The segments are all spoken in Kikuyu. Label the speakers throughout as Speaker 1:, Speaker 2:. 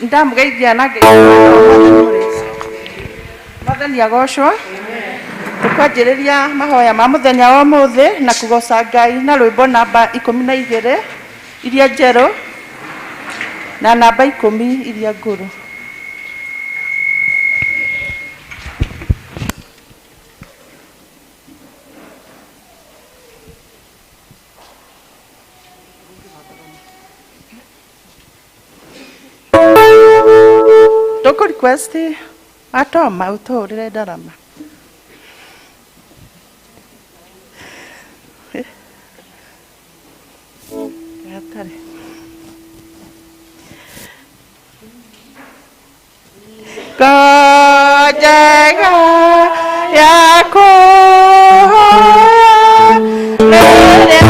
Speaker 1: Ndamũgeithia na ngeithia Mwathani agocwo. Tũkwanjĩrĩria mahoya ma mũthenya wa ũmũthĩ na kũgoca Ngai na rwĩmbo namba 12 iria njerũ na namba 10 iria ngũrũ. Tũkũ request atoma ũtũhũrĩre ndarama. Hatarĩ. Ngojega ya kũhoya rĩrĩa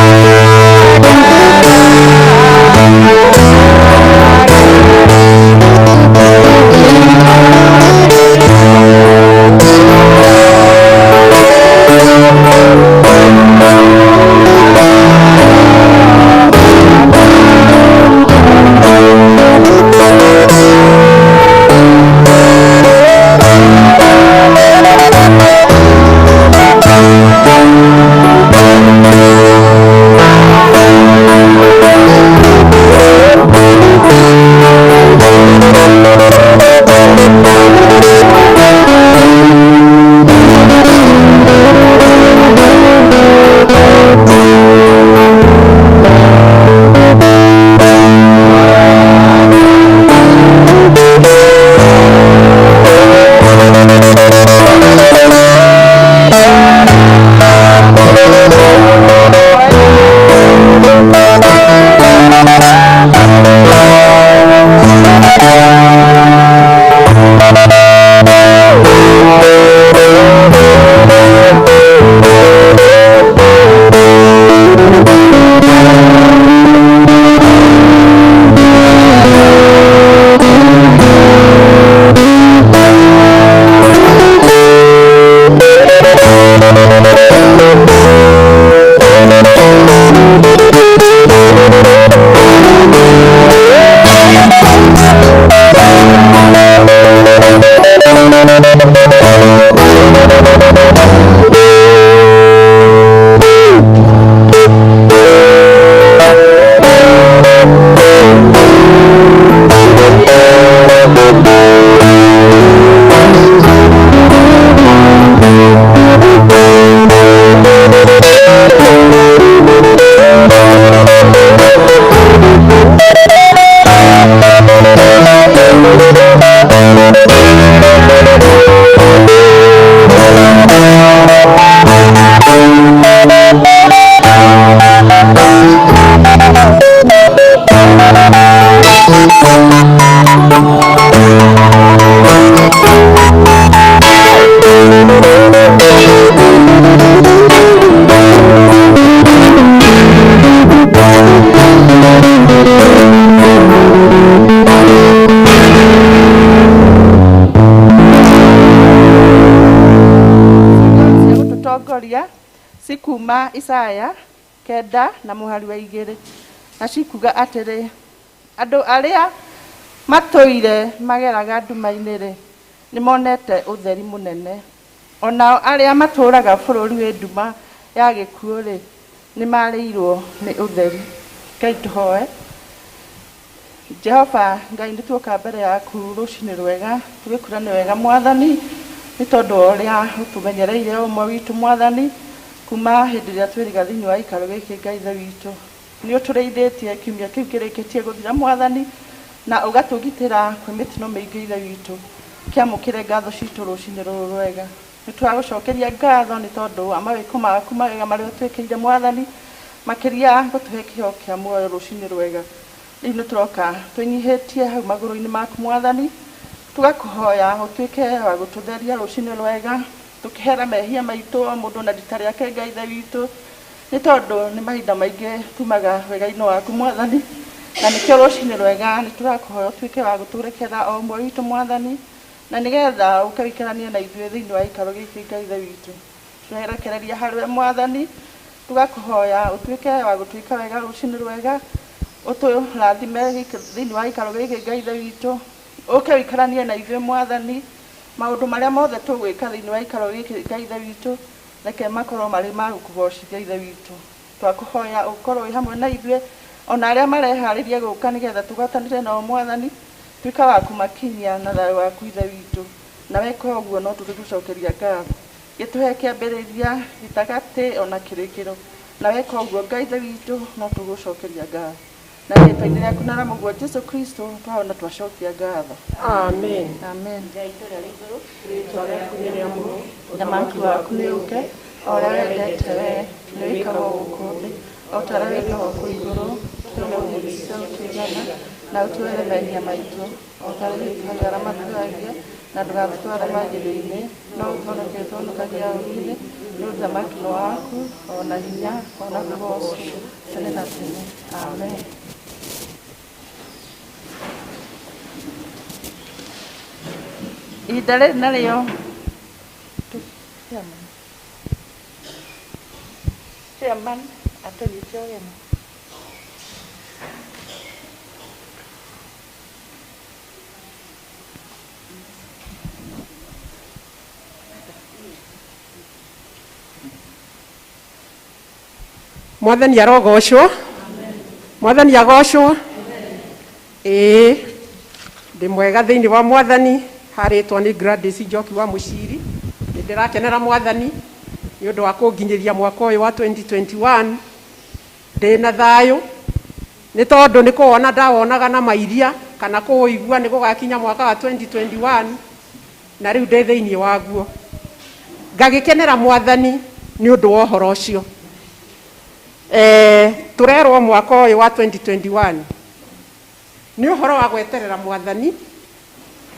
Speaker 1: Cia gũtũtongoria cikuma Isaya 9 na mũhari wa 2 na cikuga atĩrĩ, andũ arĩa matũire mageraga nduma-inĩ rĩ, nĩmonete ũtheri mũnene, onao arĩa matũũraga bũrũri wĩ nduma ya gĩkuũ rĩ, nĩmarĩirwo nĩ ũtheri. Ngai tũhoe. Jehova Ngai nĩ tuoka mbere yaku rũcinĩ rwega, tũgĩkwĩra nĩ wega Mwathani, nĩ tondũ wa ũrĩa ũtũmenyereire o ũmwe witũ Mwathani, kuma hĩndĩ ĩrĩa twĩriga thĩinĩ wa gĩikaro gĩkĩ Ngai Ithe witũ. Nĩ ũtũrĩithĩtie kiumia kĩu kĩrĩkĩtie gũthira Mwathani, na ũgatũgitĩra kwĩ mĩtino mĩingĩ Ithe witũ. Kĩamũkĩre ngatho citũ rũcinĩ rũrũ rwega. Nĩ tũragũcokeria ngatho nĩ tondũ wa mawĩko maku mawega marĩa ũtwĩkĩire Mwathani, makĩria gũtũhe kĩheo kĩa muoyo rũcinĩ rwega. Rĩu nĩ tũroka twĩnyihĩtie hau magũrũ-inĩ maku Mwathani, tũgakũhoya ũtuĩke wa gũtũtheria rũcinĩ rwega, tũkĩhera mehia maitũ o mũndũ na rita rĩake Ngai Ithe witũ, nĩ tondũ nĩ mahinda maingĩ tumaga wega-inĩ waku Mwathani, na nĩkĩo rũcinĩ rwega nĩ tũrakũhoya ũtuĩke wa gũtũrekera o ũmwe witũ Mwathani, na nĩgetha ũke ũikaranie na ithuĩ thĩinĩ wa gĩikaro gĩkĩ Ngai Ithe witũ. Twerekereria harĩ we Mwathani, tũgakũhoya ũtuĩke wa gũtwĩka wega rũcinĩ rwega, ũtũrathime thĩinĩ wa gĩikaro gĩkĩ Ngai Ithe witũ, Ũke ũikaranie na ithuĩ Mwathani, maũndũ marĩa mothe tũgwĩka thĩinĩ wa gĩikaro gĩkĩ Ngai Ithe witũ, reke makorwo marĩ ma gũkũgocithia Ithe witũ. Twakũhoya ũkorwo wĩ hamwe na ithuĩ, ona arĩa mareharĩria gũka nĩgetha tũgwatanĩre nao Mwathani, tuĩka wa kũmakinyia na thayũ waku Ithe witũ. Na weka ũguo no tũrĩgũcokeria ngatho. Gĩtũhe kĩambĩrĩria, gĩtagatĩ ona kĩrĩkĩro. Na weka ũguo Ngai Ithe witũ no tũgũcokeria ngatho. Na rĩtwa-inĩ rĩaku na mũguo Jesu Kristo twahona twacokia ngatho.
Speaker 2: Amen.
Speaker 1: Amen. Ũthamaki waku nĩ ũke, o ũrĩa wendete wee, nĩ wĩkagwo gũkũ thĩ, o ta ũrĩa wĩkagwo kũu igũrũ. Tũhe irio cia gũtũigana, na ũtuohere mehia maitũ, o ta ũrĩa ithuĩ tuohagĩra arĩa matũhagia, na ndũgatũtware magerio-inĩ, no ũtũhonokie ũtũhonokagia ũũru-inĩ, nĩ ũthamaki nĩ waku, o na hinya, o na kũgoocwo, tene na tene. Amen. Ihinda rĩrĩ narĩo Chairman atũnyite ũgeni.
Speaker 2: Mwathani arogocwo. Mwathani agocwo. Ĩĩ, ndĩ mwega thĩinĩ wa Mwathani, harĩtwo nĩ Gladys Njoki wa Mũciri. Nĩ ndĩrakenera Mwathani nĩ ũndũ wa kũnginyĩria mwaka ũyũ wa 2021 ndĩ na thayũ, nĩ tondũ nĩ kũwona ndawonaga na mairia kana kũũigua nĩ gũgakinya mwaka wa 2021 na rĩu ndĩ thĩinĩ waguo. Ngagĩkenera Mwathani nĩ ũndũ wa ũhoro ũcio. Tũrerwo mwaka ũyũ wa 2021 nĩ ũhoro wa gweterera Mwathani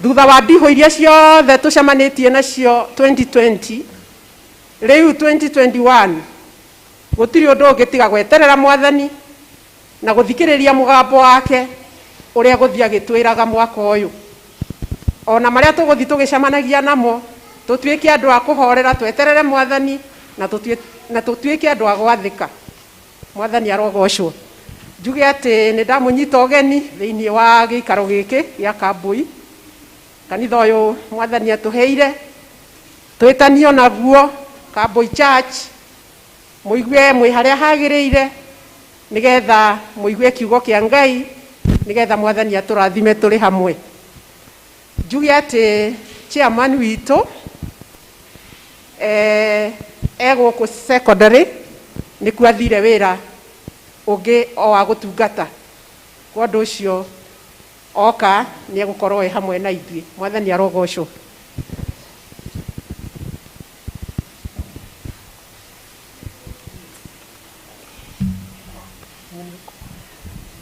Speaker 2: thutha wa ndihũ iria ciothe tũcemanĩtie nacio 2020. Rĩu 2021 gũtirĩ ũndũ ũngĩ tiga gweterera Mwathani na gũthikĩrĩria mũgambo wake ũrĩa gũthiĩ agĩtwĩraga mwaka ũyũ. Ona marĩa tũgũthiĩ tũgĩcemanagia namo, tũtuĩke andũ a kũhorera, tweterere Mwathani na tũtuĩke andũ a gwathĩka. Mwathani arogocwo. Njuge atĩ nĩ ndamũnyita ũgeni thĩinĩ wa gĩikaro gĩkĩ gĩa Kambui. Kanitha ũyũ Mwathani atũheire twĩtanio naguo Kambui Church, mũigue mwĩ harĩa hagĩrĩire nĩgetha mũigue kiugo kĩa Ngai, nĩgetha Mwathani atũrathime tũrĩ hamwe. Njuge atĩ chairman witũ e gũkũ secondary nĩkuo athire wĩra ũngĩ o wa gũtungata. Kwa ũndũ ũcio oka nĩ egũkorwo e hamwe na ithuĩ. Mwathani arogocwo.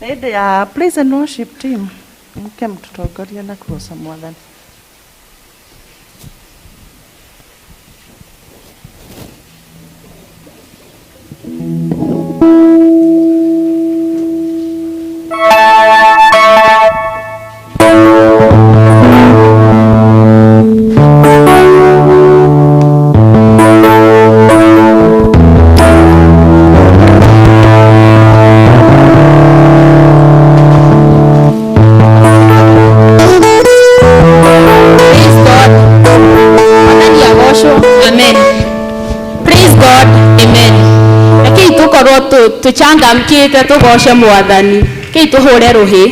Speaker 1: Hĩndĩ ya praise and worship team, mũke mũtũtongorie na kũgoca Mwathani.
Speaker 3: Praise God. Mwathani agocwo. Amen. Praise God. Amen. Rekei tukorwo tuchangamkite tugoce Mwathani. Rekei tuhure ruhi.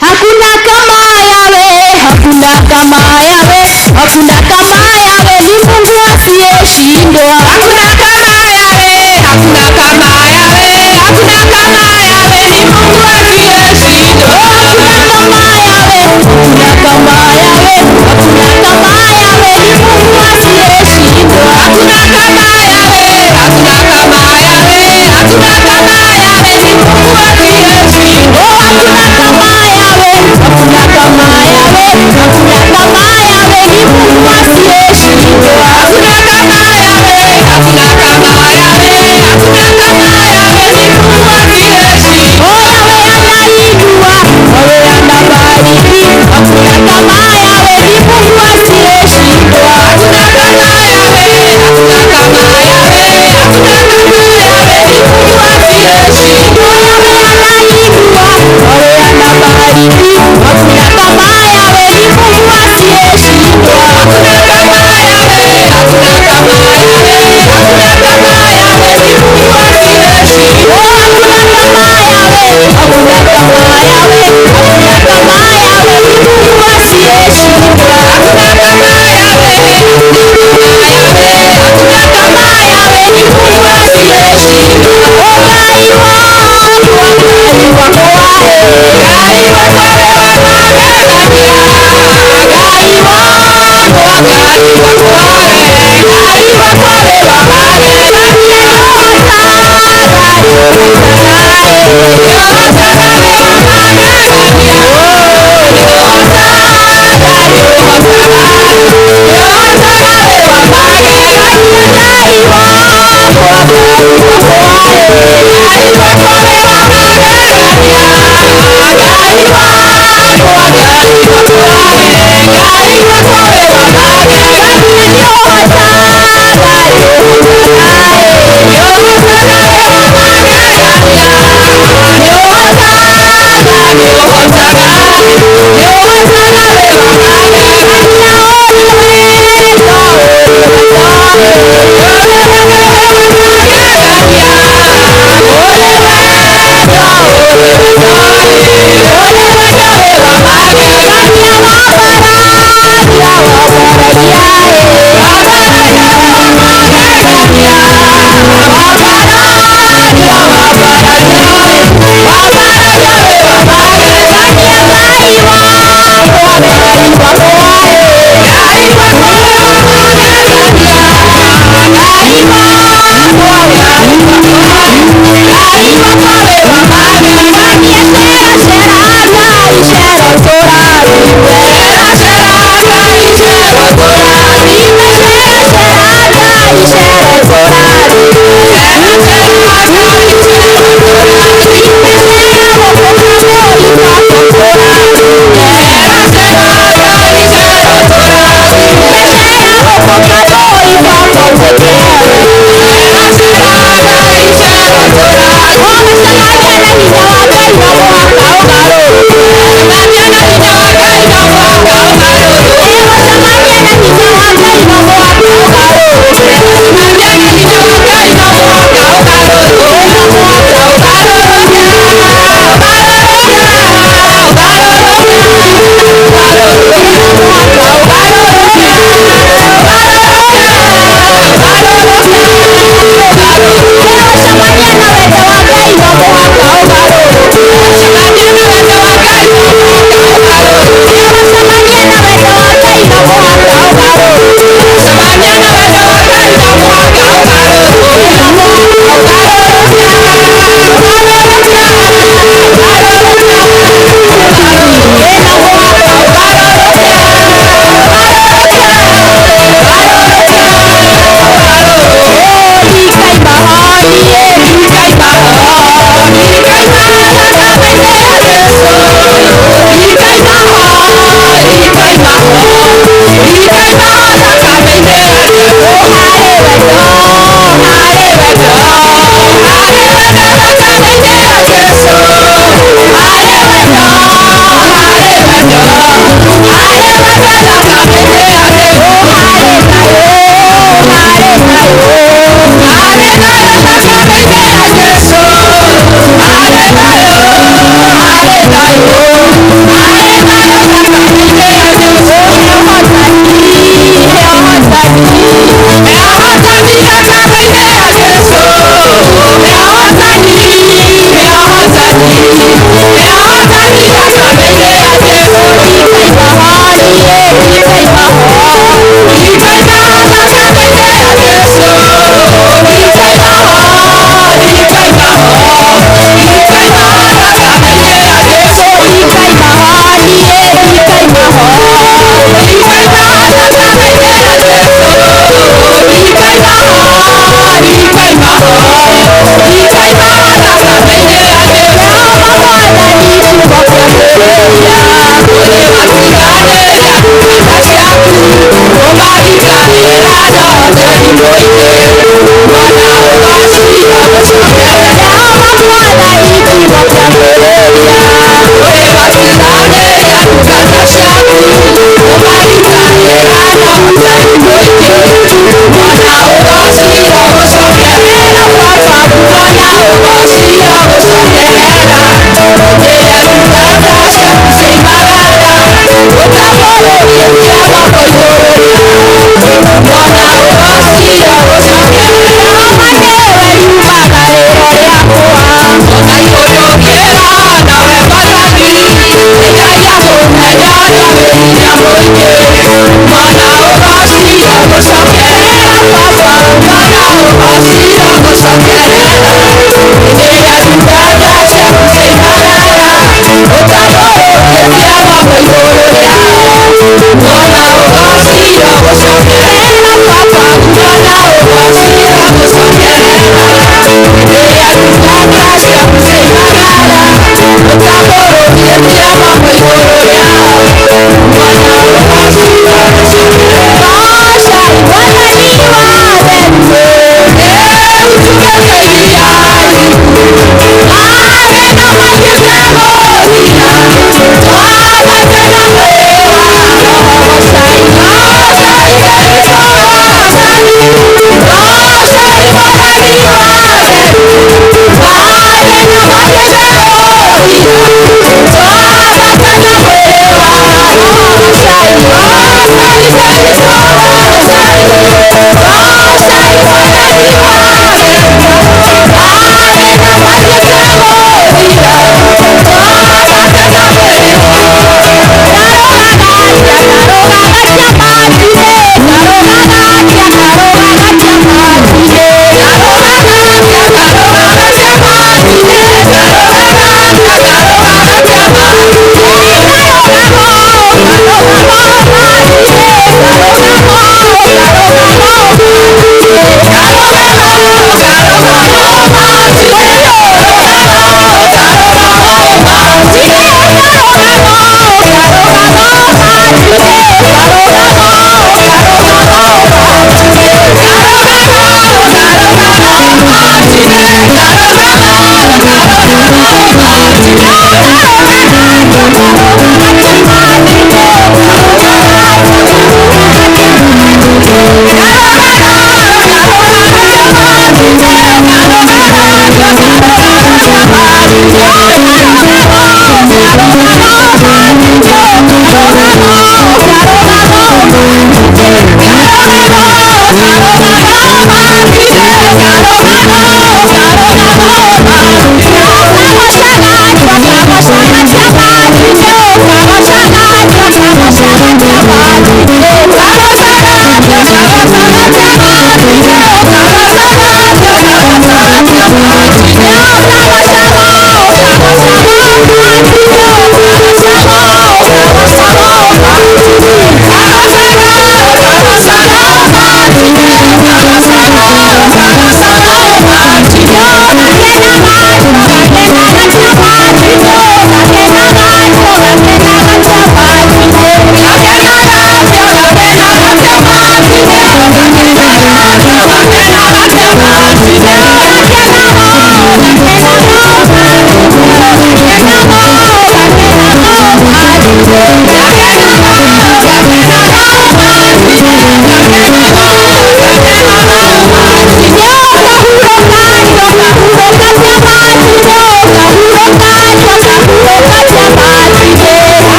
Speaker 3: Hakuna kama Yahweh, hakuna kama Yahweh, hakuna kama Yahweh, ni Mungu asiyeshindwa.
Speaker 4: Hakuna kama Yahweh, hakuna kama Yahweh, hakuna kama Yahweh, ni Mungu asiyeshindwa.
Speaker 3: Hakuna kama Yahweh, hakuna kama Yahweh, hakuna kama Yahweh, ni Mungu asiyeshindwa.
Speaker 4: Hakuna kama Yahweh, hakuna kama Yahweh, hakuna kama Yahweh, ni Mungu asiyeshindwa.
Speaker 3: Hakuna kama Yahweh, hakuna kama Yahweh, hakuna kama Yahweh, ni Mungu asiyeshindwa.
Speaker 4: Hakuna kama Yahweh, hakuna kama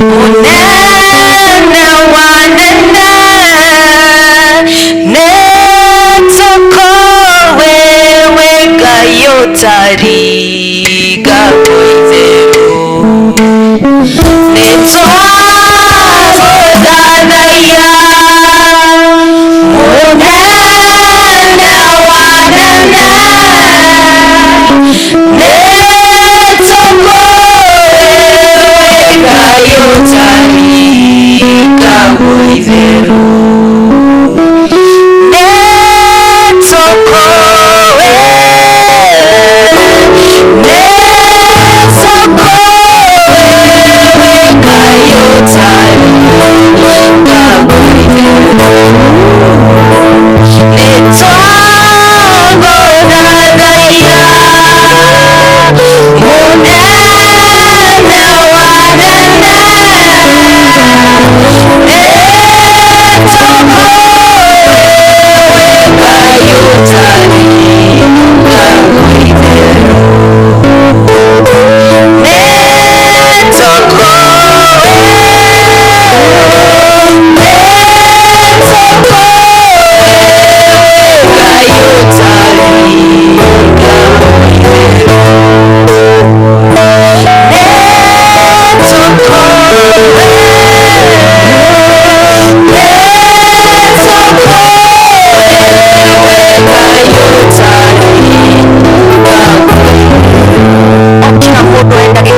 Speaker 4: Unene wanene netoko wewe gayotariga koizeru netwagodadaya unene wanene netoko wewe gayotariga.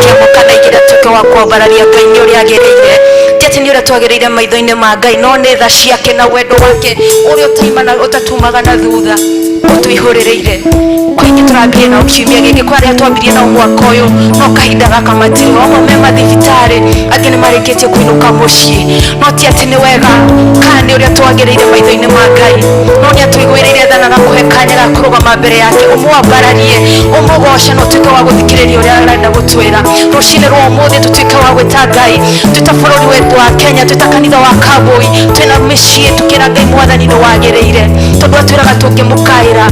Speaker 5: Kĩamũkana igĩrĩ atuĩke wa kwambararia Ngai nĩ ũrĩa agĩrĩire. Ti atĩ nĩ ũrĩa twagĩrĩire maitho-inĩ ma Ngai, no nĩ tha ciake na wendo wake ũrĩa ũtaimana ũtatumaga na thutha ũtũihũrĩrĩire. Kwa ingĩ tũrambirie nao kiumia gĩkĩ, kwa arĩa twambirie nao mwaka ũyũ, no kahinda gaka matirĩ amwe me mathibitarĩ, angĩ nĩ marĩkĩtie kũinũka mũciĩ. No ti atĩ nĩ wega kana nĩ ũrĩa twagĩrĩire maitho-inĩ ma Ngai, no nĩ atũiguĩrĩire tha na agakũhe kanya ga kũrũgama mbere yake, ũmwambararie, ũmũgoce, na ũtuĩke wa gũthikĩrĩria ũrĩa arenda gũtwĩra. Rũcinĩ rwa ũmũthĩ tũtuĩke wa gwĩta Ngai, twĩta bũrũri wetu wa Kenya, twĩta kanitha wa Kaboi, twĩna mĩciĩ, tũkĩra Ngai mwathani nĩ wagĩrĩire, tondũ atwĩraga tũngĩmũkaĩra,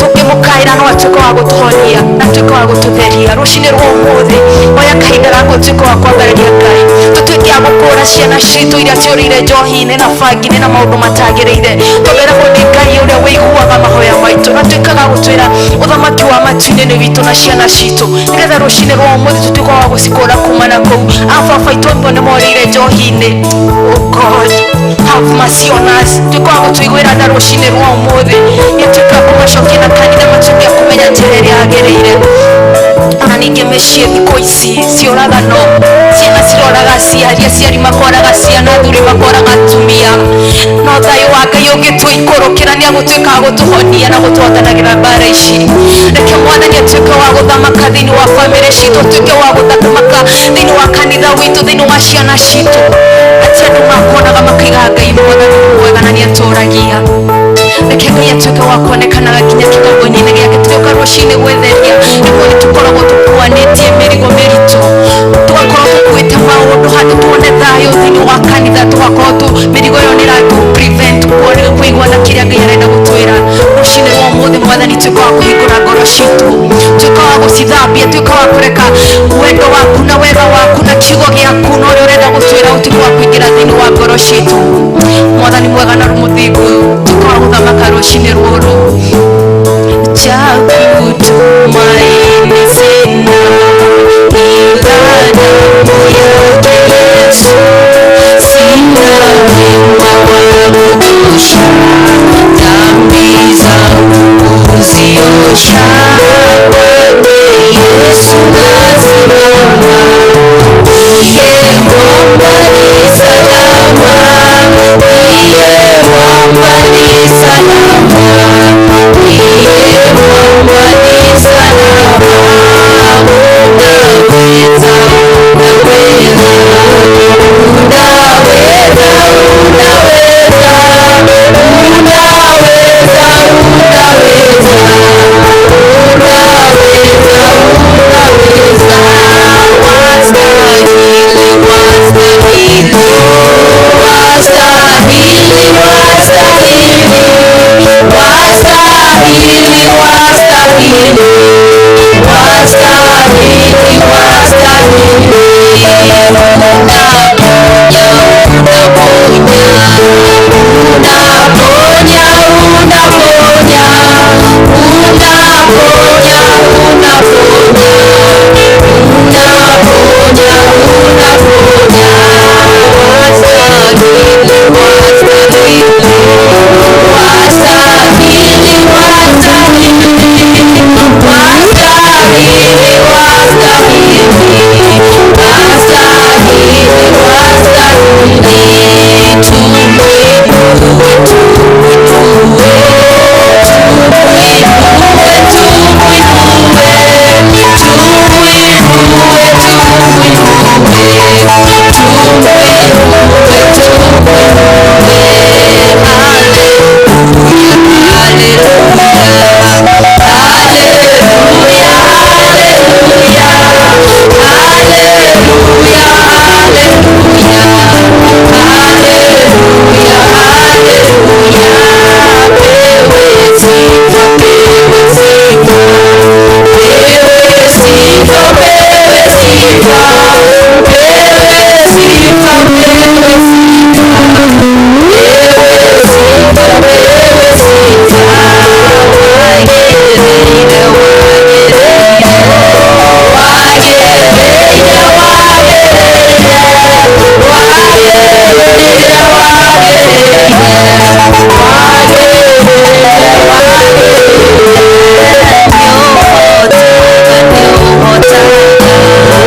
Speaker 5: tũngĩmũkaĩra no atuĩke wa gũtũhonia na atuĩke wa gũtũtheria. Rũcinĩ rwa ũmũthĩ oya kahinda gaku ũtuĩke wa kwambararia Ngai, tũtuĩke a gũkũra ciana citũ iria ciũrĩire njohi-inĩ na bangi-inĩ na maũndũ matagĩrĩire. Tũmeragwo nĩ Ngai ũrĩa wĩiguaga mahoya maitũ na atuĩkaga gũtwĩra ũthamaki wa matu-inĩ nĩ witũ na ciana citũ, nĩgetha rũcinĩ rwa ũmũthĩ tũtuĩke wa gũcikũra kuma na kũu. Ababa aitũ amwe nĩ morĩire njohi-inĩ. Oh God, have mercy on us. Tuĩke wa gũtũiguĩra tha rũcinĩ rwa ũmũthĩ, nĩtuĩke a kũmacokia na kanitha, matuĩke a kũmenya njĩra ĩrĩa yagĩrĩire. Ona ningĩ mĩciĩ thikũ ici ciũragano, ciana ciroraga aciari, aciari makoraga ciana, athuri makoraga atumia. No thayũ wa Ngai ũngĩtũikũrũkĩra nĩ agũtuĩka wa gũtũhonia na gũtũhotanagĩra mbara ici. Reke mwathani atuĩke wa gũthamaka thĩinĩ wa bamĩrĩ citũ, atuĩke wa gũthamaka thĩinĩ wa kanitha witũ, thĩinĩ wa ciana citũ, atĩ andũ makuonaga makaiga Ngai mwathani nĩ mwega na nĩ atũragia. Reke Ngai atuĩke wa kuonekanaga nginya kĩgongona-inĩ gĩake. Tũrĩũka rũcinĩ gwĩtheria, rĩmwe nĩ tũkoragwo tũkuanĩtie mĩrigo mĩritũ, tũgakorwo tũkuĩte maũndũ handũ tuone thayũ thĩinĩ wa kanitha, tũgakorwo tu mĩrigo ĩyo nĩ ĩratũ prevent kũigua na kĩrĩa Ngai arenda gũtwĩra. Rũcinĩ rwa ũmũthĩ mwathani tuĩka wa kũhingũra ngoro citũ, tuĩka wa gũcithambia, tuĩka wa kũreka wendo waku na wega waku na kiugo gĩaku na ũrĩa ũrenda gũtwĩra ũtuĩke wa kũingĩra thĩinĩ wa ngoro citũ. Mwathani mwega na mũthingu, tuĩka wa gũthamaka rũcinĩ rũrũ. Cha kutumaini sina ila damu yake Yesu, sina wema wa kutosha, dhambi zangu kuziosha. Kwake Yesu nasimama, ndiye mwamba ni salama, ndiye mwamba ni salama, ndiye mwamba ni salama. Unaweza, unaweza, unaweza, unaweza, unaweza, unaweza, unaweza, unaweza. Wastahili, wastahili, wastahili, wastahili, wastahili, wastahili, wastahili, wastahili. Unaponya, unaponya, unaponya, unaponya, unaponya, unaponya, unaponya, unaponya. Wastahili, wastahili, wastahili, wastahili, wastahili, wastahili, wastahili, wastahili. Tumuinue, tumuinue, tumuinue, tumuinue, tumuinue, tumuinue, tumuinue, tumuinue. Haleluya, haleluya, haleluya, haleluya, haleluya, haleluya, haleluya. Pewe sifa, pewe sifa, pewe sifa, pewe sifa, pewe sifa, pewe sifa, pewe sifa, pewe sifa. Wagereire, wagereire, wagereire, wagereire, wagereire, wagereire, wagereire. Nĩũhotaga, nĩũhotaga,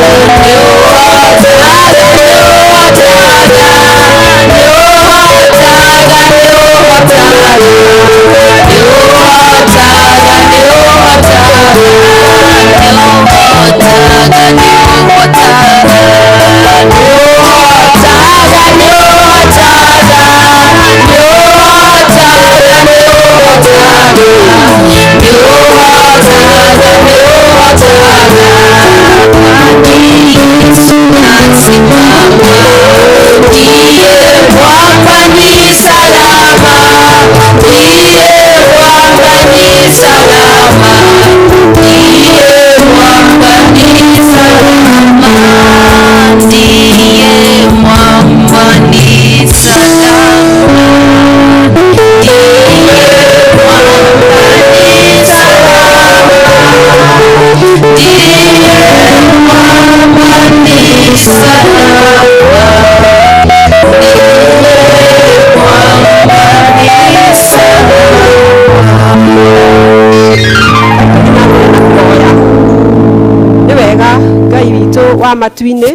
Speaker 2: Witũ wa matu-inĩ,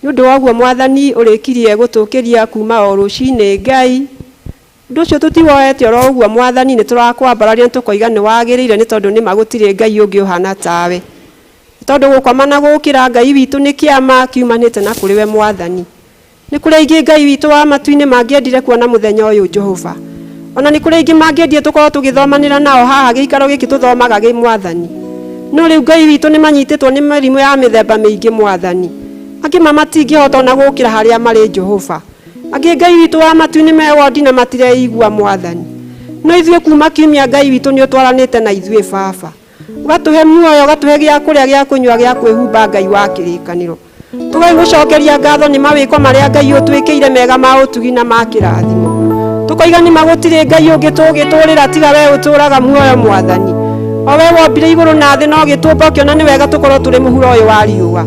Speaker 2: nĩ ũndũ wa ũguo Mwathani ũrĩkirie gũtũkĩria kuma o rũcinĩ Ngai. Ũndũ ũcio tũtiwoete oro ũguo Mwathani, nĩ tũrakwambararia, nĩ tũkoiga nĩ wagĩrĩire, nĩ tondũ nĩma gũtirĩ Ngai ũngĩ ũhana tawe. Nĩ tondũ gũkoma na gũkĩra Ngai witũ nĩ kĩama kiumanĩte na kũrĩ we Mwathani. Nĩ kũrĩ aingĩ Ngai witũ wa matu-inĩ mangĩendire kuona mũthenya ũyũ Jehova. Ona nĩ kũrĩ aingĩ mangĩendire tũkorwo tũgĩthomanĩra nao haha gĩikaro gĩkĩ tũthomaga gĩ Mwathani. No rĩu Ngai witũ nĩ manyitĩtwo nĩ mĩrimũ ya mĩthemba mĩingĩ Mwathani. Angĩ ma matingĩhota ona gũkĩra harĩa marĩ Jehova. Angĩ Ngai witũ wa matu-inĩ me wondi na matireigua Mwathani. No ithuĩ kuma kiumia Ngai witũ nĩ ũtwaranĩte na ithuĩ Baba. Ũgatũhe muoyo, ũgatũhe gĩa kũrĩa, gĩa kũnyua, gĩa kwĩhumba Ngai wa kĩrĩkanĩro. Tũgagĩgũcokeria ngatho nĩ mawĩko marĩa Ngai ũtwĩkĩire mega ma ũtugi na ma kĩrathimo. Tũkoiga nĩ ma gũtirĩ Ngai ũngĩ tũgĩtũrĩra tiga we ũtũraga muoyo Mwathani. O we wombire igũrũ na thĩ na ũgĩtũmba ũkĩona nĩ wega tũkorwo tũrĩ mũhuro ũyũ wa riũa.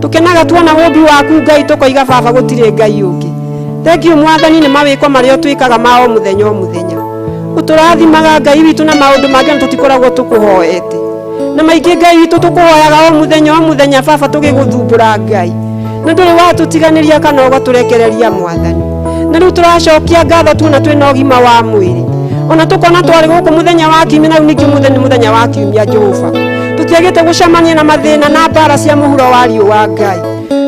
Speaker 2: Tũkenaga tuona ũmbi waku Ngai tũkoiga Baba gũtirĩ Ngai ũngĩ. Thengiũ Mwathani nĩ mawĩko marĩa ũtwĩkaga ma o mũthenya o mũthenya. Ũtũrathimaga Ngai witũ na maũndũ mangĩ na tũtikoragwo tũkũhoete. Na maingĩ Ngai witũ tũkũhoyaga o mũthenya o mũthenya Baba tũgĩgũthumbũra Ngai. Na ndũrĩ watũtiganĩria kana ũgatũrekereria Mwathani. Na rĩu tũracokia ngatho tuona twĩna ũgima wa mwĩrĩ. Ona tũkona twarĩ gũkũ mũthenya wa kiumia na rĩu ningĩ ũmũthĩ nĩ mũthenya wa kiumia Jehova. Tũtiagĩte gũcemania na mathĩna na mbara cia mũhuro wa riũa Ngai.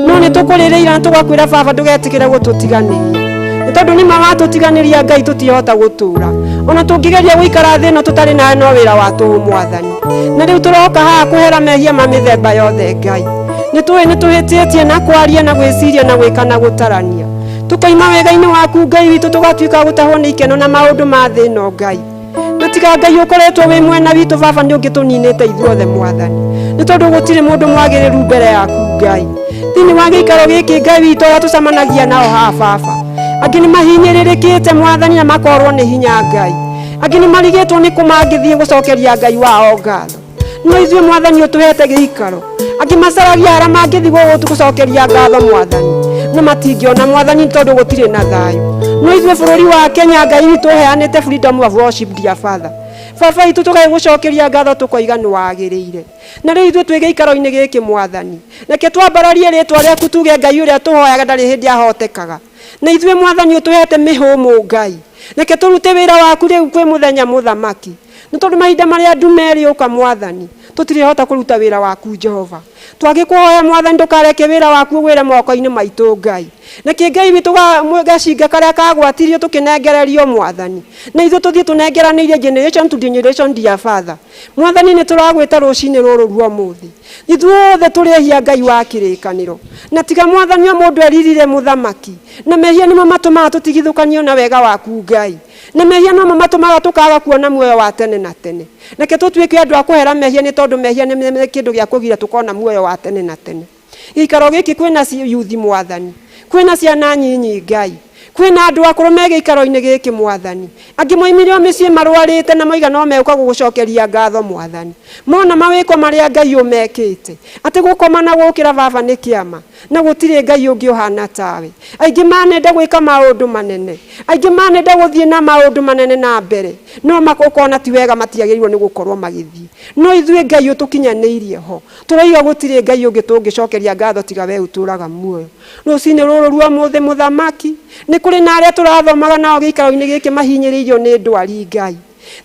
Speaker 2: No nĩ tũkũrĩrĩire na tũgakwĩra Baba ndũgetĩkĩre gũtũtiganĩria. Nĩ tondũ nĩma watũtiganĩria Ngai tũtihota gũtũra. Ona tũngĩgeria gũikara thĩ ĩno tũtarĩ nawe no wĩra wa tũhũ Mwathani. Na rĩu tũroka haha kũhera mehia ma mĩthemba yothe Ngai. Nĩ tũĩ nĩ tũhĩtĩtie na kwaria na gwĩciria na gwĩka na gũtarania. Tũkoima wega-inĩ waku Ngai witũ tũgatuĩka gũtahwo nĩ ikeno na maũndũ ma thĩ ĩno Ngai. Na tiga Ngai ũkoretwo wĩ mwena witũ Baba nĩ ũngĩtũninĩte ithuothe Mwathani. Nĩ tondũ gũtirĩ mũndũ mwagĩrĩru mbere yaku Ngai. Thĩinĩ wa gĩikaro gĩkĩ Ngai witũ arĩa tũcemanagia nao haha Baba. Angĩ nĩ mahinyĩrĩrĩkĩte Mwathani na makorwo nĩ hinya Ngai. Angĩ nĩ marigĩtwo nĩ kũ mangĩthiĩ gũcokeria Ngai wao ngatho. No ithuĩ Mwathani ũtũhete gĩikaro. Angĩ macaragia harĩa mangĩthiĩ gũgũcokeria ngatho Mwathani. No matingĩona Mwathani tondũ gũtirĩ na thayũ. No ithuĩ bũrũri wa Kenya Ngai witũ ũheanĩte freedom of worship dear Father. Baba witũ tũgagĩgũcokeria ngatho tũkoiga nĩ wagĩrĩire. Na rĩu ithuĩ twĩ gĩikaro-inĩ gĩkĩ Mwathani. Reke twambararie rĩtwa rĩaku tuge Ngai ũrĩa tũhoyaga ndarĩ hĩndĩ ahotekaga. Na ithuĩ Mwathani ũtũhete mĩhũmũ Ngai. Reke tũrute wĩra waku rĩu kwĩ mũthenya mũthamaki. Nĩ tondũ mahinda marĩa ndume ĩrĩũka Mwathani, tũtirĩhota kũruta wĩra waku Jehova. Twagĩkũhoya Mwathani ndũkareke wĩra waku ũgwĩre moko-inĩ maitũ Ngai. Nĩkĩ Ngai witũ gacinga karĩa kagwatirio tũkĩnengererio Mwathani. Na ithuĩ tũthiĩ tũnengeranĩirie generation to generation dear Father. Mwathani nĩ tũragwĩta rũcinĩ rũrũ rwa ũmũthĩ. Ithuothe tũrĩ ehia Ngai wa kĩrĩkanĩro. Na tiga Mwathani o mũndũ eririre mũthamaki. Na mehia nĩmo matũmaga tũtigithũkanio na wega waku Ngai. Na mehia nomo matũmaga tũkaga kuona muoyo wa tene na tene. Reke tũtuĩke andũ a kũhera mehia nĩ tondũ mehia nĩ kĩndũ gĩa kũgira tũkona muoyo wa tene na tene. Gĩikaro gĩkĩ kwĩna yuthi Mwathani. Kwĩna ciana nyinyi Ngai. Kwĩna andũ akũrũ me gĩikaro-inĩ gĩkĩ Mwathani. Angĩ moimire o mĩciĩ marwarĩte na moiga no megũka gũgũcokeria ngatho Mwathani. Mona mawĩko marĩa Ngai ũmekĩte. Atĩ gũkoma na gũkĩra Baba nĩ kĩama. Na gũtirĩ Ngai ũngĩ ũhana tawe. Aingĩ manenda gwĩka maũndũ manene. Aingĩ manenda gũthiĩ na maũndũ manene na mbere. No ũkona ti wega matiagĩrĩirwo nĩ gũkorwo magĩthiĩ. No ithuĩ Ngai ũtũkinyanĩirie ho. Tũroiga gũtirĩ Ngai ũngĩ tũngĩcokeria ngatho tiga we ũtũraga muoyo. Rũcinĩ rũrũ rwa ũmũthĩ mũthamaki, nĩ kũrĩ na arĩa tũrathomaga nao gĩikaro-inĩ gĩkĩ mahinyĩrĩirio nĩ ndwari Ngai.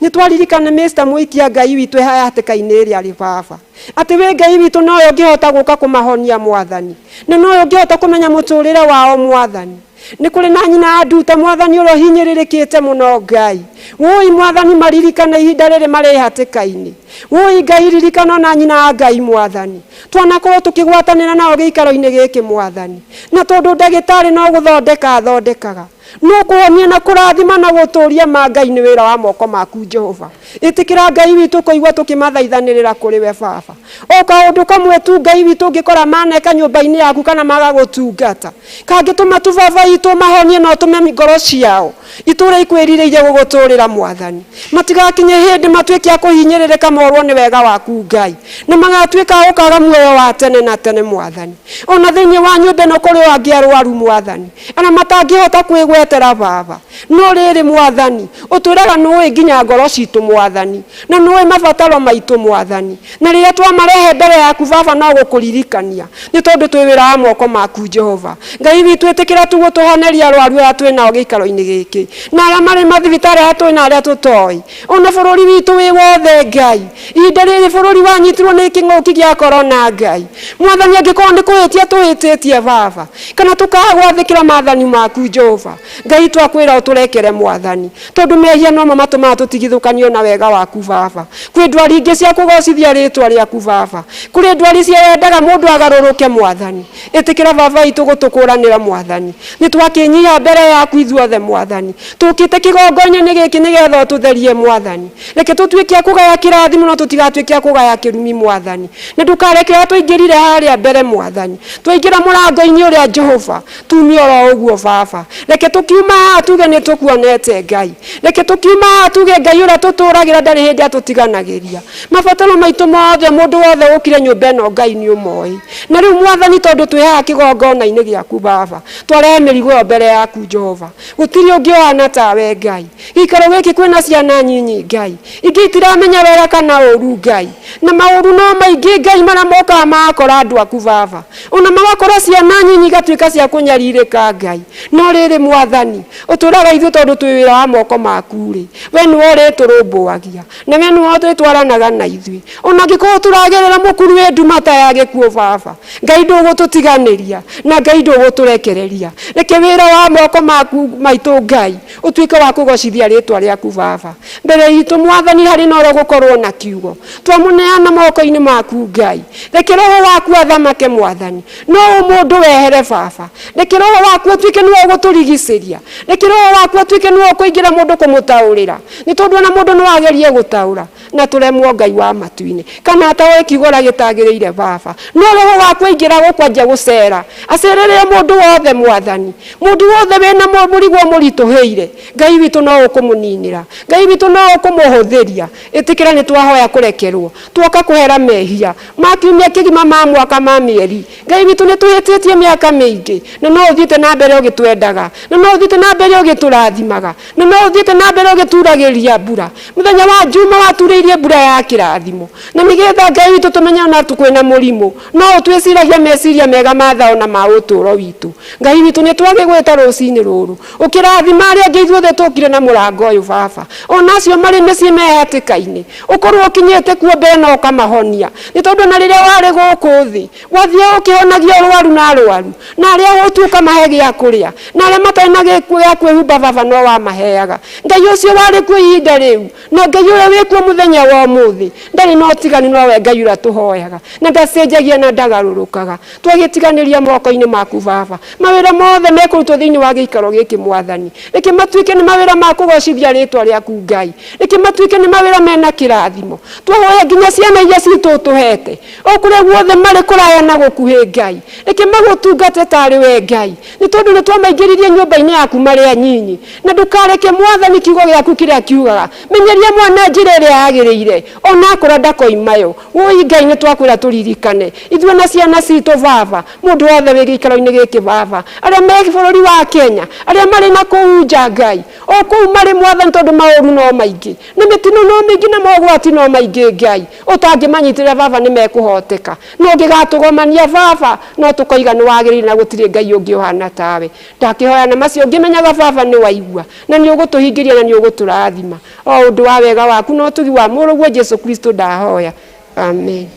Speaker 2: Nĩ twaririkana Mr. Mũikia Ngai witũ e hatĩka-inĩ ĩrĩa arĩ Baba. Atĩ wĩ Ngai witũ nowe ũngĩhota gũka kũmahonia Mwathani. Na nowe ũngĩhota kũmenya mũtũrĩre wao Mwathani. Nĩ kũrĩ na nyina a Nduta Mwathani ũrĩa ũhinyĩrĩrĩkĩte mũno Ngai. Wũi Mwathani maririkane ihinda rĩrĩ marĩ hatĩka-inĩ. Wũi Ngai ririkana ona nyina a Ngai Mwathani. Twanakorwo tũkĩgwatanĩra nao gĩikaro-inĩ gĩkĩ Mwathani. Na tondũ ndagĩtarĩ no gũthondeka athondekaga. No kũhonia na kũrathima na gũtũria ma Ngai nĩ wĩra wa moko maku Jehova. Ĩtĩkĩra Ngai witũ kũigua tũkĩmathaithanĩrĩra kũrĩ we Baba. O kaũndũ kamwe tu Ngai witũ ũngĩkora maneka nyũmba-inĩ yaku kana magagũtungata. Kangĩtũma tu Baba witũ mahonie na ũtũme ngoro ciao itũre ikwĩrirĩirie gũgũtũrĩra Mwathani. Matigakinye hĩndĩ matuĩke a kũhinyĩrĩrĩka morwo nĩ wega waku Ngai. Na magatuĩka a gũkaga muoyo wa tene na tene Mwathani. Ona thĩinĩ wa nyũmba ĩno kũrĩ o angĩ arwaru Mwathani. Arĩa matangĩhota kwĩgwetera.
Speaker 6: Tũretera baba no rĩrĩ mwathani ũtwĩraga nũĩ nginya ngoro citũ mwathani na nũĩ mabataro maitũ mwathani na rĩrĩa twamarehe mbere yaku baba no gũkũririkania nĩ tondũ twĩ wĩra wa moko maku Jehova. Ngai witũ ĩtĩkĩra tu gũtũhoneria arwaru arĩa twĩ nao gĩikaro-inĩ gĩkĩ na arĩa marĩ mathibitarĩ arĩa twĩ na arĩa tũtoĩ ona bũrũri witũ wĩ wothe Ngai. Ihinda rĩrĩ bũrũri wanyitirwo nĩ kĩng'ũki gĩa korona Ngai mwathani angĩkorwo nĩ kũhĩtia tũhĩtĩtie baba kana tũkaga gwathĩkĩra maathani maku Jehova Ngai twakwĩra ũtũrekere mwathani tondũ mehia nomo matũmaga tũtigithũkanio na wega waku baba. Kwĩ ndwari ingĩ cia kũgocithia rĩtwa rĩaku baba, kũrĩ ndwari ciendaga mũndũ agarũrũke mwathani. Ĩtĩkĩra baba witũ gũtũkũranĩra mwathani, nĩ twakĩnyihia mbere yaku ithuothe mwathani, tũkĩte kĩgongona-inĩ gĩkĩ nĩgetha ũtũtherie mwathani. Reke tũtuĩke a kũgaya kĩrathimo no tũtigatuĩke a kũgaya kĩrumi mwathani, na ndũkareke ũrĩa twaingĩrire harĩa mbere mwathani, twaingĩra mũrango-inĩ ũrĩa Jehova tumie oro ũguo baba. Reke tũkiuma haha tuge nĩ tũkuonete Ngai, reke tũkiuma haha tuge Ngai ũrĩa tũtũragĩra ndarĩ hĩndĩ atũtiganagĩria. Mabataro maitũ mothe mũndũ wothe ũkire nyũmba ĩno Ngai nĩ ũmoĩ. Na rĩu mwathani tondũ twĩ haha kĩgongona-inĩ gĩaku baba, twarehe mĩrigo ĩyo mbere yaku Jehova. Gũtirĩ ũngĩ ũhana tawe Ngai. Gĩikaro gĩkĩ kwĩna ciana nyinyi Ngai, ingĩ itiramenya wega kana ũru Ngai, na maũru no maingĩ Ngai marĩa mokaga magakora andũ aku baba, ona magakora ciana nyinyi igatuĩka cia kũnyarirĩka Ngai. No rĩrĩ mwathani ũtũraga ithuĩ tondũ twĩ wĩra wa moko maku rĩ, we nĩwe ũrĩtũrũmbũagia na we nĩwe ũrĩtwaranaga na ithuĩ. Ona angĩkorwo tũragerera mũkuru wĩ nduma ta ya gĩkuũ baba, Ngai ndũgũtũtiganĩria na Ngai ndũgũtũrekereria. Reke wĩra wa moko maku maitũ Ngai ũtuĩke wa kũgocithia rĩtwa rĩaku baba. Mbere itũ mwathani harĩ na ũrĩa gũkorwo na kiugo, twamũneana moko-inĩ maku Ngai. Reke roho waku athamake mwathani, no ũmũndũ wehere baba. Reke roho waku ũtuĩke nĩwe ũgũtũrigicĩria, reke roho waku ũtuĩke nĩwe ũkũingĩra mũndũ kũmũtaũrĩra, nĩ tondũ ona mũndũ no agerie gũtaũra na tũremwo Ngai wa matu-inĩ, kana ataũre kiugo ũrĩa gĩtagĩrĩire baba. No roho waku aingĩra gũkũ anjia gũcera, acerere mũndũ wothe mwathani, mũndũ wothe wĩna mũrigo ũmũritũhĩire, Ngai witũ no ũkũmũninĩra, Ngai witũ no ũkũmũhũthĩria. Ĩtĩkĩra nĩ twahoya kũrekerwo, twoka kũhera mehia ma kiumia kĩgima, ma mwaka, ma mĩeri. Ngai witũ nĩ tũhĩtĩtie mĩaka mĩingĩ, na no ũthiĩte na mbere ũgĩtwendaga, na no ũthiĩte na mbere ũgĩtũrathimaga, na no ũthiĩte na mbere ũgĩturagĩria mbura. Mũthenya wa Juma waturĩirie mbura ya kĩrathimo, na nĩgetha Ngai witũ tũmenye ona kwĩna mũrimũ, no ũtwĩciragia meciria mega ma thayũ na ma ũtũũro witũ. Ngai witũ nĩ twagĩgwĩta rũcinĩ rũrũ, ũkĩrathima arĩa angĩ ithuothe tũkire na mũrango ũyũ baba, ona acio marĩ mĩciĩ me hatĩka-inĩ, ũkorwo ũkinyĩte kuo mbere na ũkamahonia, nĩ tondũ ona rĩrĩa warĩ gũkũ thĩ wathiaga ũkĩhonagia ũrwaru na arwaru, na arĩa ahũtu ũkamahe gĩa kũrĩa, na arĩa matarĩ na gĩa kwĩhumba baba no wamaheaga. Ngai ũcio warĩ kuo ihinda rĩu na Ngai ũrĩa wĩ kuo mũthenya wa ũmũthĩ ndarĩ na ũtiganu, nowe Ngai ũrĩa tũhoyaga na ndacenjagia na ndagarũrũkaga. Twagĩtiganĩria moko-inĩ maku baba, mawĩra mothe mekũrutwo thĩinĩ wa gĩikaro gĩkĩ mwathani, reke matuĩke nĩ mawĩra ma kũgocithia rĩtwa rĩaku Ngai, reke matuĩke nĩ mawĩra mena kĩrathimo. Twahoya nginya ciana iria citũ ũtũhete o kũrĩa guothe marĩ kũraya na gũkuhĩ Ngai, reke magũtungate tarĩ we Ngai, nĩ tondũ nĩ twamaingĩririe nyũmba-inĩ yaku marĩ anyinyi, na ndũkareke mwathani kiugo gĩaku kĩrĩa kiugaga menyeria mwana njĩra ĩrĩa yagĩrĩire, ona akũra ndakoimayo. Wũi Ngai nĩ twakwĩra tũririkane ithuĩ na ciana citũ baba, mũndũ wothe wĩ gĩikaro-inĩ gĩkĩ baba, arĩa me bũrũri wa Kenya, arĩa marĩ na kũu nja Ngai, o kũu marĩ mwathani, tondũ maũru no maingĩ na mĩtino no mĩingĩ na mogwati no maingĩ Ngai, ũtangĩmanyitĩrĩra baba nĩ mekũhoteka, na ũngĩgatũgomania baba no tũkoiga nĩ wagĩrĩire na gũtirĩ Ngai ũngĩ ũhana tawe. Ndakĩhoya na macio ngĩmenyaga baba nĩ waigua na nĩ ũgũtũhingĩria na nĩ ũgũtũrathima o ũndũ wa wega waku na ũtugi wa mũrũguo Jesu Kristo ndahoya, amen.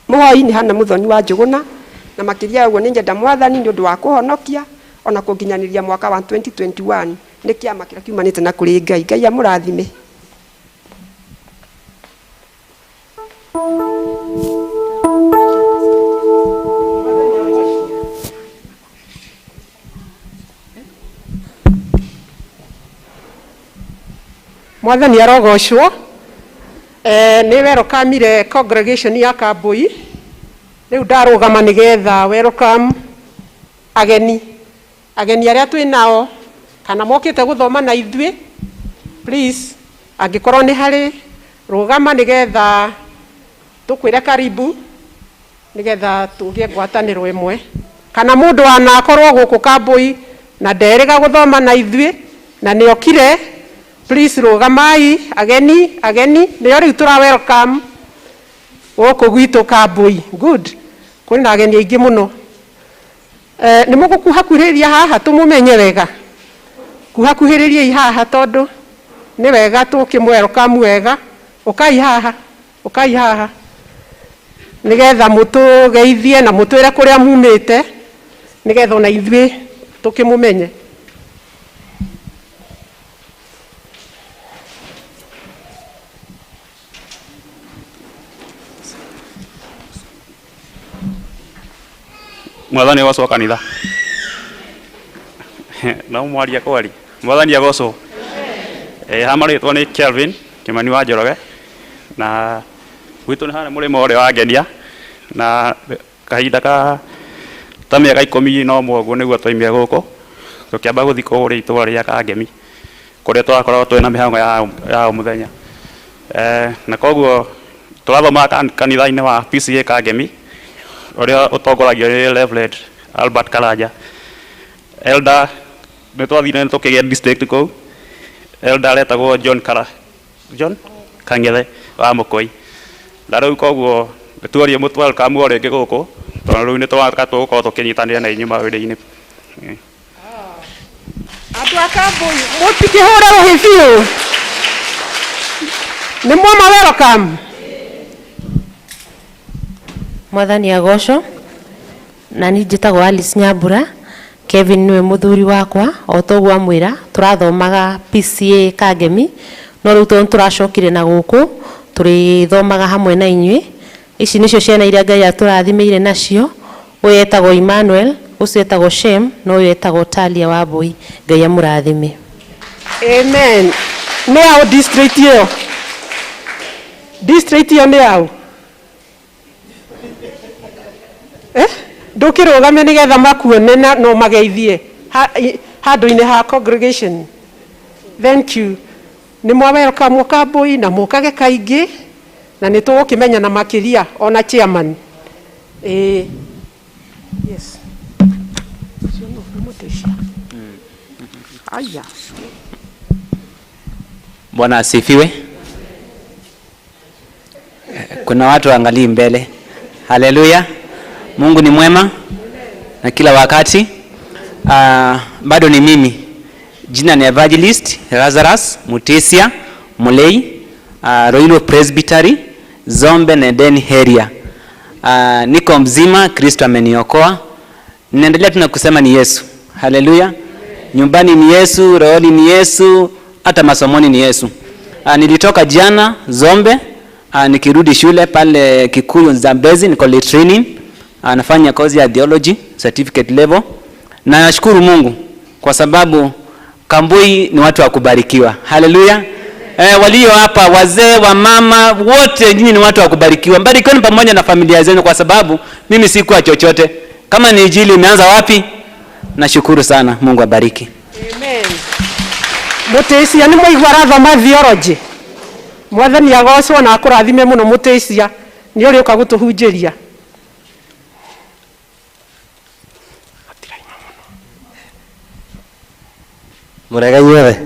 Speaker 6: Mũhoi nĩ Hana Mũthoni wa Njũgũna, na makĩria ya ũguo nĩ nyenda mwathani nĩ ũndũ wa kũhonokia ona kũnginyanĩria mwaka wa 2021 nĩ kĩama kĩrĩa kiumanĩte na kũrĩ Ngai. Ngai amũrathime.
Speaker 2: Mwathani arogocwo. Nĩ welcome congregation ya Kambui. Rĩu ndarũgama nĩgetha welcome ageni, ageni arĩa twĩ nao kana mokĩte gũthoma na ithuĩ. Please, angĩkorwo nĩ harĩ, rũgama nĩgetha tũkwĩre karibu, nĩgetha tũgĩe ngwatanĩro ĩmwe. Kana mũndũ wanakorwo gũkũ Kambui Na nderĩga gũthoma na ithuĩ na nĩokire. Please rũgamai ageni, ageni nĩo rĩu tũra welcome gũkũ gwitũ Kambui. Good, kwĩna ageni aingĩ mũno. Nĩ mũgũkuhakuhĩrĩria haha tũmũmenye wega. Kuhakuhĩrĩriai haha tondũ nĩ wega tũkĩmwelcome wega. Ũkai haha, ũkai haha nĩgetha mũtũgeithie na mũtwĩre kũrĩa mumĩte nĩgetha ona ithuĩ tũkĩmũmenye.
Speaker 7: Mwathani agocwo kanitha. No mwaria kwari. Mwathani agocwo. Ha marĩtwa nĩ Kelvin Kimani wa Njoroge na gwitũ nĩ harĩa mũrĩmo ũrĩa wa Ngenia na kahinda ka ta mĩaka 11 ũguo nĩguo twaimire gũkũ tũkĩamba gũthiĩ kũrĩa itũũra rĩa Kangemi kũrĩa tũrakoragwo twĩna mĩhango ya o mũthenya. Na koguo tũrathomaga kanitha-inĩ wa PCA Kangemi ũrĩa ũtongoragio nĩ Reverend Albert Karanja. Elder nĩ twathire tũkĩgĩa district kũu. Elder aretagwo John Kara, John Kang'ethe wa Mũkũi. Na rĩu koguo nĩ tuorie mũtũ welcome o rĩngĩ gũkũ tondũ rĩu nĩ tũgũkorwo tũkĩnyitanĩra na inyuĩ mawĩra-inĩ.
Speaker 2: Andũ a Kambui mũtikĩhũre rũhĩ biũ. Nĩ mwama welcome.
Speaker 8: Mwathani agocwo. Na niĩ njĩtagwo Alice Nyambura. Kevin nĩwe mũthuri wakwa, o toguo amwĩra tũrathomaga PCA Kangemi, no rĩu tondũ tũracokire na gũkũ tũrĩthomaga hamwe na inyuĩ. Ici nĩcio ciana iria Ngai atũrathimĩire nacio. Ũyũ etagwo Emmanuel, ũcio etagwo Shem, na ũyũ etagwo Talia Wambui. Ngai amũrathime.
Speaker 2: Amen. Nĩ yaũ district ĩyo? District ĩyo nĩ yaũ? Ndũkĩrũgame nĩgetha makuone na no mageithie handũ-inĩ ha congregation. Thank you. Nĩ mwa welcome Kambui na mũkage kaingĩ na nĩ tũgũkĩmenyana makĩria ona chairman. Yes. Aya.
Speaker 9: Bwana asifiwe. Kuna watu waangalii mbele. Haleluya. Mungu ni mwema na kila wakati. Bado ni mimi. Jina ni Evangelist Lazarus Mutesia Mulei, Royal Presbytery, Zombe Nendeni Heria. Niko mzima, Kristo ameniokoa. Ninaendelea tu na kusema ni Yesu. Haleluya. Nyumbani ni Yesu, rohoni ni Yesu, hata masomoni ni Yesu. Nilitoka jana Zombe, nikirudi shule pale Kikuyu Zambezi, niko late training. Nafanya kozi ya theology certificate level. Na nashukuru Mungu kwa sababu Kambui ni watu wa kubarikiwa. Haleluya. Walio hapa wazee wa mama wote nyinyi ni watu wa kubarikiwa. Mbarikiweni pamoja na familia zenu kwa sababu mimi sikuwa chochote. Kama ni injili imeanza wapi? Nashukuru sana, Mungu abariki.
Speaker 2: Amen. Mutesia ni mwaigua arathoma theology. Mwathani agocwo na akũrathime mũno Mutesia nĩ ũrĩ ũka gũtũhunjĩria.
Speaker 10: Mũrega inyuothe.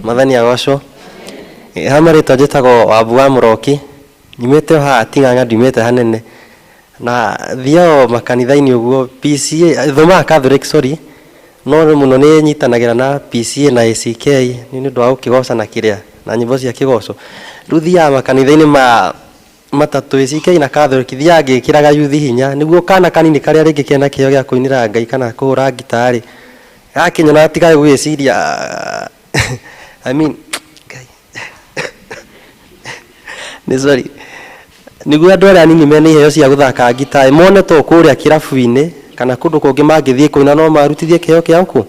Speaker 10: Mwathani agocwo. Ha marĩtwa njĩtagwo Wambu wa Mũroki. Nyumĩte o haha Ting'ang'a, ndiumĩte hanene. Na thiaga makanitha-inĩ ũguo PCA, thomaga Catholic sorry, no mũno nĩ nyitanagĩra na PCA na ACK nĩ ũndũ wa gũkĩgoca na kĩrĩa na nyĩmbo cia kĩgoco. Rĩu thiaga makanitha-inĩ ma matatũ ACK na Catholic, thiaga ngĩkĩraga yuthi hinya nĩguo kana kanini karĩa rĩngĩ kena kĩheo gĩa kũinĩra Ngai kana kũhũra ngitarĩ gakinyona gatigage gwĩciria I mean, Ngai. Nĩ sorry. Nĩguo andũ arĩa anini mena iheo cia gũthaka ngitarĩ mone to kũrĩa kĩrabu-inĩ kana kũndũ kũngĩ mangĩthiĩ kũina no marutithie kĩheo kĩao kũ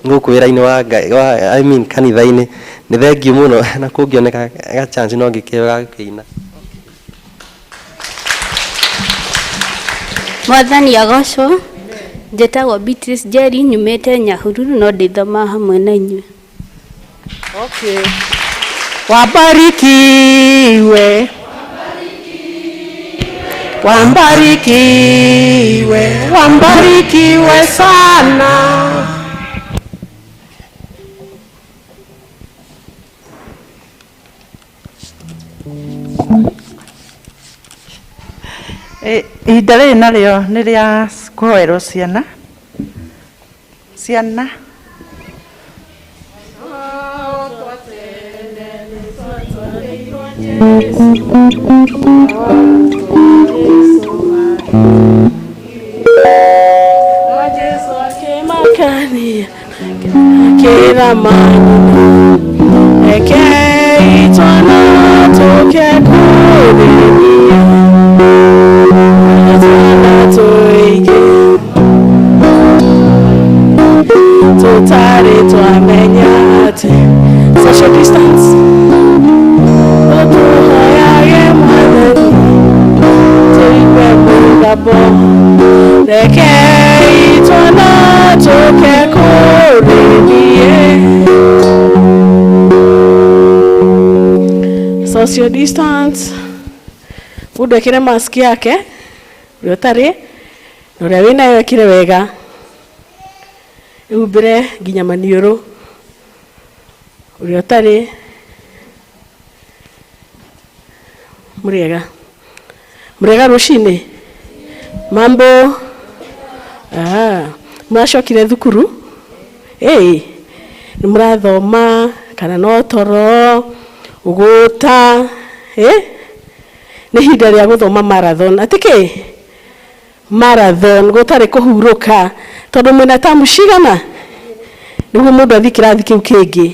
Speaker 10: gũkũ wĩra-inĩ wa Ngai, wa, I mean, kanitha-inĩ. Nĩ thengiũ mũno na kũngĩoneka ga chance no ngĩkĩheo ga gũkĩina.
Speaker 11: Mwathani agocwo. Njĩtagwo Beatrice Njeri, nyumĩte Nyahururu no ndĩthomaga hamwe na inyuĩ.
Speaker 2: Okay. Wabarikiwe. Wabarikiwe. Wabarikiwe sana.
Speaker 1: Ihinda rĩrĩ narĩo nĩ rĩa kũhoerwo ciana. Ciana.
Speaker 3: Jesu akĩmakania akĩra manyina rekei twana tũke kũrĩ niĩ twana tũingĩ tũtarĩ twamenya atĩ social distance tũtũhoyage mwathani tũigue mũgambo rekei twana tũke kũrĩ niĩ. Social distance, mũndũ ekĩre mask yake, ũrĩa ũtarĩ na ũrĩa wĩnayo ekĩre wega, ĩhumbĩre nginya maniũrũ, ũrĩa ũtarĩ mũrĩega mũrĩega rũcinĩ mambo. Mũracokire thukuru ĩĩ nĩ mũrathoma kana no toro ũgũta ĩ nĩ ihinda rĩa gũthoma marathon atĩ kĩ marathon gũtarĩ kũhurũka tondũ mwĩna tamu cigana nĩguo mũndũ athiĩ kĩrathi kĩu kĩngĩ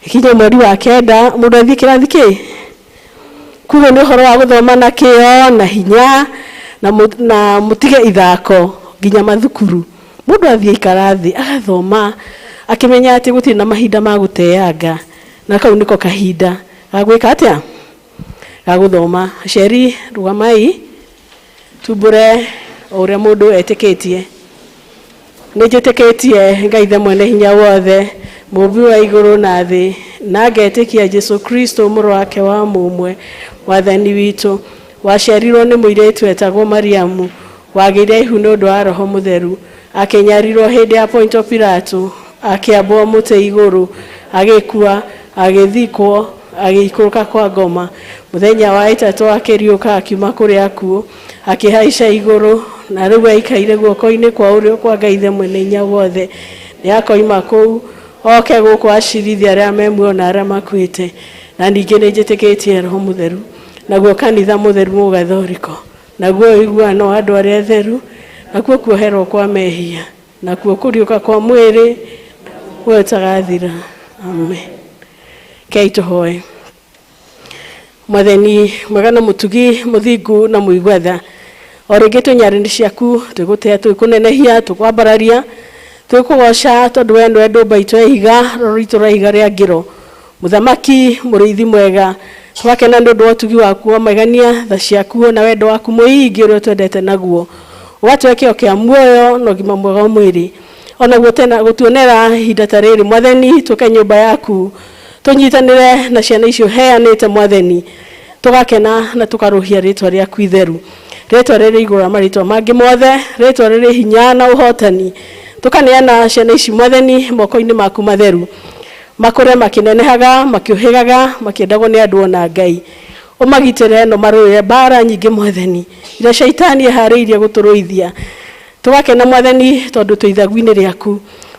Speaker 3: ikinye mweri wa kenda mũndũ athiĩ kĩrathi kĩ kuga nĩ ũhoro wa gũthoma na kĩo na hinya na mũtige ithako nginya mathukuru mũndũ athiĩ aikara thĩ agathoma akĩmenya atĩ gũtirĩ na mahinda ma gũteanga na kau nĩko kahinda ga gwĩka atĩa ga gũthoma. Aciari rũgamai tumbũre o ũrĩa mũndũ etĩkĩtie. Nĩ njĩtĩkĩtie Ngai Ithe mwene hinya wothe mũũmbi wa igũrũ na thĩ na ngetĩkia Jesu Kristo mũrũ wake wa mũmwe wathani witũ waciarirwo nĩ mũirĩtu etagwo Mariamu wagĩire ihu nĩ ũndũ wa Roho Mũtheru akĩnyarirwo hĩndĩ ya Ponto Pilato akĩambwo mũtĩ igũrũ agĩkua agĩthikwo agĩikũrũka kwa ngoma mũthenya wa ĩtatũ akĩriũka akiuma kũrĩ akuũ akĩhaica igũrũ na rĩu aikaire guoko-inĩ kwa ũrĩo kwa Ngai Ithe mwene hinya wothe nĩ akoima kũu oke gũkũ acirithie arĩa me muoyo na arĩa makuĩte na ningĩ nĩ njĩtĩkĩtie Roho Mũtheru naguo kanitha mũtheru mũgathoriko naguo ũiguano wa andũ arĩa atheru nakuo kuoherwo kwa mehia nakuo kũriũka kwa mwĩrĩ muoyo ũtagathira. Amen. Kei tũhoe. Mwathani mwega na mũtugi mũthingu na mũigua tha o rĩngĩ twĩ nyarĩrĩ ciaku twĩgũtĩa twĩkũnenehia tũkwambararia twĩkũgoca tondũ we nĩwe ndũmba itũ ya ihiga rũrũ ritũ rwa ihiga rĩa ngĩro mũthamaki mũrĩithi mwega twakena nĩ ũndũ wa ũtugi waku wa magegania tha ciaku na wendo waku mũingĩ ũrĩa ũtwendete naguo ũgatũhe kĩo kĩa muoyo na ũgima mwega wa mwĩrĩ onaguo tena gũtuonera ihinda ta rĩrĩ mwathani tũke nyũmba yaku tũnyitanĩre na ciana icio heanĩte mwathani tũgakena na tũkarũhia rĩtwa rĩaku itheru rĩtwa rĩrĩ igũrũ rĩa marĩtwa mangĩ mothe rĩtwa rĩrĩ hinya na ũhotani tũkaneana ciana ici mwathani moko-inĩ maku matheru makũre makĩnenehaga makĩũhĩgaga makĩendagwo nĩ andũ ona Ngai ũmagitĩre no marũĩre mbara nyingĩ mwathani iria caitani eharĩirie gũtũrũithia tũgakena mwathani tondũ twĩ ithagu-inĩ rĩaku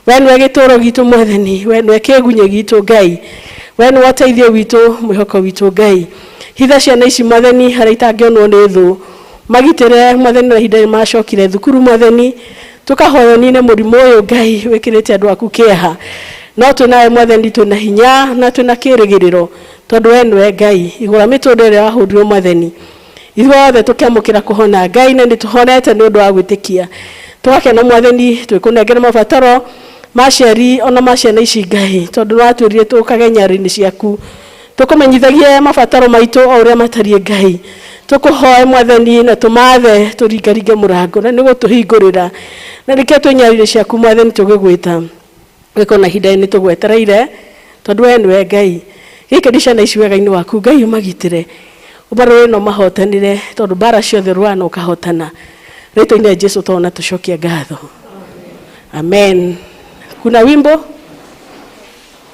Speaker 3: we nĩwe gĩtũũro gitũ mwathani we nĩwe kĩgunyĩ gitũ Ngai we nĩwe ũteithio witũ mwĩhoko witũ Ngai hitha ciana ici mwathani harĩa itangĩonwo nĩ thũ magitĩre mwathani na ihinda macokire thukuru mwathani tũkahoya ũnine mũrimũ ũyũ Ngai wĩkĩrĩte andũ aku kĩeha no twĩnawe mwathani twĩna hinya na twĩna kĩrĩgĩrĩro tondũ we nĩwe Ngai igũra mĩtũndũ ĩrĩa wahũrirwo mwathani ithuothe tũkĩamũkĩra kũhona Ngai na nĩ tũhonete nĩ ũndũ wa gwĩtĩkia tũgakena mwathani twĩkũnengera mabataro ma aciari ona ma ciana ici Ngai tondũ nĩ watwĩrire tũkage nyarĩrĩ ciaku tũkũmenyithagie mabataro maitũ o ũrĩa matariĩ Ngai tũkũhoe mwathani na tũmathe tũringaringe mũrango na nĩ gũtũhingũrĩra na nĩkĩo twĩ nyarĩrĩ ciaku mwathani tũgĩgwĩta gĩko na ihinda nĩ tũgwetereire tondũ we nĩwe Ngai gĩkĩri ciana ici wega-inĩ waku Ngai ũmagitĩre ũmarũe na ũmahotanĩre tondũ mbara ciothe ũrũaga na ũkahotana rĩtwa-inĩ rĩa Jesu twana tũcokia ngatho. Amen. Kuna wimbo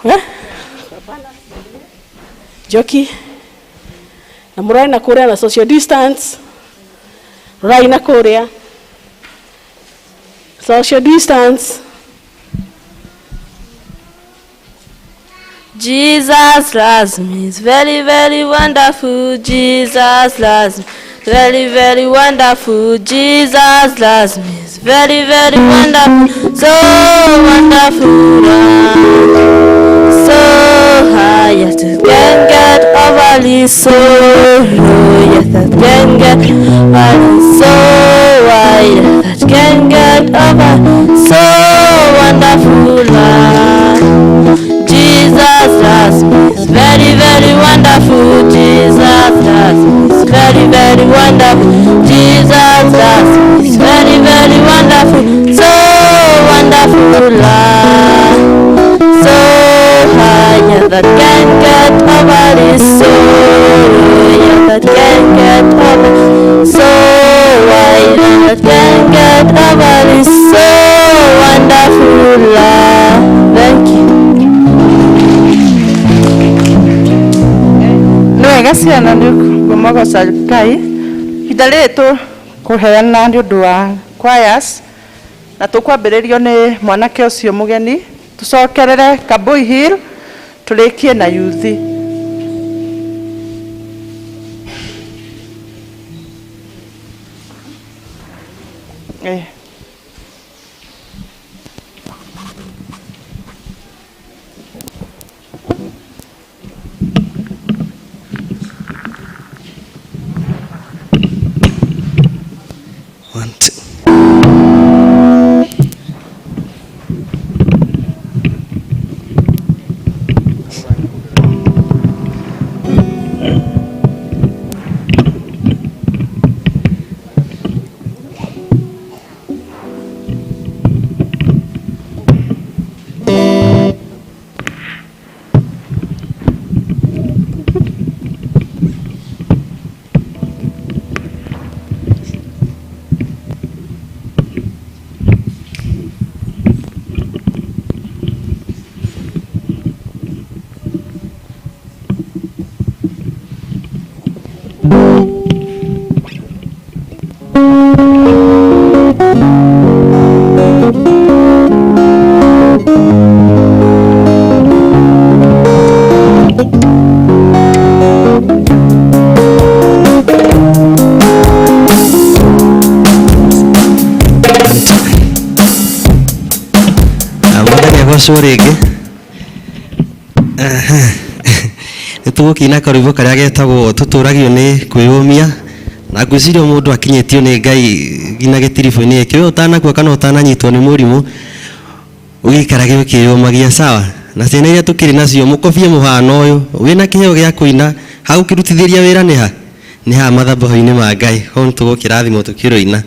Speaker 3: eh? Njoki na mũrore na kũrĩa na social distance Rorai na kũrĩa. Social distance.
Speaker 12: Jesus loves me. It's very, very wonderful. Jesus loves me. Very, very wonderful. Jesus loves me. It's very, very wonderful. So wonderful. So high, yes, I can't get over it. So low, yes, I can't get over it. So wide, yes, I can't get over. So wonderful. Jesus loves me. It's very, very wonderful. Jesus loves me. It's very, very wonderful. Jesus loves me. It's very, very wonderful. So wonderful love. So high, yeah, that can't get over it. So low, yeah, that can't get over. So wide, yeah, that can't get over it. So wonderful love. Thank you.
Speaker 1: Wega ciana nĩ kũmogoca Ngai ihinda rĩrĩ tũkũheana nĩ ũndũ wa choirs na tũkwambĩrĩrio nĩ mwanake ũcio mũgeni tũcokerere Kabui Hill tũrĩkie na yuthi.
Speaker 10: One, two. Agocwo rĩngĩ nĩ tũgũkĩina karwĩmbo karĩa getagwo tũtũragio nĩ kwĩyũmia na ngwĩciria mũndũ akinyĩtio nĩ Ngai nginya gĩtiribũ-inĩ gĩkĩ we ũtanakua kana ũtananyitwo nĩ mũrimũ ũgĩikarage ũkĩyũmagia sawa na ciana iria tũkĩrĩ nacio mũkobie mũhano ũyũ wĩna kĩheo gĩa kũina hagũkĩrutithĩria wĩra nĩ ha nĩ haha mathabahu-inĩ ma Ngai koguo nĩ tũgũkĩrathimwo tũkĩrũina.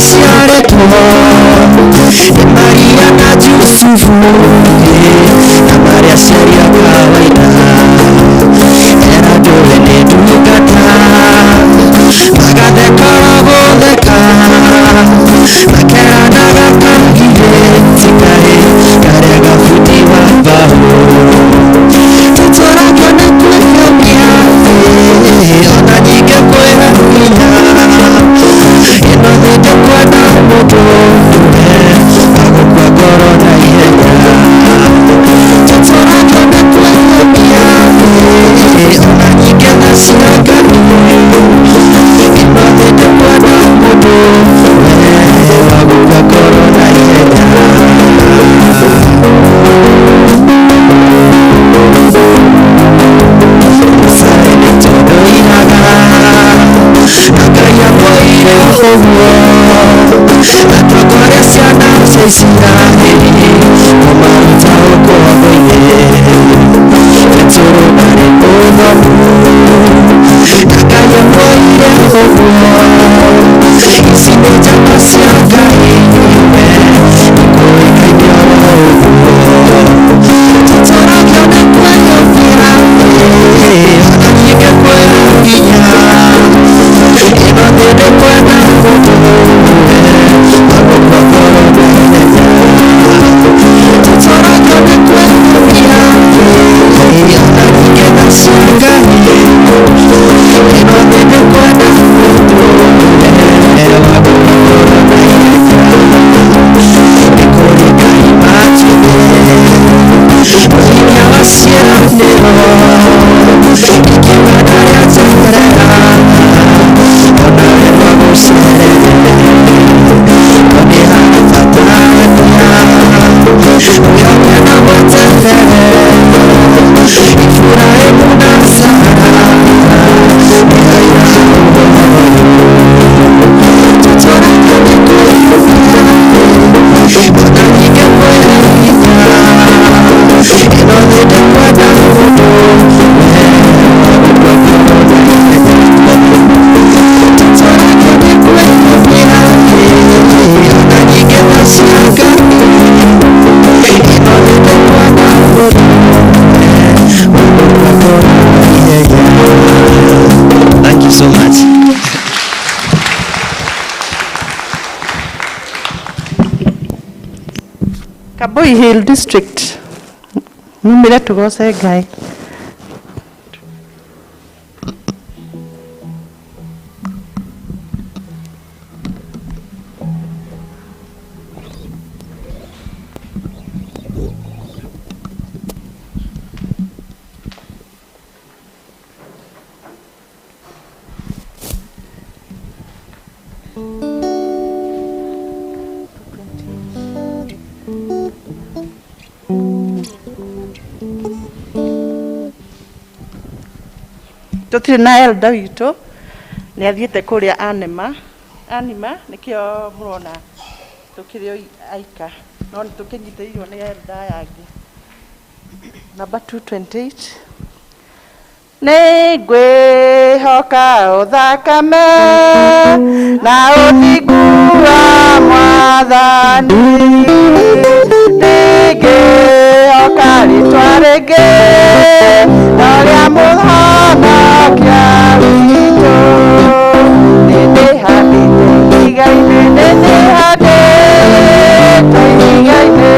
Speaker 13: Aciarĩtwo nĩ Maria na Jusufu, na marĩ aciari a kawaida. Era ndũwe nĩ ndungata, magatheka oro gũtheka, makeranaga kagirĩ tikarĩ karĩa gabundi wa mbaũ. Tũtũragio nĩ kwĩyũmia, ona ningĩ kwĩra hinya. Ĩno thĩ ndĩkwenda mũndũ ndũme agũkua ngoro na ihenya. Tũtũragio nĩ kwĩyũmia, ona ningĩ tha cia Ngai. Ĩno thĩ ndĩkwenda mũndũ wagũkua ngoro na ihenya. Mũcare nĩ tondũ iraga na Ngai amwĩire ũguo atongoria ciana cia Isiraeli kũmaruta ũkombo-inĩ. Petero arĩ mũthomu na Ngai amwĩire ũguo ici nĩ njama cia Ngai we nĩkũĩkaine oro ũguo. Tũtũragio nĩ kwĩyũmia, ona ningĩ kwĩra hinya. Ĩno thĩ ndĩkwenda mũndũ agũkua ngoro na ihenya. Tũtũragio nĩ kwĩyũmia, ona ningĩ tha cia Ngai. Ĩno thĩ ndĩkwenda mũndũ wagũkua ngoro na ihenya. Nĩ kũrĩ Ngai matume mũhikia wa ciĩranĩro, ingiuga ndarĩa njeterera onawe no agũcerere. No nĩ harĩ bata wendea wĩhoke na weterere Iburahĩmu na Sara nĩ aira a ũhoro ũyũ. Tũtũragio nĩ kwĩyũmia, ona ningĩ kwĩra hinya. Ĩno thĩ ndĩkwenda mũndũ wagũkua ngoro na ihenya. Tũtũragio nĩ kwĩyũmia, ona ningĩ tha cia Ngai. Ĩno thĩ ndĩkwenda mũndũ wagũkua ngoro na ihenya. Thank you so much.
Speaker 1: Kaboi Hill District mumire tugoce Ngai. Tũtirĩ na elder witũ, nĩ athiĩte kũrĩa anima anima, nĩkĩo mũrona tũkĩrĩ o aika, no nĩ tũkĩnyitĩrĩirwo nĩ elder aya angĩ. Number 228. Nĩ ngwĩhoka ũthakame na ũthingu wa Mwathani, ndingĩhoka rĩtwa rĩngĩ no rĩa Mũhonokia witũ. Nĩndĩhandĩte ihiga-inĩ, nĩndĩhandĩte ihiga-inĩ,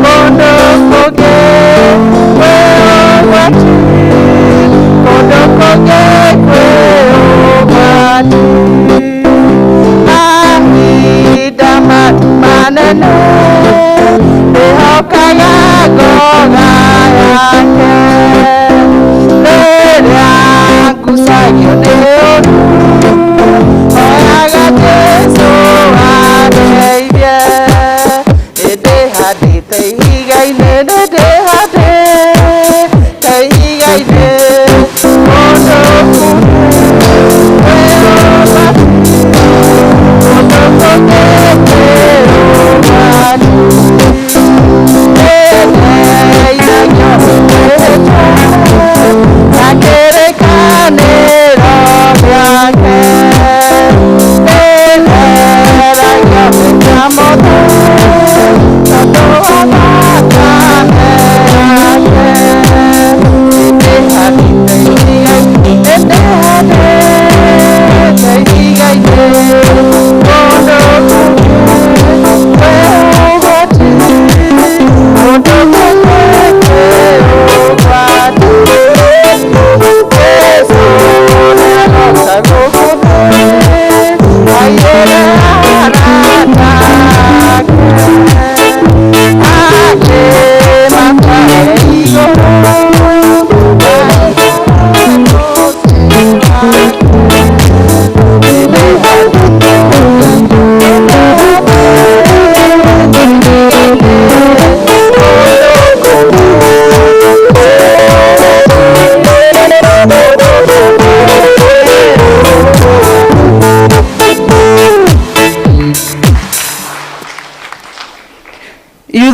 Speaker 1: kũndũ kũngĩ kwĩ ũgwati, kũndũ kũngĩ kwĩ ũgwati. Mahinda manene ndĩhokaga ngoga yake rĩrĩa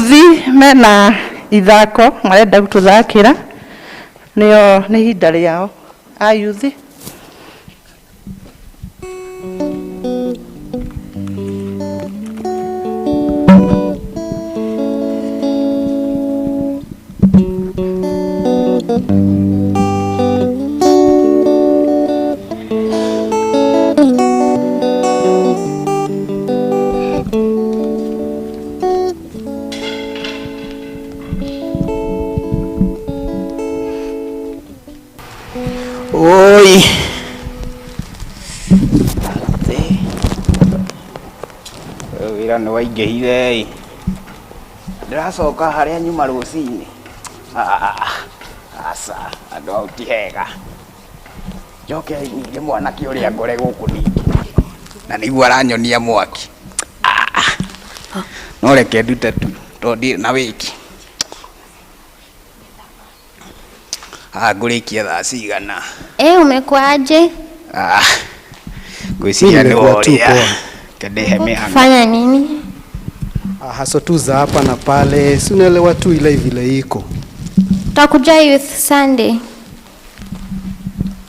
Speaker 1: Ayuthi mena ithako marenda gũtũthakĩra, nĩo nĩ ihinda rĩao ayuthi.
Speaker 14: Oi. Ũyũ wĩra nĩ waingĩhire ĩ. Ndĩracoka harĩa nyuma rũcinĩ. Ah, aca, andũ hau ti hega. Njoke ningĩ mwanake ũrĩa ngore gũkũ ningĩ. Na nĩguo aranyonia mwaki. Ah, no reke ndute tu tondũ ndirĩ na wĩki. Haha ngũrĩkia thaa cigana?
Speaker 15: Eh, umekuaje?
Speaker 14: Ah, ngwĩciria
Speaker 16: Mimi
Speaker 14: nĩ
Speaker 16: nimekuwa tu
Speaker 14: woria.
Speaker 16: poa.
Speaker 14: Kendehe mĩhang'o.
Speaker 15: Fanya nini?
Speaker 16: Ah, haso tu za hapa na pale, si unaelewa tu ile vile iko.
Speaker 15: Utakuja Youth Sunday.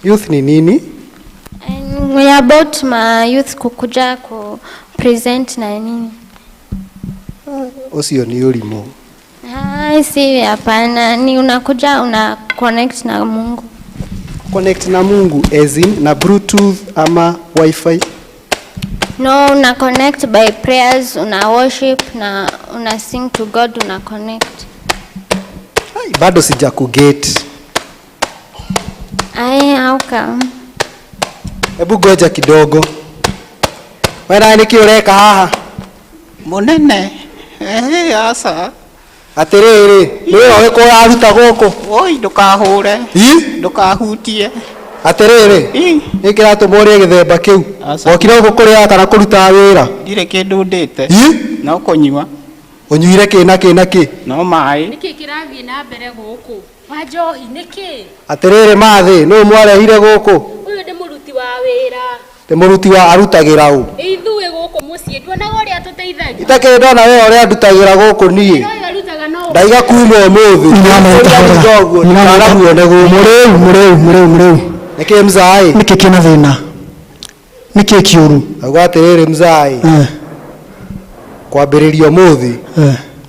Speaker 16: Youth ni nini?
Speaker 15: Ni about ma youth kukuja ku present na nini?
Speaker 16: Ucio ni ũrimũ.
Speaker 15: Ah, si hapana, ni unakuja una connect na Mungu.
Speaker 16: Connect na Mungu as in na Bluetooth ama Wi-Fi.
Speaker 15: No, una connect by prayers, una worship na una sing to God, una connect.
Speaker 16: Ai, bado sija kuget.
Speaker 15: Ai, how come?
Speaker 16: Hebu goja kidogo. Wewe nawe nĩkĩ ũreka haha?
Speaker 14: Mũnene. Eh, aca.
Speaker 16: Atĩrĩrĩ, nĩ wĩra ũrĩkũ ũraruta gũkũ?
Speaker 14: Oi, ndũkahũre.
Speaker 16: Ĩ?
Speaker 14: Ndũkahutie.
Speaker 16: Atĩrĩrĩ, nĩ kĩratũma ũrĩe gĩthemba kĩu? Wokire gũkũ kũrĩa kana kũrutaga wĩra?
Speaker 14: Ndirĩ kĩndũ ndĩte.
Speaker 16: Ĩ?
Speaker 14: No kũnyua.
Speaker 16: Ũnyuire kĩ na kĩ na kĩ?
Speaker 14: No maĩ.
Speaker 17: Nĩkĩ kĩrathiĩ na mbere gũkũ? Wanjohi nĩkĩ?
Speaker 16: Atĩrĩrĩ mathĩ, nũ mwarehire gũkũ?
Speaker 17: Ũyũ nĩ mũruti wa wĩra.
Speaker 16: Nĩ mũruti wa arutagĩra ũ?
Speaker 17: Ithuĩ gũkũ mũciĩ nduonaga ũrĩa tũteithagia.
Speaker 16: Itakĩrĩ ndona we ũrĩa ndutagĩra gũkũ niĩ.
Speaker 17: Wĩra ũyũ arutaga no
Speaker 16: Ndaiga kuma ũmũthĩ. Ũrĩa ũguo ndikanamuone gũkũ.
Speaker 18: Mũrĩu, mũrĩu, mũrĩu, mũrĩu.
Speaker 16: Nĩkĩ mzaĩ?
Speaker 18: Nĩkĩ kĩna thĩna? Nĩkĩ kĩũru?
Speaker 16: Auga atĩrĩrĩ mzaĩ. Kwambĩrĩria ũmũthĩ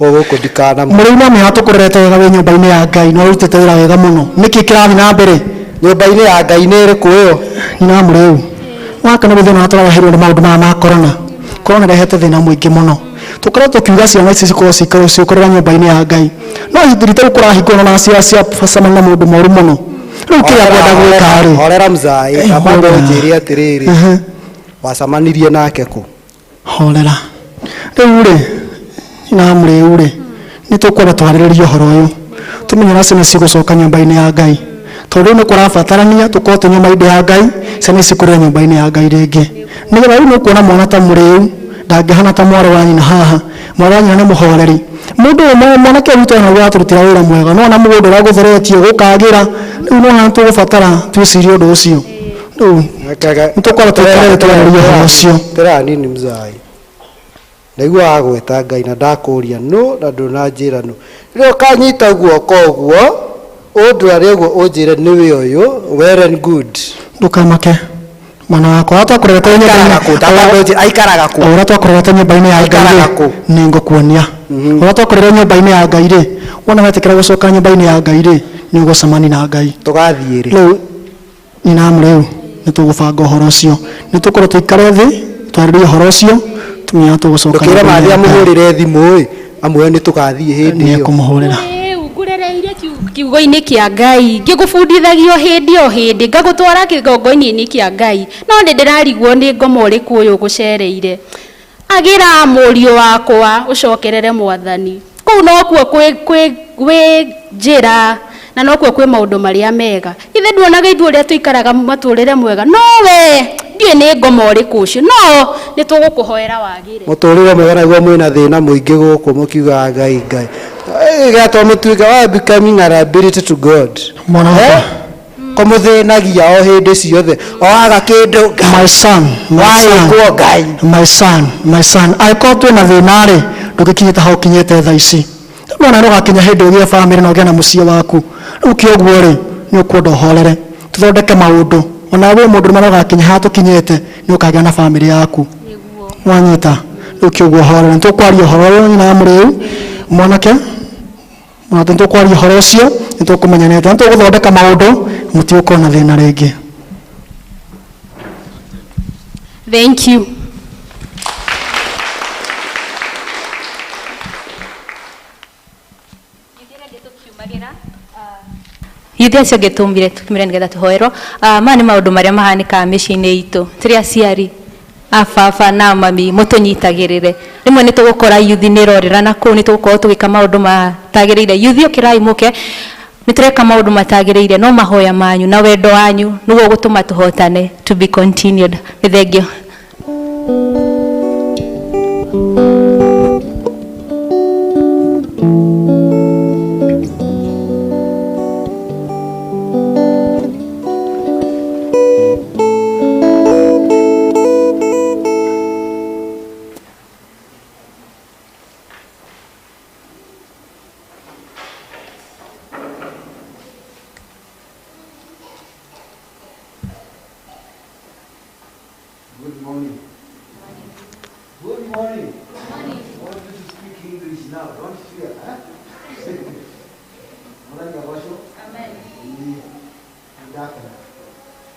Speaker 16: gũkũ ndikana
Speaker 18: Mũrĩu no mĩha tũkũrerete wega wĩ nyũmba-inĩ ya Ngai na ũrutĩte wĩra wega mũno. Nĩkĩ kĩrathiĩ na mbere?
Speaker 16: Nyũmba-inĩ ya Ngai nĩ ĩrĩkũ ĩyo?
Speaker 18: Nyina wa mũrĩu. Waka nĩ gũthĩna tũrareheirwo nĩ maũndũ maya ma corona. Corona ĩrehete thĩna mũingĩ mũno. Tũkoretwo tũkiuga ciana ici cikorwo cikorwo ciũkũrĩra nyũmba-inĩ ya Ngai. No ihinda rĩu kũrahingũrwo na cia ciacemania na maũndũ moru mũno. Rĩu kĩrĩa ngwenda gwĩka rĩ?
Speaker 16: Horera mzaĩ,
Speaker 18: Eh,
Speaker 16: kamba
Speaker 18: horera.
Speaker 16: ũnjĩre atĩrĩrĩ. Wacemanirie nake kũ?
Speaker 18: Horera. Rĩu rĩ, nyina wa mũrĩu rĩ, nĩ tũkwenda twarĩrĩrie ũhoro ũyũ. Tũmenye ũrĩa ciana cigũcoka nyũmba-inĩ ya Ngai. Tondũ rĩu nĩ kũrabatarania tũkorwo twĩ nyũmba-inĩ ya Ngai, ciana ici cikũrĩre nyũmba-inĩ ya Ngai rĩngĩ. Nĩgetha rĩu nĩ ũkuona mwana ta mũrĩu, ndangĩhana ta mwarĩ wa nyina haha. Mwarĩ wa nyina nĩ mũhoreri. Mũndũ ũyũ mwanake ũyũ witũ ena ũratũrutĩra wĩra mwega. No ona mũgũnda ũrĩa gũtheretio gũkagĩra, rĩu no haha tũgũbatara twĩcirie ũndũ ũcio. Rĩu nĩ tũkwenda tũikarĩre twarĩrĩrie ũhoro ũcio.
Speaker 16: Tera nini mzaĩ. Ndaigua wagweta Ngai na ndakũria nũ na ndũnanjĩra nũ. Rĩrĩa ũkanyita guoko ũguo, ũndware ũguo ũnjĩre nĩwe ũyũ, well and good.
Speaker 18: Ndũkamake. Mwana wakwa ũrĩa twakũrerete wĩ
Speaker 16: Aikaraga kũ? Ndakamba ũnjĩre, aikaraga kũ?
Speaker 18: Ũrĩa twakũrerete nyũmba-inĩ ya Ngai
Speaker 16: Aikaraga
Speaker 18: rĩ,
Speaker 16: kũ?
Speaker 18: nĩ ngũkuonia. Ũrĩa twakũrerete nyũmba-inĩ ya Ngai rĩ, wona wetĩkĩra gũcoka nyũmba-inĩ ya Ngai rĩ, nĩ ũgũcemania na Ngai.
Speaker 16: Tũgathiĩ rĩ?
Speaker 18: Rĩu nyina wa mũrĩu nĩ tũgũbanga ũhoro ũcio. Nĩ tũkorwo tũikare thĩ, twarĩrĩrie ũhoro ũcio, tũmenye ũrĩa tũgũcoka
Speaker 16: Ndũkĩre
Speaker 18: nyũmba-inĩ
Speaker 16: mathĩ
Speaker 18: ya Ngai.
Speaker 16: amũhũrĩre thimũ ĩ, amwĩre nĩ tũgathiĩ hĩndĩ
Speaker 18: Nĩ
Speaker 16: ĩyo.
Speaker 18: ekũmũhũrĩra.
Speaker 17: Rĩu ngũrereire kiugo-inĩ kĩa Ngai ngĩgũbundithagia o hĩndĩ o hĩndĩ ngagũtwara kĩgongoinĩ kĩa Ngai no nĩ ndĩrarigwo nĩ ngoma ũrĩkũ ũyũ ũgũcereire. Agĩra mũriũ wakwa ũcokerere mwathani. Kũu nokuo kwĩ kwĩ gwĩ njĩra na nokuo kwĩ maũndũ marĩa mega. Ithe nduonaga ithuĩ ũrĩa tũikaraga matũrĩre mwega no we ndiũĩ nĩ ngoma ũrĩkũ ũcio no nĩ tũgũkũhoera wagĩre.
Speaker 16: Mũtũrĩre mwega naguo mwĩna thĩna mũingĩ gũkũ mũkiugaga Ngai Ngai. Gatwa mũtuĩka wa becoming a liability to God.
Speaker 18: Mwana wakwa.
Speaker 16: Kũmũthĩnagia o hĩndĩ ciothe. O aga kĩndũ Ngai.
Speaker 18: My son, my son,
Speaker 16: Wahĩkwo Ngai.
Speaker 18: my son, my son. Angĩkorwo twĩna thĩna rĩ, Ndũngĩkinyĩte hau ũkinyĩte thaa ici. Nona nĩ ũgakinya hĩndĩ ũgĩe bamĩrĩ na ũgĩe na mũciĩ waku. Rĩu kĩoguo rĩ, nĩ ũkwenda ũhorere. Tũthondeke maũndũ. Ona wĩ mũndũ ũrũme no ũgakinya haha tũkinyĩte, nĩ ũkagĩa na bamĩrĩ yaku. Mwanyita? Rĩu kĩoguo ũhorere. Nĩ tũkwaria ũhoro ũyũ nyina wa mũrĩu, mwanake, na nĩ tũkwaria ũhoro ũcio, nĩ tũkũmenyanĩte. Nĩ tũgũthondeka maũndũ, mũtigũkorwo na thĩna rĩngĩ.
Speaker 17: Thank you.
Speaker 5: Ithuĩ acio angĩ tumire tumire nĩgetha tũhoerwo. Ah, maya nĩ maũndũ marĩa mahanĩkaga mĩciĩ-inĩ itũ. Tũrĩ aciari a baba na mami mũtũnyitagĩrĩre. Rĩmwe nĩ tũgũkora yuthi nĩ ĩrorĩra na kũu, nĩ tũgũkorwo tũgĩka maũndũ matagĩrĩire. Yuthi ũkĩrai mũke, nĩ tũreka maũndũ matagĩrĩire, no mahoya manyu na wendo wanyu nĩguo ũgũtũma tũhotane. To be continued. Nĩ thengio.
Speaker 16: Good morning. Good morning. Good morning. I want you to speak English now. Don't fear. Huh? Mwathani agocwo. Amen. Nĩ ndakena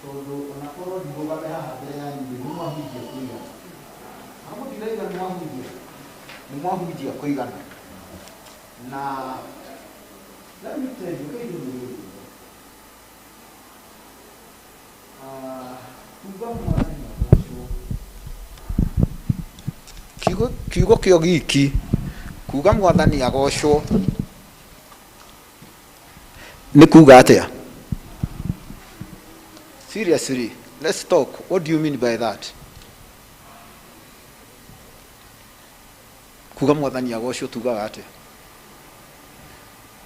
Speaker 16: tondũ ona korwo ndigũgame haha mbere yanyu rĩ, nĩ mwahunjia kũigana. Na mũtiraiga nĩ mwahunjia? Nĩ mwahunjia kũigana. Na let me tell you, kĩndũ nĩ kuga Mwathani agocwo.
Speaker 14: Kiugo kiugo kĩo giki kuga Mwathani agocwo nĩ kuga atĩa? Seriously, let's talk. What do you mean by that? Kuga Mwathani agocwo tugaga atĩa?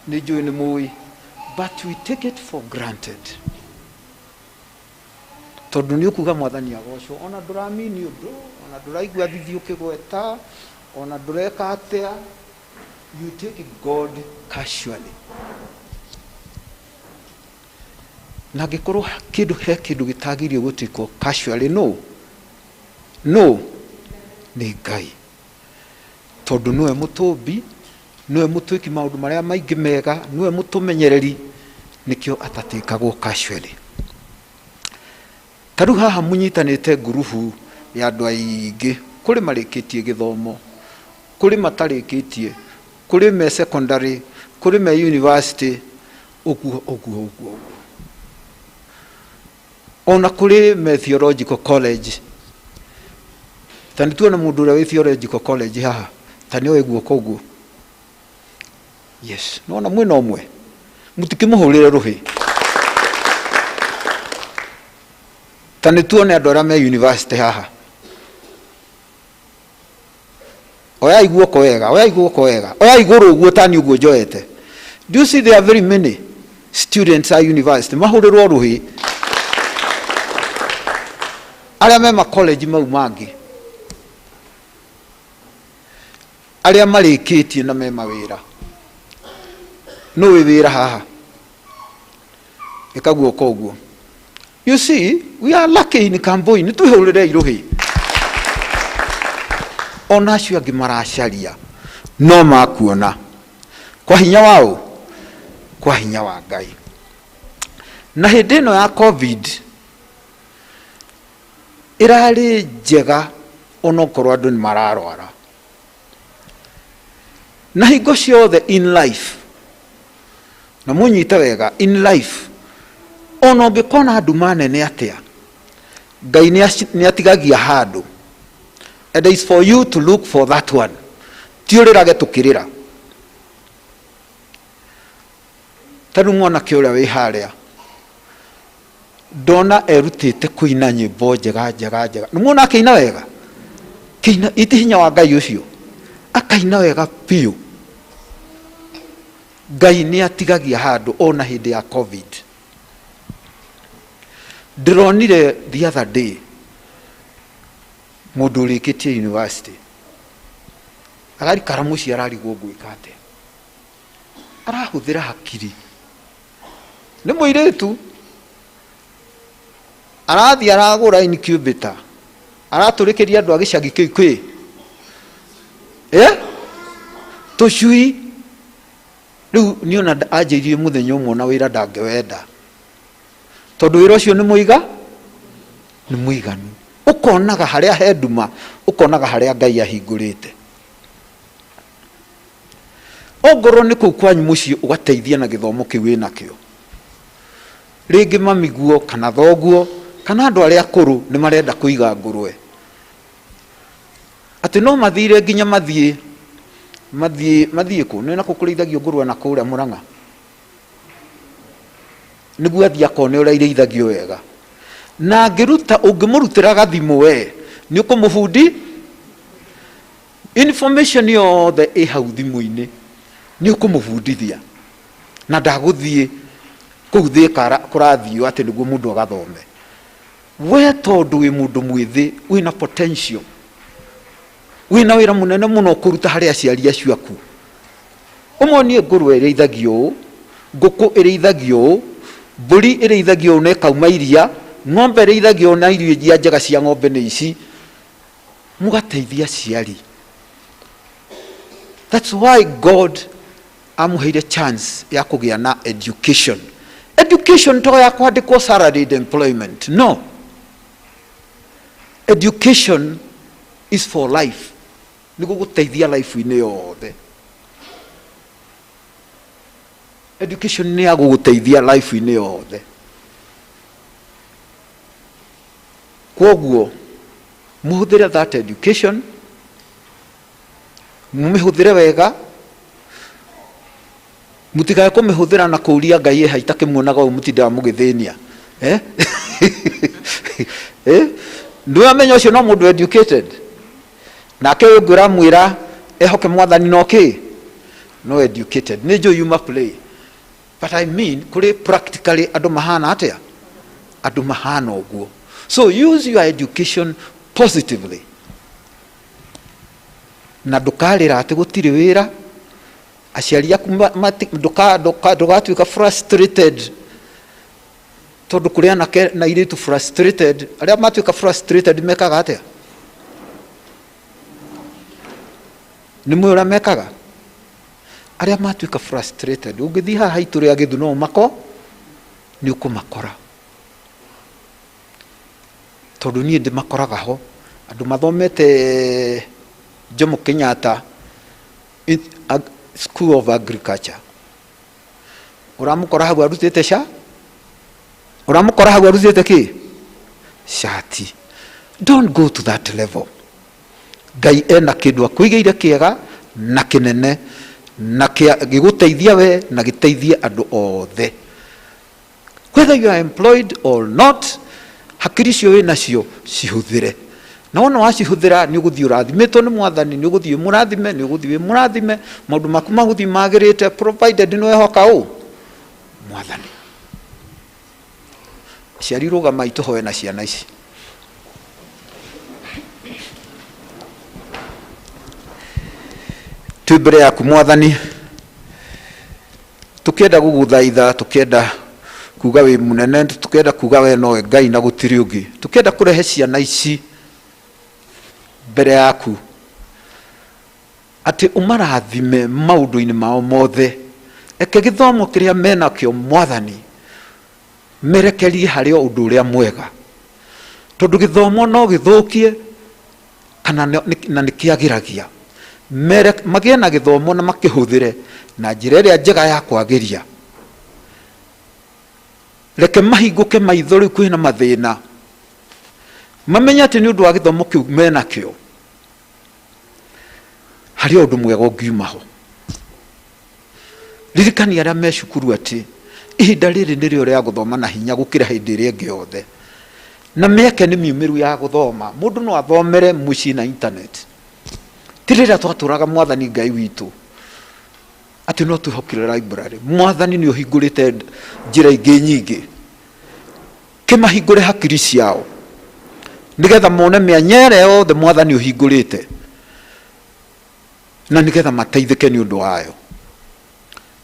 Speaker 14: Nĩ njũĩ nĩ mũĩ, but we take it for granted. Tondũ nĩ ũkuga Mwathani agocwo ona ndũramini ũndũ, ona ndũraigua thithi ũkĩgweta, ona ndũreka atĩa. You take God casually. Na angĩkorwo kĩndũ he kĩndũ gĩtagĩrĩire gũtuĩkwo casually, no no nĩ Ngai, tondũ nĩwe mũtũmbi, nĩwe mũtwĩki maũndũ marĩa maingĩ mega, nĩwe mũtũmenyereri, nĩkĩo atatĩkagwo casually. Ta rĩu haha mũnyitanĩte ngurubu ya andũ aingĩ, kũrĩ marĩkĩtie gĩthomo, kũrĩ matarĩkĩtie, kũrĩ me secondary, kũrĩ me university, ũguo ũguo ũguo ũguo, ona kũrĩ me theological college. Ta nĩ tuone mũndũ ũrĩa wĩ theological college haha, ta nĩ oĩ guoko ũguo. Yes, nona mwĩna ũmwe, mũtikĩmũhũrĩre rũhĩ. Ta nĩ tuone andũ arĩa me university haha. Oyai guoko wega, oyai guoko wega, oyai igũrũ ũguo tani ũguo njoete. Do you see there are very many students a university? Mahũrĩrwo rũhĩ. Arĩa me ma college mau mangĩ, arĩa marĩkĩtie na me mawĩra, nũ wĩ wĩra haha? Ĩka guoko ũguo. You see, we are lucky in Kambui. Nĩ twĩhũrĩrei rũhĩ. Ona acio angĩ maracaria no makuona kwa hinya wa ũ? Kwa hinya wa Ngai. Na hĩndĩ ĩno ya COVID ĩrarĩ njega onokorwo andũ nĩ mararwara. Na hingo ciothe in life, na mũnyite wega, in life ona ũngĩkona nduma nene atĩa, Ngai nĩ atigagia handũ, and it's for you to look for that one. Ti ũrĩrage tũkĩrĩra. Ta rĩu mwanake ũrĩa wĩ harĩa ndona erutĩte kũina nyĩmbo njega njega njega, nĩ muona akĩina wega, kĩina iti hinya wa Ngai ũcio, akaina wega biũ. Ngai nĩ atigagia handũ ona hĩndĩ ya COVID. Ndĩronire the other day mũndũ ũrĩkĩtie university.
Speaker 19: Ararikara mũciĩ ararigwo ngwĩka atĩa. Arahũthĩra hakiri. Nĩ mũirĩtu arathiĩ aragũra incubator aratũrĩkĩria andũ a gĩcagi kĩu kĩ eh? Tũcui rĩu niĩ ona anjĩirie mũthenya ũmwe ona wĩra ndangĩwenda tondũ wĩra ũcio nĩ mũiga nĩ mũiganu. Ũkonaga harĩa he nduma, ũkonaga harĩa Ngai ahingũrĩte. Ongorwo nĩ kũu kwanyu mũciĩ ũgateithia na gĩthomo kĩu wĩnakĩo. Rĩngĩ mamiguo kana thoguo kana andũ arĩa akũrũ nĩ marenda kũiga ngũrwe. Atĩ no mathire nginya mathiĩ mathiĩ mathiĩ kũ? Nĩ nakũ kũrĩithagio ngũrwe na kũrĩa Mũrang'a? Nĩguo athiĩ akone ũrĩa irĩithagio wega. Na angĩruta ũngĩmũrutĩra gathimũ we nĩ ũkũmũbundi information yothe ĩ hau thimũ-inĩ nĩ ũkũmũbundithia na ndagũthiĩ kũu Thĩka kũrathiio atĩ nĩguo mũndũ agathome. We tondũ wĩ mũndũ mwĩthĩ wĩna potential, wĩna wĩra mũnene mũno ũkũruta harĩ aciari acio aku. Ũmonie ngũrwe ĩrĩithagio ũũ, ngũkũ ĩrĩithagio ũũ, mbũri ĩrĩithagio ũũ na ĩkauma iria, ng'ombe ĩrĩithagio ũũ na irio iria njega cia ng'ombe nĩ ici. Mũgateithia aciari. That's why God amũheire chance ya kũgĩa na education. Education to ya kwandĩkwo salaried employment. No. Education is for life. Nĩ gũgũteithia life-inĩ yothe. Education nĩ ya gũgũteithia life-inĩ yothe. Kwoguo mũhũthĩre that education, mũmĩhũthĩre wega, mũtikae kũmĩhũthĩra na kũria Ngai ĩha itakĩmuonaga ũũ mũtindaga mũgĩthĩnia. Eh? Eh? Nĩwamenya ũcio no mũndũ educated. Nake ũyũ ũngĩ ũramwĩra ehoke mwathani no kĩ? No educated. Nĩ njũĩ yuma play. But I mean, kũrĩ practically andũ mahana atĩa? Andũ mahana ũguo. So use your education positively. Na ndũkarĩra atĩ gũtirĩ wĩra, aciari aku ndũgatuĩka frustrated tondũ kũrĩ anake na airĩtu frustrated, arĩa matuĩka frustrated mekaga atĩa? Nĩ mũĩ ũrĩa mekaga? Arĩa matuĩka frustrated, ũngĩthiĩ haha haitũ rĩa Gĩthu no ũmako, nĩ ũkũmakora. Tondũ niĩ ndĩmakoraga ho, andũ mathomete Jomo Kenyatta School of Agriculture. Ũramũkora hau arutĩte ca? Ũramũkora hau arutĩte kĩ? Cati. Don't go to that level. Ngai ena kĩndũ akũigĩire kĩega na kĩnene na gĩgũteithia we na gĩteithie andũ othe. Whether you are employed or not, hakiri icio wĩ nacio cihũthĩre. Na wona wacihũthĩra nĩ ũgũthiĩ ũrathimĩtwo nĩ mwathani, nĩ ũgũthiĩ wĩ mũrathime, nĩ ũgũthiĩ wĩ mũrathime, maũndũ maku magũthiĩ magĩrĩte provided nĩ wehoka ũ? Mwathani. Aciari rũgamai tũhoe na ciana ici. Twĩ mbere yaku mwathani, tũkĩenda gũgũthaitha, tũkĩenda kuga wĩ mũnene, tũkĩenda kuga we nowe Ngai na gũtirĩ ũngĩ. Tũkĩenda kũrehe ciana ici mbere yaku atĩ ũmarathime maũndũ-inĩ mao mothe. Reke gĩthomo kĩrĩa menakĩo mwathani merekerie harĩ o ũndũ ũrĩa mwega, tondũ gĩthomo no gĩthũkie kana na nĩ kĩagĩragia. Magĩe na gĩthomo na makĩhũthĩre na njĩra ĩrĩa njega ya kwagĩria. Reke mahingũke maitho rĩu kwĩna mathĩna, mamenye atĩ nĩ ũndũ wa gĩthomo kĩu menakĩo harĩ o ũndũ mwega ũngiuma ho. Ririkania arĩa me cukuru atĩ ihinda rĩrĩ nĩrĩo rĩa gũthoma na hinya gũkĩra hĩndĩ ĩrĩa ĩngĩ yothe. Na mĩeke nĩ miumĩru ya gũthoma. Mũndũ no athomere mũciĩ na internet. Ti rĩrĩa twatũraga mwathani Ngai witũ atĩ no twĩhokire library. Mwathani nĩ ũhingũrĩte njĩra ingĩ nyingĩ. Kĩmahingũre hakiri ciao nĩgetha mone mĩanya ĩrĩa yothe mwathani ũhingũrĩte. Na nĩgetha mateithĩke nĩ ũndũ wayo.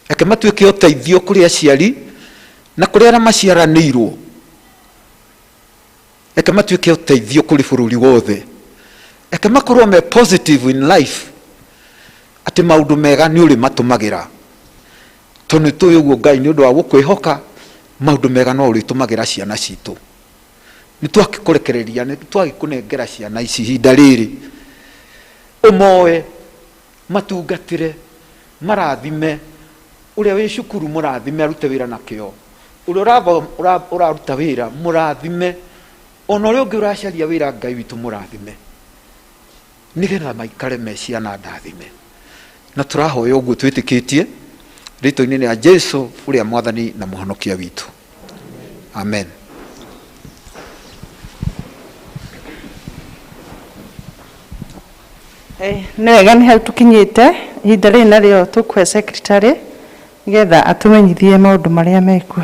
Speaker 19: Reke matuĩke ũteithio kũrĩ aciari na kũrĩ arĩa maciaranĩirwo. Reke matuĩke ũteithio kũrĩ bũrũri wothe. Reke makorwo me positive in life, atĩ maũndũ mega nĩ ũrĩmatũmagĩra. Tondũ nĩ tũĩ ũguo Ngai nĩ ũndũ wa gũkwĩhoka, maũndũ mega no ũrĩtũmagĩra ciana citũ. Nĩ twakĩkũrekereria, nĩ twagĩkũnengera ciana ici ihinda rĩrĩ. Ũmoe, matungatĩre, marathime, ũrĩa wĩ cukuru mũrathime arute wĩra na kĩo, ũrĩa ũraruta wĩra mũrathime, ona ũrĩa ũngĩ ũracaria wĩra Ngai witũ mũrathime, nĩgetha maikare me ciana ndathime. Na tũrahoya ũguo twĩtĩkĩtie rĩtwa-inĩ rĩa Jesu ũrĩa mwathani na mũhonokia witũ. Amen.
Speaker 1: Nĩ wega nĩ hau tũkinyĩte ihinda rĩrĩ narĩo tũkũhe secretary nĩgetha atũmenyithie maũndũ marĩa mekuo.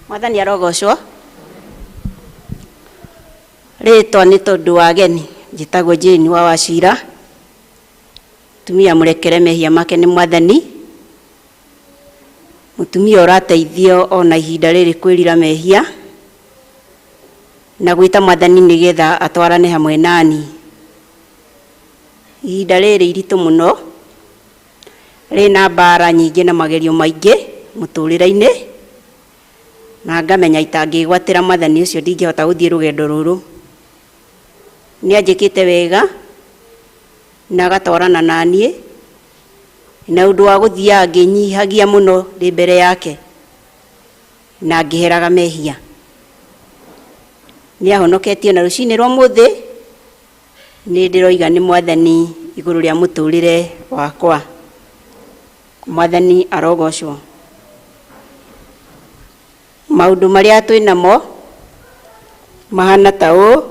Speaker 20: Mwathani arogocwo. Rĩtwa nĩ tondũ wa ageni, njĩtagwo Jane wa Wachira, mũtumia mũrekere mehia make nĩ Mwathani, mũtumia ũrateithio ona ihinda rĩrĩ kwĩrira mehia na gwĩta Mwathani nĩgetha atwarane hamwe nani. Ihinda rĩrĩ iritũ mũno, rĩna mbara nyingĩ na magerio maingĩ mũtũrĩre-inĩ, na ngamenya itangĩgwatĩra Mwathani ũcio ndingĩhota gũthiĩ rũgendo rũrũ. Nĩ anjĩkĩte wega na agatwarana naniĩ, na ũndũ wa gũthiaga ngĩnyihagia mũno ndĩ mbere yake na ngĩheraga mehia. Nĩ ahonoketie na rũcinĩ rwa ũmũthĩ nĩ ndĩroiga nĩ Mwathani igũrũ rĩa mũtũrĩre wakwa. Mwathani arogocwo. Maũndũ marĩa twĩ namo mahana ta ũũ,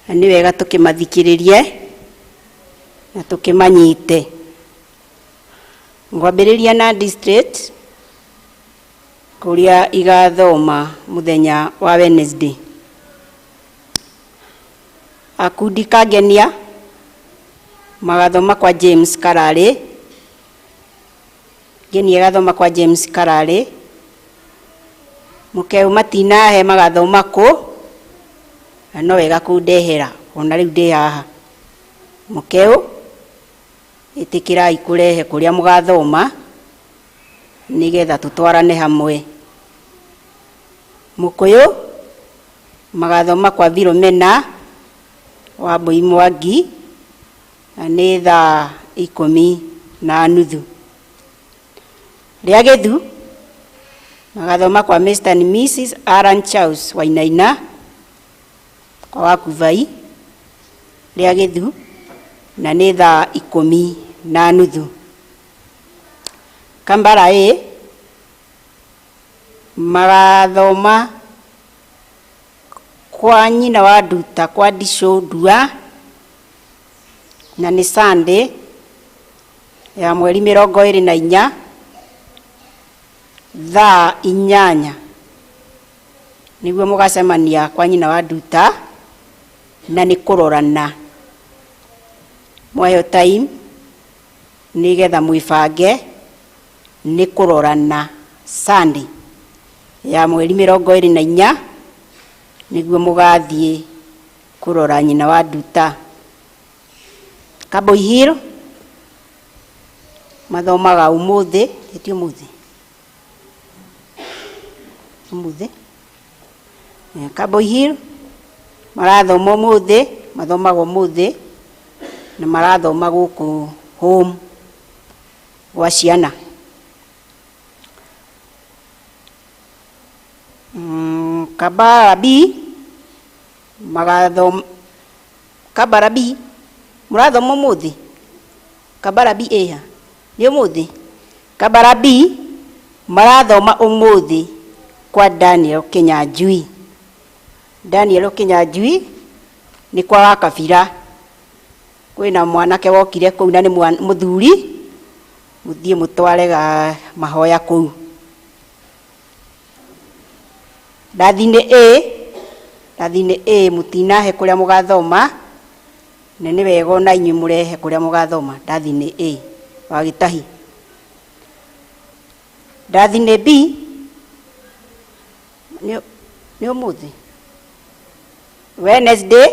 Speaker 20: na nĩ wega tũkĩmathikĩrĩrie na tũkĩmanyite. Ngwambĩrĩria na district kũrĩa igathoma mũthenya wa Wednesday. Akundi ka Ngenia magathoma kwa James Kararĩ, Ngenia ĩgathoma kwa James Kararĩ, Mũkeu Matinahe magathoma kũ, na no wega kũndehera ona rĩu ndĩ haha. Mũkeu ĩtĩkĩrai kũrehe kũrĩa mũgathoma nĩgetha tũtwarane hamwe. Mũkũyũ magathoma kwa Philomena wa Mbũi Mwangi na nĩ thaa 10:30. Rĩa Gĩthu magathoma kwa Mr and Mrs Alan Charles Wainaina kwa Wakuvai rĩa Gĩthu na nĩ thaa 10:30. Kambara A magathoma kwa nyina wa Nduta kwa Ndicũ Ndua na nĩ Sunday ya mweri 24 thaa 8 nĩguo mũgacemania kwa nyina wa Nduta na nĩ kũrorana mwaheo time nĩgetha mwĩbange nĩ kũrorana Sunday ya mweri 24 nĩguo mũgathiĩ kũrora nyina wa Nduta. Kaboi Hill mathomaga ũmũthĩ, ĩti ũmũthĩ, ũmũthĩ Kaboi Hill marathoma ũmũthĩ, mathomaga ũmũthĩ na marathoma gũkũ home gwa ciana. Kabara B Magathoma Kabara B, mũrathoma ũmũthĩ? Kabara B ĩha? Nĩ ũmũthĩ? Kabara B marathoma ũmũthĩ kwa Daniel Kinyanjui. Daniel Kinyanjui nĩ kwa wa Kabira. Kwĩna mwanake wokire kũu na nĩ mũthuri, mũthiĩ mũtware ga mahoya kũu. Ndathi-inĩ A, ndathi-inĩ A mũtinahe kũrĩa mũgathoma, na nĩ wega ona inyuĩ mũrehe kũrĩa mũgathoma, ndathi-inĩ A wa Gĩtahi. Ndathi-inĩ B nĩ ũmũthĩ Wednesday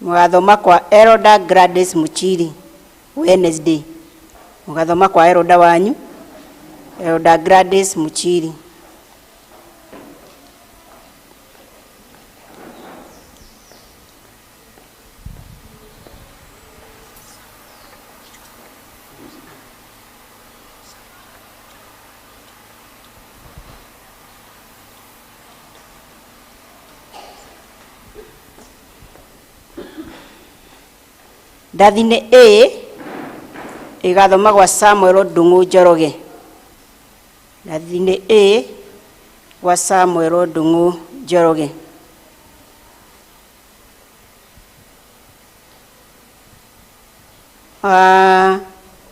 Speaker 20: mũgathoma kwa Elder Gladys Muchiri. Wednesday mũgathoma kwa Elder wanyu Elder Gladys Muchiri. Ndathi-inĩ A ĩgathoma gwa Samuel Ndung'u Njoroge. Ndathi-inĩ A gwa Samuel Ndung'u Njoroge.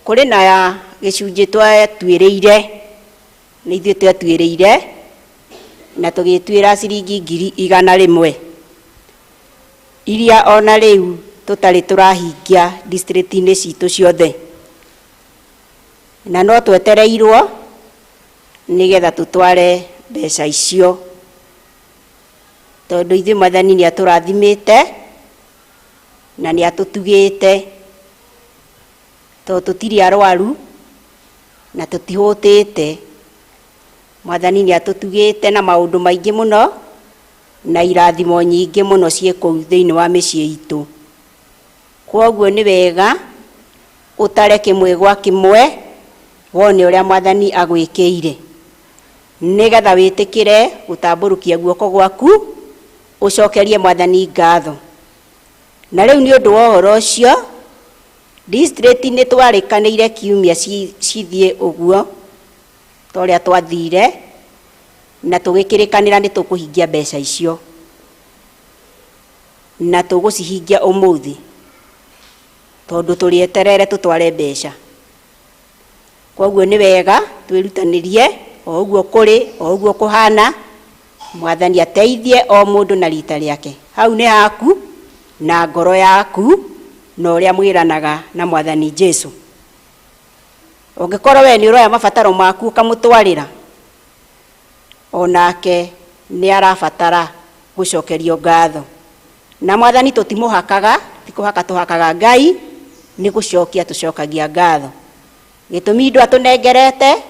Speaker 20: Kũrĩ na gĩcunjĩ twatuĩrĩire, nĩ ithuĩ twatuĩrĩire na tũgĩtuĩra ciringi 100,000 iria ona rĩu tũtarĩ tũrahingia district-inĩ citũ ciothe, na no twetereirwo nĩgetha tũtware mbeca icio, tondũ ithuĩ Mwathani nĩ atũrathimĩte na nĩ atũtugĩte, tondũ tũtirĩ arwaru na tũtihũtĩte. Mwathani nĩ atũtugĩte na maũndũ maingĩ mũno na irathimo nyingĩ mũno ciĩ kũu thĩinĩ wa mĩciĩ itũ. Kwoguo nĩ wega ũtare kĩmwe gwa kĩmwe wone ũrĩa Mwathani agwĩkĩire, nĩgetha wĩtĩkĩre gũtambũrũkia guoko gwaku ũcokerie Mwathani ngatho. Na rĩu nĩ ũndũ wa ũhoro ũcio, district nĩ twarĩkanĩire kiumia cithiĩ ũguo ta ũrĩa twathire, na tũgĩkĩrĩkanĩra nĩ tũkũhingia mbeca icio, na tũgũcihingia ũmũthĩ tondũ tũrĩeterere tũtware mbeca. Kwoguo nĩ wega twĩrutanĩrie o ũguo kũrĩ, o ũguo kũhana, Mwathani ateithie o mũndũ na rita rĩake. Hau nĩ haku na ngoro yaku na ũrĩa mwĩranaga na Mwathani Jesu. Ũngĩkorwo we nĩ ũroya mabataro maku ũkamũtwarĩra, onake nĩ arabatara gũcokerio ngatho. Na Mwathani tũtimũhakaga, ti kũhaka tũhakaga Ngai, nĩ gũcokia tũcokagia ngatho. Gĩtũmi indo atũnengerete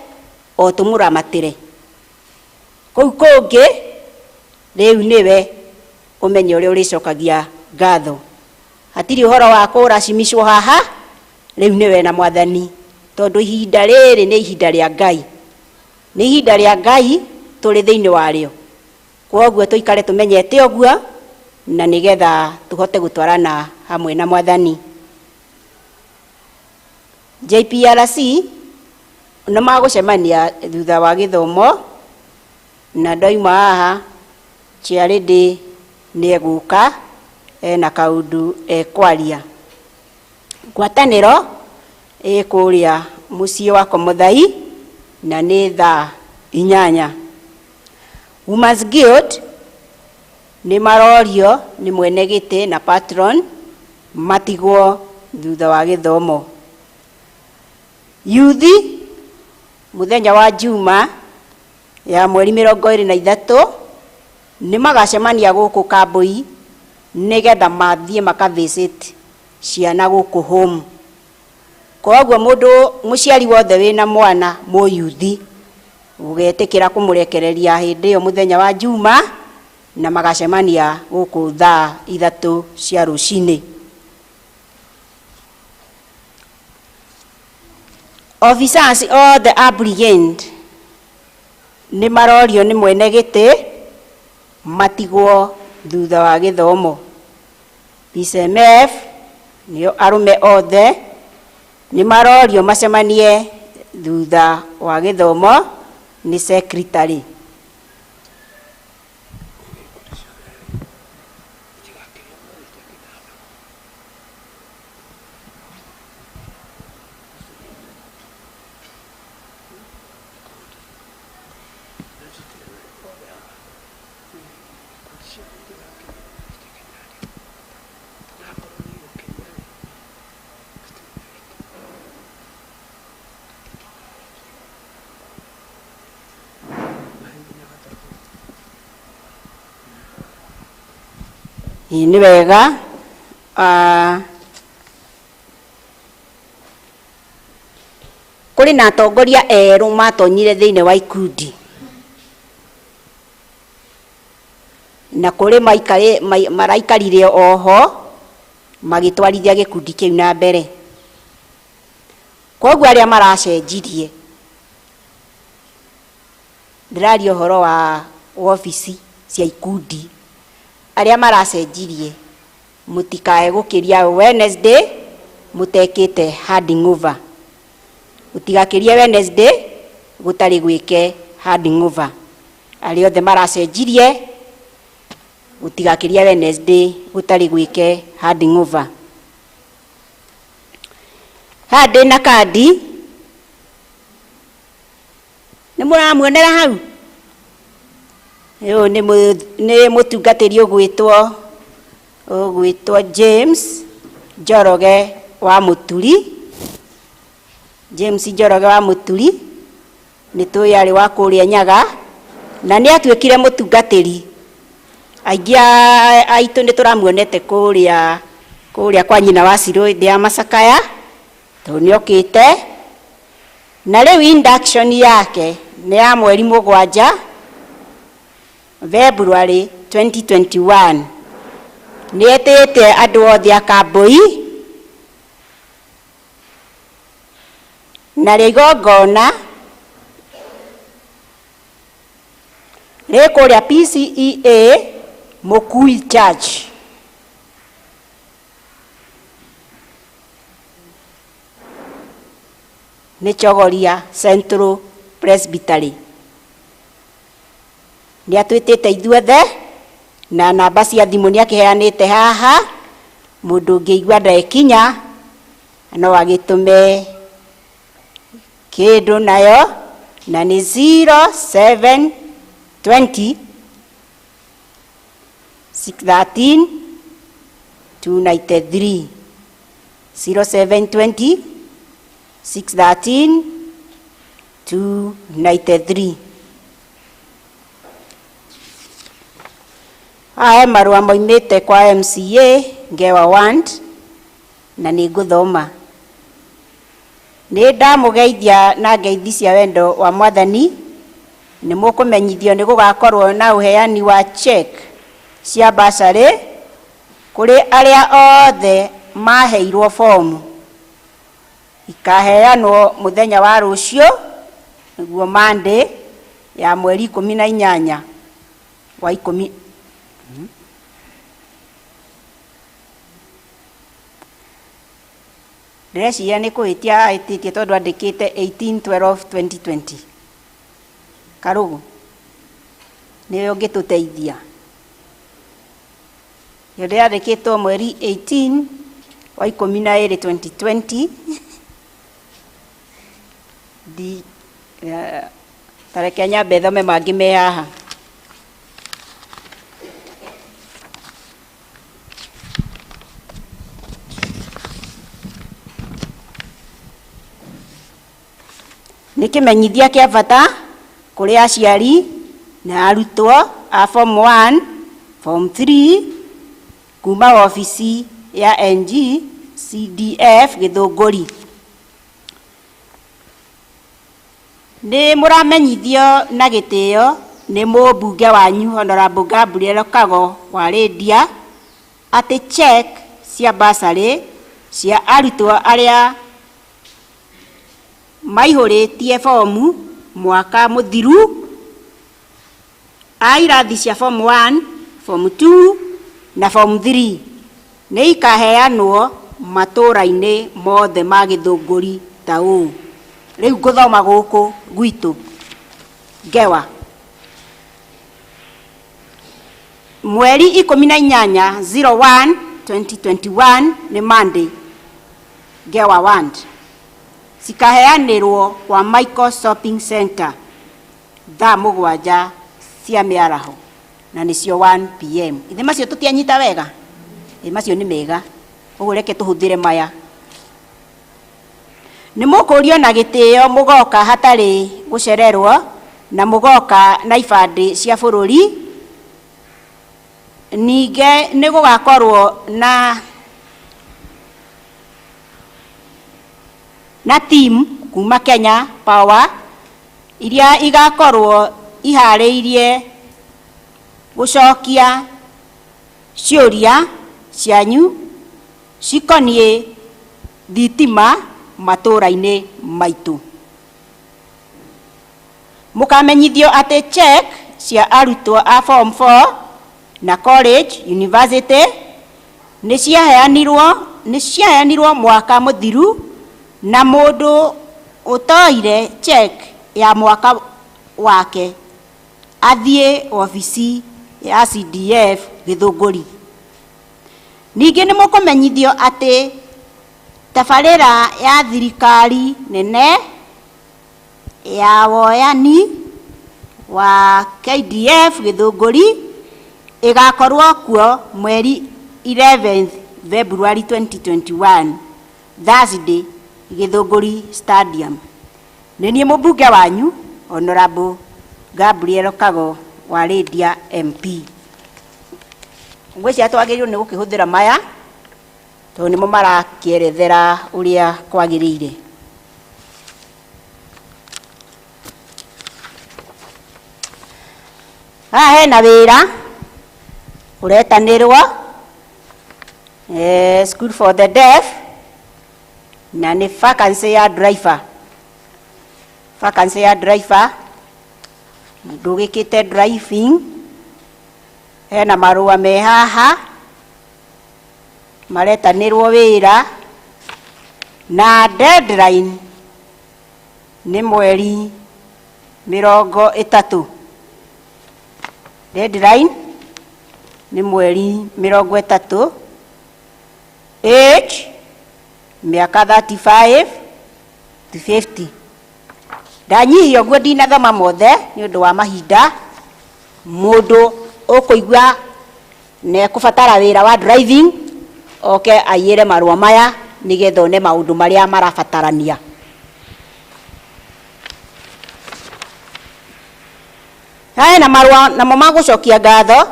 Speaker 20: o tũmũramatĩre. Kũu kũngĩ rĩu nĩwe ũmenye ũrĩa ũrĩcokagia ngatho. Hatirĩ ũhoro wa kũracimicwo haha, rĩu nĩwe na Mwathani, tondũ ihinda rĩrĩ nĩ ihinda rĩa Ngai. Nĩ ihinda rĩa Ngai tũrĩ thĩinĩ warĩo. Kwoguo tũikare tũmenyete ũguo, na nĩgetha tũhote gũtwarana hamwe na Mwathani. JPRC nĩ magũcemania thutha wa gĩthomo, na ndoima haha chairlady nĩ egũka ena kaũndũ ekwaria. Ngwatanĩro ĩ kũrĩa mũciĩ wa Komothai na nĩ thaa 8. Women's Guild nĩ marorio nĩ mwene gĩtĩ na patron matigwo thutha wa gĩthomo. Yuthi mũthenya wa Juma ya mweri 23 nĩ magacemania gũkũ Kambui nĩgetha mathiĩ maka visit ciana gũkũ home. Koguo mũndũ mũciari wothe wĩna mwana mũyuthi ũgetĩkĩra kũmũrekereria hĩndĩ ĩyo mũthenya wa Juma, na magacemania gũkũ thaa 3 cia rũcinĩ. Officers othe a brigade nĩ marorio nĩ mwene gĩtĩ matigwo thutha wa gĩthomo. PCMF nĩo arũme othe nĩ marorio macemanie thutha wa gĩthomo nĩ secretary. Ĩĩ nĩ wega. Kũrĩ na atongoria erũ matonyire thĩinĩ wa ikundi, na kũrĩ maraikarire oho magĩtwarithia gĩkundi kĩu na mbere. Koguo arĩa maracenjirie, ndĩraria ũhoro wa wabici cia ikundi, arĩa maracenjirie mũtikae gũkĩria Wednesday mũtekĩte handing over. Mũtigakĩrie Wednesday gũtarĩ gwĩke handing over. Arĩa othe maracenjirie gũtigakĩrie Wednesday gũtarĩ gwĩke handing over. Haha ndĩna kandi, nĩ mũramuonera hau? Ũyũ nĩ mũtungatĩri ũgwĩtwo James Njoroge wa Mũturi. James Njoroge wa Mũturi nĩ tũĩ arĩ wa kũrĩa Nyaga, na nĩ atuĩkire mũtungatĩri. Aingĩ aitũ nĩ tũramuonete kũrĩa kwa nyina wa Cirũ hĩndĩ ya macakaya, tondũ nĩ okĩte. Na rĩu induction yake nĩ ya mweri 7 February 2021. Nĩ etĩte andũ othe a Kambui, na rĩo igongona rĩ kũrĩa PCEA Mũkui Church. Nĩ Chogoria Central Presbytery. Nĩ atwĩtĩte ithuothe na namba cia thimũ nĩ akĩheanĩte haha, mũndũ ũngĩigua ndekinya no agĩtũme kĩndũ nayo, na nĩ 0720 613 293, 0720 613 293. Haha he marũa moimĩte kwa MCA Ngewa Ward, na nĩ ngũthoma. Nĩ ndamũgeithia na ngeithi cia wendo wa Mwathani. Nĩ mũkũmenyithio nĩ gũgakorwo na ũheani wa check cia bursary kũrĩ arĩa othe maheirwo fomu. Ikaheanwo mũthenya wa rũciũ, nĩguo Monday ya mweri 18 wa 10. Ndĩreciria nĩ kũhĩtia ahĩtĩtie tondũ andĩkĩte 18/12/2020. Karũgũ nĩwe ũngĩtũteithia. Ĩyo ndĩrandĩkĩtwo mweri 18 wa 12 2020. Ndi ta reke nyambe thome mangĩ me haha. Nĩ kĩmenyithia kĩa bata kũrĩ aciari na arutwo a form 1, form 3 kuma wabici ya NG CDF Gĩthũngũri. Nĩ mũramenyithio na gĩtĩo nĩ mũmbunge wanyu Honorable Gabriel Kago wa Rĩndia atĩ check cia bursary cia arutwo arĩa maihũrĩtie fomu mwaka mũthiru a irathi cia form 1, Form 2 na Form 3 nĩ ikaheanwo matũũra-inĩ mothe ma Gĩthũngũri ta ũũ. Rĩu ngũthoma gũkũ gwitũ Ngewa. Mweri 18 01 2021 nĩ Monday, Ngewa Ward. Cikaheanĩrwo kwa Michael Shopping Center thaa 7 cia mĩaraho na nĩcio 1 pm. Ithe macio tũtianyita wega? Ĩ macio nĩ mega. Ũguo reke tũhũthĩre maya. Nĩ mũkũrio na gĩtĩo mũgoka hatarĩ gũcererwo na mũgoka na ibandĩ cia bũrũri. Ningĩ nĩ gũgakorwo na team kuma Kenya Power iria igakorwo iharĩirie gũcokia ciũria cianyu cikoniĩ thitima matũũra-inĩ maitũ. Mũkamenyithio atĩ check cia arutwo a form 4 na college university nĩ ciaheanirwo mwaka mũthiru na mũndũ ũtoire check ya mwaka wake athiĩ obici ya CDF Gĩthũngũri. Ningĩ nĩ mũkũmenyithio atĩ tabarĩra ya thirikari nene ya woyani wa KDF Gĩthũngũri ĩgakorwo kuo mweri 11 February 2021 Thursday, Gĩthũngũri Stadium. Nĩ niĩ mũmbunge wanyu Honorable Gabriel Kago wa Rĩndia MP. Ngwĩciria twagĩrĩirwo nĩ gũkĩhũthĩra maya tondũ nĩmo marakĩerethera ũrĩa kwagĩrĩire. Haha hena wĩra ũretanĩrwo School for the Deaf na nĩ vacancy ya driver. Vacancy ya driver, mũndũ ũgĩkĩte driving, hena marũa me haha maretanĩrwo wĩra na deadline nĩ mweri 30. Deadline nĩ mweri 30. Age mĩaka 35 to 50. Ndanyihia ũguo ndinathoma mothe nĩ ũndũ wa mahinda. Mũndũ ũkũigua nĩ ekũbatara wĩra wa driving oke aiyĩre marũa maya nĩgetha one maũndũ marĩa marabatarania. Haha hena marũa namo ma gũcokia ngatho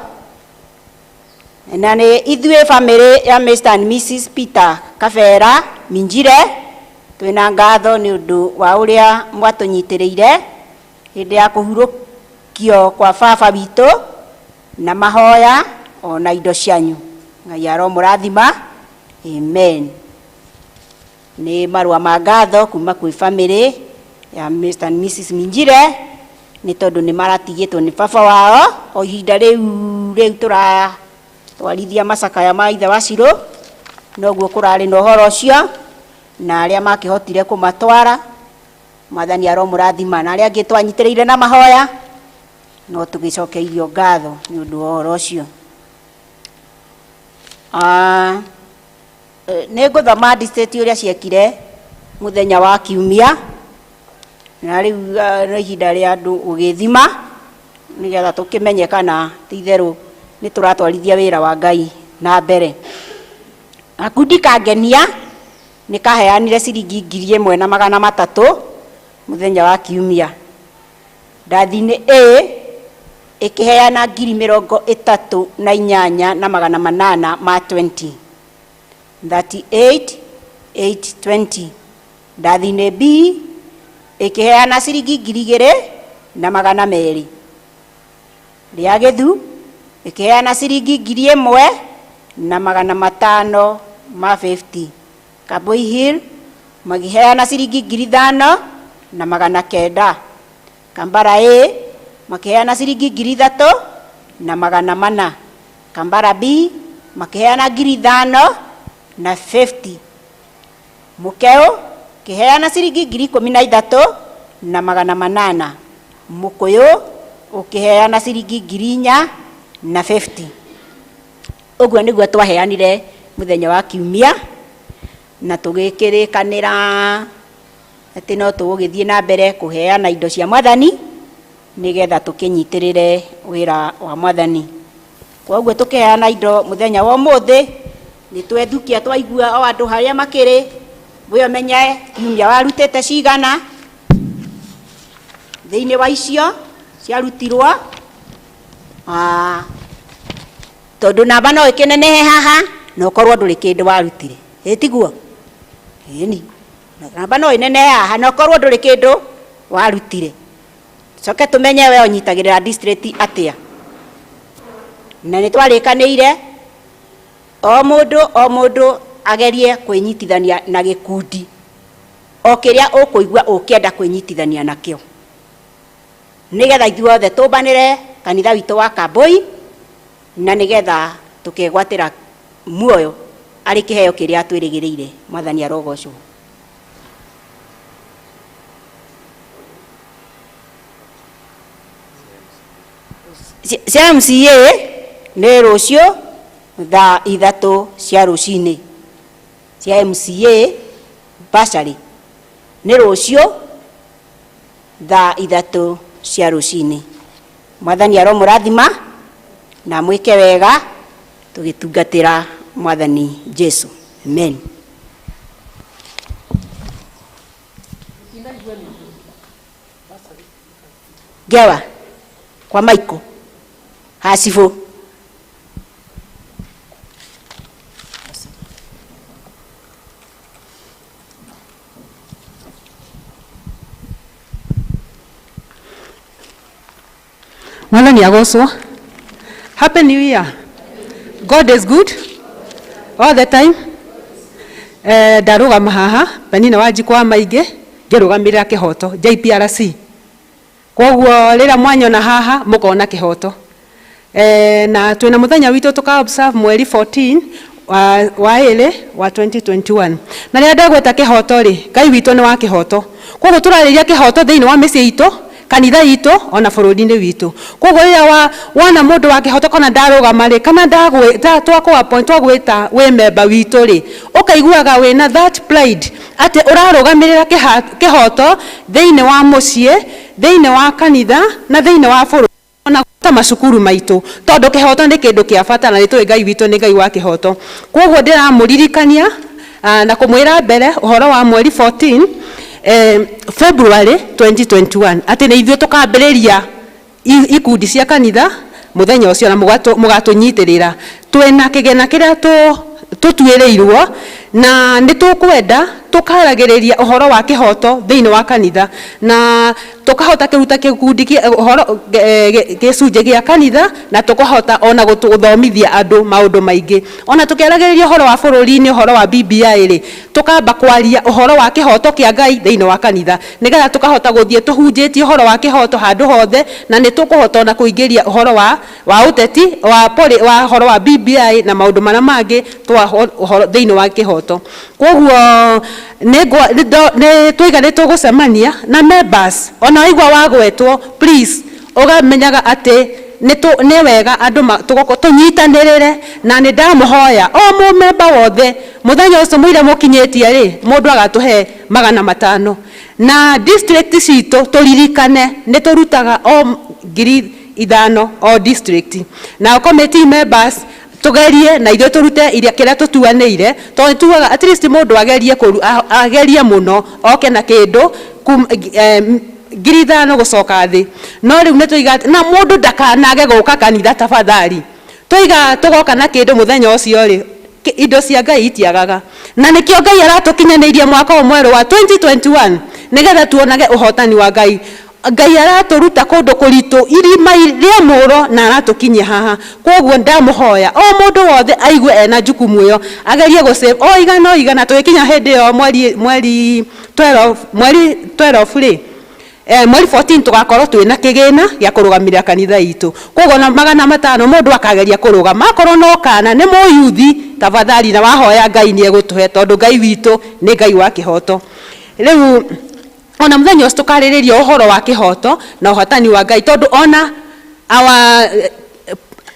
Speaker 20: na nĩ ithuĩ family ya Mr and Mrs Peter Kabera Minjire twĩna ngatho nĩ ũndũ wa ũrĩa mwatũnyitĩrĩire hĩndĩ ya kũhurũkio kwa baba witũ na mahoya ona indo cianyu. Ngai aromũrathima. Amen. Nĩ marũa ma ngatho kuma kwĩ family ya Mr and Mrs Minjire nĩ tondũ nĩ maratigĩtwo nĩ baba wao o ihinda rĩu rĩu tũratwarithia macakaya ma ithe wa Cirũ, noguo kũrarĩ na ũhoro ũcio na arĩa makĩhotire kũmatwara Mwathani aromũrathima na arĩa angĩ twanyitĩrĩire na mahoya no tũgĩcokeirio ngatho nĩ ũndũ wa ũhoro ũcio. Nĩ ngũthoma district ũrĩa ciekire mũthenya wa kiumia na rĩu nĩ ihinda rĩa andũ gũgĩthima nĩgetha tũkĩmenye kana ti itherũ nĩ tũratwarithia wĩra wa Ngai na mbere. Gakundi ka Ngenia nĩ kaheanire ciringi 1,300 mũthenya wa kiumia. Ndathi-inĩ A ĩkĩheana 38,800 ma 20. 38 820. Ndathi-inĩ B ĩkĩheana ciringi 2,200. Rĩa Gĩthu ĩkĩheana ciringi 1,500 ma 50. Kaboi Hill magĩheana ciringi 5,900. Kambara A makĩheana ciringi 3,400. Kambara B makĩheana 5,000 na 50. Mũkeo kĩheana ciringi 13,800. Mũkũyũ ũkĩheana ciringi 4,000 na 50. Ũguo nĩguo twaheanire mũthenya wa kiumia na tũgĩkĩrĩkanĩra atĩ no tũgũgĩthiĩ na mbere kũheana indo cia mwathani nĩgetha tũkĩnyitĩrĩre wĩra wa mwathani. Koguo tũkĩheana indo mũthenya wa ũmũthĩ nĩ twethukia twaigua o andũ harĩa makĩrĩ, we ũmenye kiumia warutĩte cigana thĩinĩ wa icio ciarutirwo, tondũ namba no ĩkĩnenehe haha na ũkorwo ndũrĩ kĩndũ warutire, ĩ tiguo? Ĩni, namba no ĩnenehe haha na ũkorwo ndũrĩ kĩndũ warutire. Coke tũmenye we ũnyitagĩrĩra district atĩa. Na nĩ twarĩkanĩire o mũndũ o mũndũ agerie kwĩnyitithania na gĩkundi o kĩrĩa ũkũigua ũkĩenda kwĩnyitithania nakĩo, nĩgetha ithuothe tũmbanĩre kanitha witũ wa Kambui na nĩgetha tũkegwatĩra muoyo arĩ kĩheo kĩrĩa twĩrĩgĩrĩire. Mwathani arogocwo. Cia MCA nĩ rũciũ thaa 3 cia rũcinĩ. Cia MCA bursary nĩ rũciũ thaa 3 cia rũcinĩ. Mwathani aromũrathima na mwĩke wega tũgĩtungatĩra Mwathani Jesu. Amen. Ngewa kwa Maiko Hacibũ.
Speaker 2: Mwathani agocwo. Happy New Year. God is good all the time. Ndarũgama haha Penina Wanjikũ wa Maingĩ ngĩrũgamĩrĩra kĩhoto JPRC. Koguo rĩrĩa mwanyona haha mũkona kĩhoto. Na twĩna mũthenya witũ tũka observe mweri 14 wa ĩrĩ wa 2021. Na rĩrĩa ndagweta kĩhoto rĩ, Ngai witũ nĩ wa kĩhoto. Koguo tũrarĩria kĩhoto thĩinĩ wa mĩciĩ itũ, kanitha itũ ona bũrũri-inĩ witũ. Koguo rĩrĩa wona mũndũ wa kĩhoto kana ndarũgama rĩ, kana twagwĩta wĩ memba witũ rĩ, ũkaiguaga wĩna that pride atĩ ũrarũgamĩrĩra kĩhoto thĩinĩ wa mũciĩ, thĩinĩ wa kanitha na thĩinĩ wa bũrũri ona ta macukuru maitũ, tondũ kĩhoto nĩ kĩndũ kĩa bata na nĩtũĩ Ngai witũ nĩ Ngai wa kĩhoto. Koguo ndĩramũririkania na kũmwĩra mbere ũhoro wa mweri 14 February 2021 atĩ nĩ ithuĩ tũkambĩrĩria ikundi cia kanitha mũthenya ũcio na mũgatũnyitĩrĩra. Twĩna kĩgĩna kĩrĩa tũtuĩrĩirwo na nĩ tũkwenda tũkaragĩrĩria ũhoro wa kĩhoto thĩinĩ wa kanitha na tũkahota kũruta gĩkundi ũhoro gĩcunjĩ gĩa kanitha na tũkahota ona gũthomithia andũ maũndũ maingĩ. Ona tũkĩaragĩrĩria ũhoro wa bũrũri-inĩ, ũhoro wa BBI rĩ, tũkamba kwaria ũhoro wa kĩhoto kĩa Ngai thĩinĩ wa kanitha nĩgetha tũkahota gũthiĩ tũhunjĩtie ũhoro wa kĩhoto handũ hothe, na nĩ tũkũhota ona kũingĩria ũhoro wa ũteti wa ũhoro wa BBI na maũndũ marĩa mangĩ ũhoro thĩinĩ wa kĩhoto. Koguo nĩ twaiga nĩ tũgũcemania na members, ona waigua wagwetwo please ũgamenyaga atĩ nĩ wega andũ tũnyitanĩrĩre, na nĩ ndamũhoya o mũmemba wothe mũthenya ũcio mũira mũkinyĩtie rĩ, mũndũ agatũhe 500. Na district citũ tũririkane nĩ tũrutaga o 5,000 o district, na committee members tugerie na ithuĩ tũrute iria kĩrĩa tũtuanĩire, tondũ tugaga at least mũndũ agerie agerie mũno oke na kĩndũ 5,000 gũcoka thĩ. No rĩu nĩ tũiga na mũndũ ndakanage gũka kanitha tafadhali, tũiga tũgoka na kĩndũ mũthenya ũcio rĩ, indo cia Ngai itiagaga. Na nĩkĩo Ngai aratũkinyanĩirie mwaka ũyũ mwerũ wa 2021 nĩgetha tuonage ũhotani wa Ngai. Ngai aratũruta kũndũ kũritũ irima rĩa mũro na aratũkinyia haha. Koguo ndamũhoya o mũndũ wothe aigue ena jukumu ĩyo, agerie gũ save o igana o igana. Tũgĩkinya hĩndĩ ĩyo mweri 12 rĩ,
Speaker 21: Mweri 14 tugakorwo twina kigina gia kurugamirira kanitha itu. Koguo na 500 mundu akageria kurugama akorwo no kana ni muyuthi tafadhali na wahoya Ngai ni egutuhe tondu Ngai witu ni Ngai wa kihoto. Riu ona muthenya ucio tukaririria uhoro wa kihoto na uhotani wa Ngai tondu ona our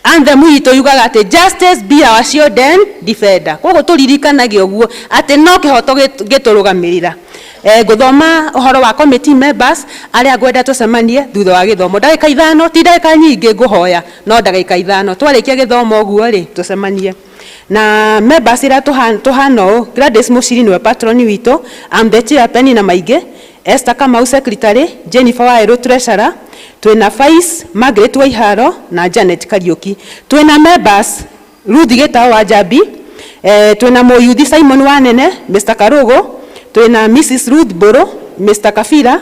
Speaker 21: anthem itu yugaga ati justice be our shield and defender. Koguo turirikanagie uguo ati no kihoto giturugamirira. Nguthoma uhoro wa committee members aria ngwenda tucemanie thutha wa githomo ndagika 5 ti ndagika nyingi nguhoya no ndagika 5 twarikia githomo uguo ri tucemanie na members ira tuhana uu. Gladys Muciri niwe patron witu, I'm the chair Penina Maingi, Esther Kamau secretary, Jennifer Wairũ treasurer, twina Vice Margaret Waiharo na Janet Kariuki, twina members Ruth Gitau wa Njambi, twina Muyuthi Simon Wanene, Mr Karugo, twina Mrs Ruth Boro, Mr Kafira,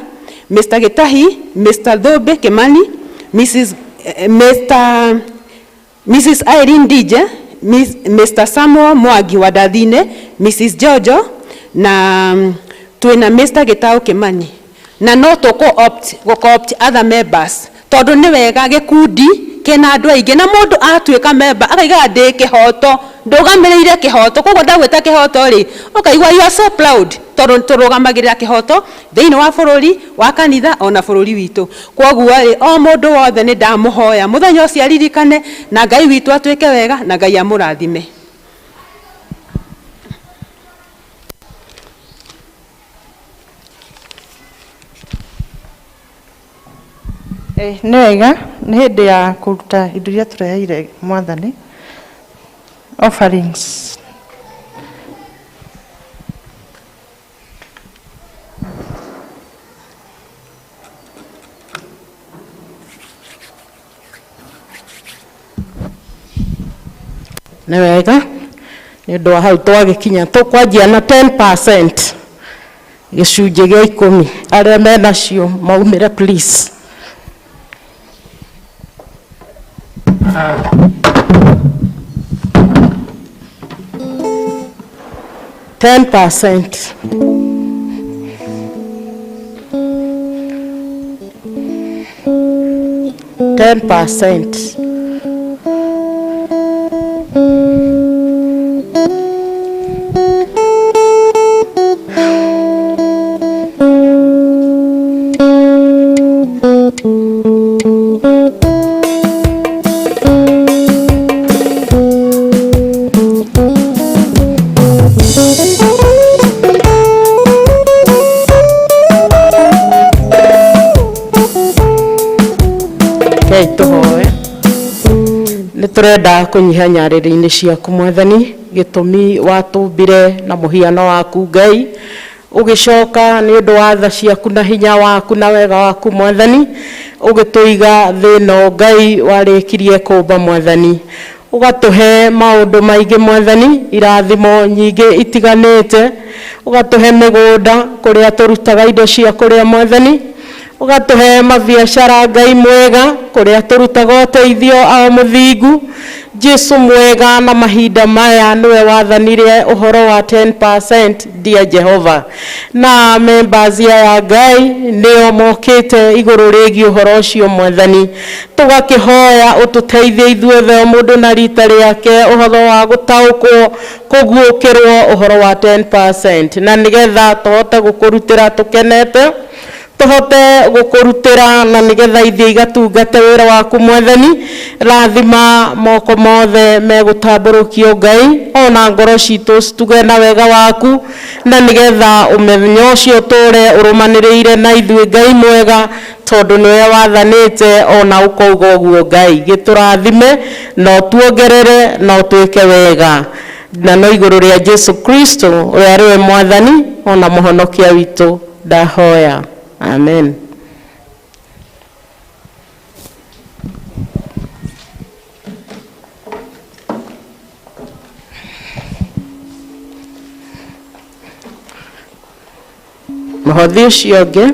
Speaker 21: Mr Gitahi, Mr Thobe Kimani, Mrs Irene DJ, Mr Samuel Mwangi wa Dathine, Mrs Jojo na twina Mr Gitau Kimani. Na no tũkũ opt gũ opt other members tondu ni wega gikundi kina andu aingi na mundu atuika member akaiga ndi kihoto ndugamiriire kihoto koguo ndagwita kihoto ri ukaigua you are so proud tondu turugamagirira kihoto thiini wa bururi wa kanitha ona bururi witu. Koguo ri o mundu wothe ni ndamuhoya muthenya ucio aririkane na Ngai witu atuike wega na Ngai amurathime.
Speaker 1: Nĩ wega nĩ hĩndĩ ya kũruta indo iria tũreheire mwathani offerings.
Speaker 3: Nĩ wega nĩ ũndũ wa hau twagĩkinya tũkwanjia na 10% gĩcunjĩ gĩa 10 arĩa menacio maumĩre please. %. %. Turenda kunyiha nyarĩrĩ-inĩ ciaku mwathani gĩtũmi watũmbire na mũhiano waku Ngai ũgĩcoka nĩ ũndũ wa tha ciaku na hinya waku na wega waku mwathani ũgĩtũiga thĩ ĩno Ngai warĩkirie kũmba mwathani ũgatũhe maũndũ maingĩ mwathani irathimo nyingĩ itiganĩte ũgatũhe mĩgũnda kũrĩa tũrutaga indo cia kũrĩa mwathani ũgatũhe mabiacara Ngai mwega kũrĩa tũrutaga ũteithio a mũthingu Jesu mwega na mahinda maya niwe wathanire ũhoro wa 10% dear Jehova na members ya Ngai nĩo mokĩte igũrũ rĩgiĩ ũhoro ũcio mwathani tũgakĩhoya ũtũteithie ithuothe o mũndũ na rita rĩake ũhoro wa gũtaũkwo kũguũkĩrwo ũhoro wa 10% na nĩgetha tũhote gũkũrutĩra tũkenete tũhote gũkũrutĩra na nĩgetha ithiĩ igatungate wĩra waku mwathani rathima moko mothe megũtambũrũkio Ngai ona ngoro citũ cituge na wega waku na nĩgetha ũmenyo ũcio ũtũre ũrũmanĩrĩire na ithuĩ Ngai mwega tondũ nĩwe wathanĩte ona ũkauga ũguo Ngai gĩtũrathime na ũtuongerere na ũtwĩke wega na no igũrũ rĩa Jesu Kristo ũrĩa arĩwe mwathani ona mũhonokia witũ ndahoya. Amen. Mũhothi ũcio ũngĩ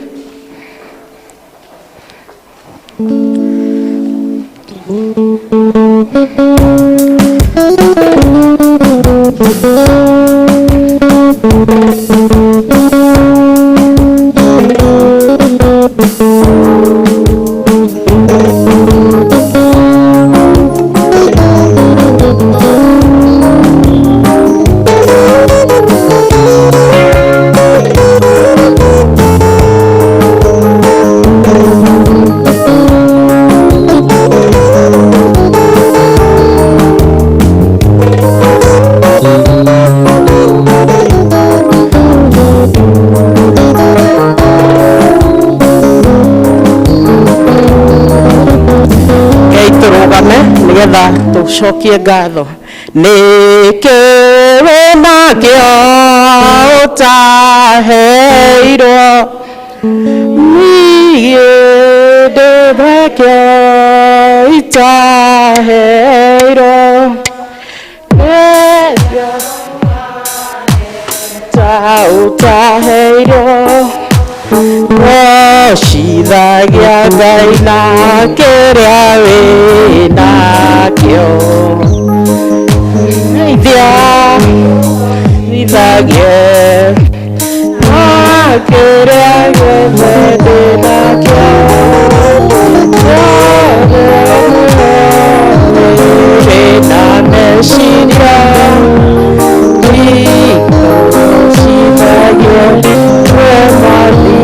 Speaker 4: nĩgetha tũcokie ngatho. Nĩkĩ wĩnakĩo ũtaheirwo? Niĩ ndĩnakĩo itaheirwo. Nĩkĩo ũtaheirwo. Gocithagia Ngai na kĩrĩa wĩnakĩo. Geithia, geithagie na kĩrĩa gĩothe ndĩnakĩo. Wĩna meciria, gocithagie we Mwathi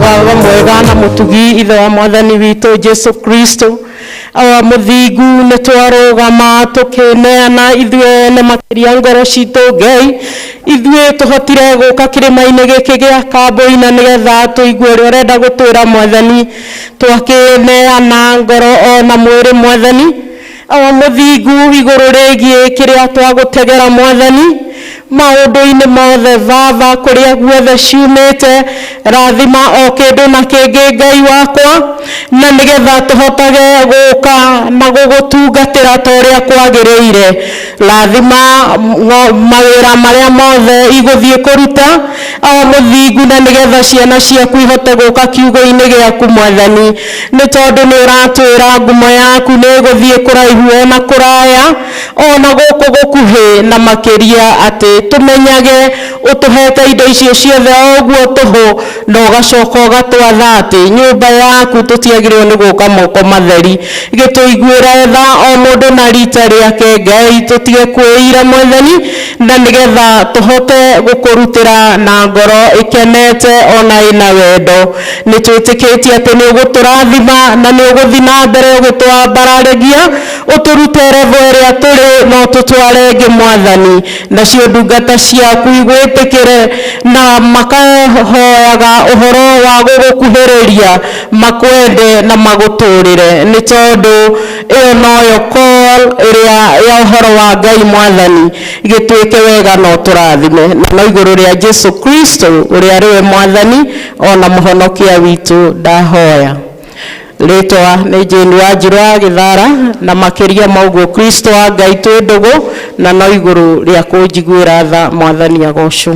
Speaker 4: Baba mwega na mũtugi ithe wa mwathani witũ Jesu Kristo awa mũthingu nĩ twarũgama tũkĩneana ithuĩ ene makĩria ngoro citũ Ngai ithuĩ tũhotire gũka kĩrĩma-inĩ gĩkĩ gĩa Kambũina nĩgetha tũigue ũrĩa ũrenda gũtwĩra mwathani twakĩneana ngoro ona mwĩrĩ mwathani awa mũthingu igũrũ rĩgiĩ kĩrĩa twagũtegera mwathani maũndũ-inĩ mothe Baba kũrĩa guothe ciumĩte rathima o kĩndũ na kĩngĩ Ngai wakwa na nĩgetha tũhotage gũka na gũgũtungatĩra ta ũrĩa kwagĩrĩire rathima mawĩra marĩa mothe igũthiĩ kũruta awa mũthingu na nĩgetha ciana ciaku ihote gũka kiugo-inĩ gĩaku mwathani nĩ tondũ nĩ ũratwĩra ngumo yaku nĩ ĩgũthiĩ kũraihu ona kũraya ona gũkũ gũkuhĩ na makĩria atĩ tũmenyage ũtũhete indo icio ciothe o ũguo tũhũ na ũgacoka ũgatwatha atĩ nyũmba yaku tũtiagĩrĩirwo nĩ gũka moko matheri gĩtũiguĩre tha o mũndũ na rita rĩake Ngai tũtige kwĩira mwathani na nĩgetha tũhote gũkũrutĩra na ngoro ĩkenete ona ĩna wendo nĩ twĩtĩkĩtie atĩ nĩ ũgũtũrathima na nĩ ũgũthiĩ na mbere ũgĩtwambararagia ũtũrute level ĩrĩa tũrĩ no tũtware ĩngĩ mwathani nacio ndungata ciaku igwĩtĩkĩre na makahoyaga ũhoro wa gũgũkuhĩrĩria makwende na magũtũrĩre nĩ tondũ ĩyo noyo call ĩrĩa ya ũhoro wa Ngai mwathani gĩtuĩke wega no tũrathime na no igũrũ rĩa Jesu Kristo ũrĩa arĩwe mwathani ona mũhonokia witũ ndahoya rĩtwa nĩ Jane Wanjirũ wa Gĩthara na makĩria ma ũguo Kristo wa Ngai twĩ ndũgũ na no igũrũ rĩa kũnjiguĩra tha mwathani agocwo.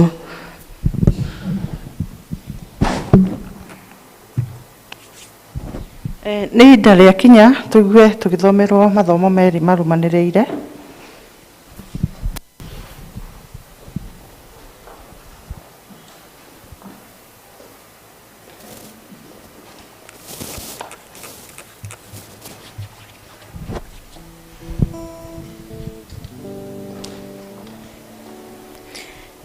Speaker 1: Nĩ ihinda rĩakinya tũigue tũgĩthomerwo mathomo merĩ marũmanĩrĩire.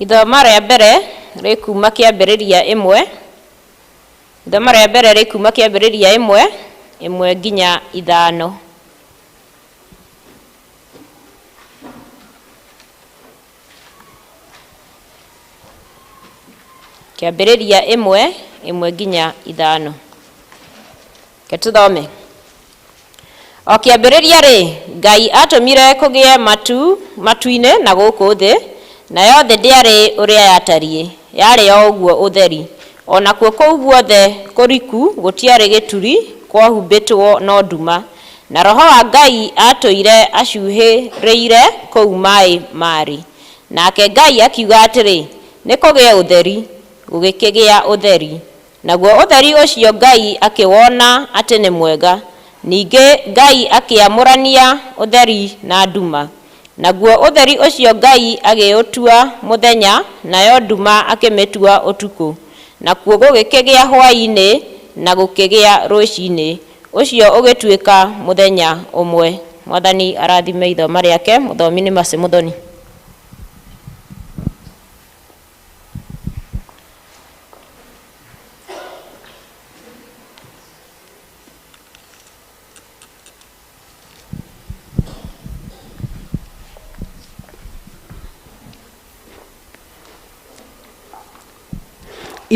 Speaker 22: Ithoma rĩa mbere rĩkuma kĩambĩrĩria ĩmwe ithoma rĩa mbere rĩkuma kĩambĩrĩria ĩmwe ĩmwe nginya ithano. Kĩambĩrĩria ĩmwe ĩmwe nginya ithano. Reke tũthome. O kĩambĩrĩria rĩ, Ngai atũmire kũgĩe matu matu-inĩ na gũkũ thĩ, nayo thĩ ndĩarĩ ũrĩa yatariĩ, yarĩ o ũguo ũtheri. O nakuo kũu guothe kũriku gũtiarĩ gĩturi, kwahumbĩtwo no nduma. Na Roho wa Ngai aatũire acuhĩrĩire kũu maĩ marĩ. Nake Ngai akiuga atĩrĩ, Nĩ kũgĩe ũtheri. Gũgĩkĩgĩa ũtheri. Naguo ũtheri ũcio Ngai akĩwona atĩ nĩ mwega. Ningĩ Ngai akĩamũrania ũtheri na nduma. Naguo ũtheri ũcio Ngai agĩũtua mũthenya, nayo nduma akĩmĩtua ũtukũ. Nakuo gũgĩkĩgĩa hwaĩ-inĩ na gũkĩgĩa rũcinĩ, ũcio ũgĩtuĩka mũthenya ũmwe. Mwathani arathime ithoma rĩake. Mũthomi nĩ Mercy Mũthoni.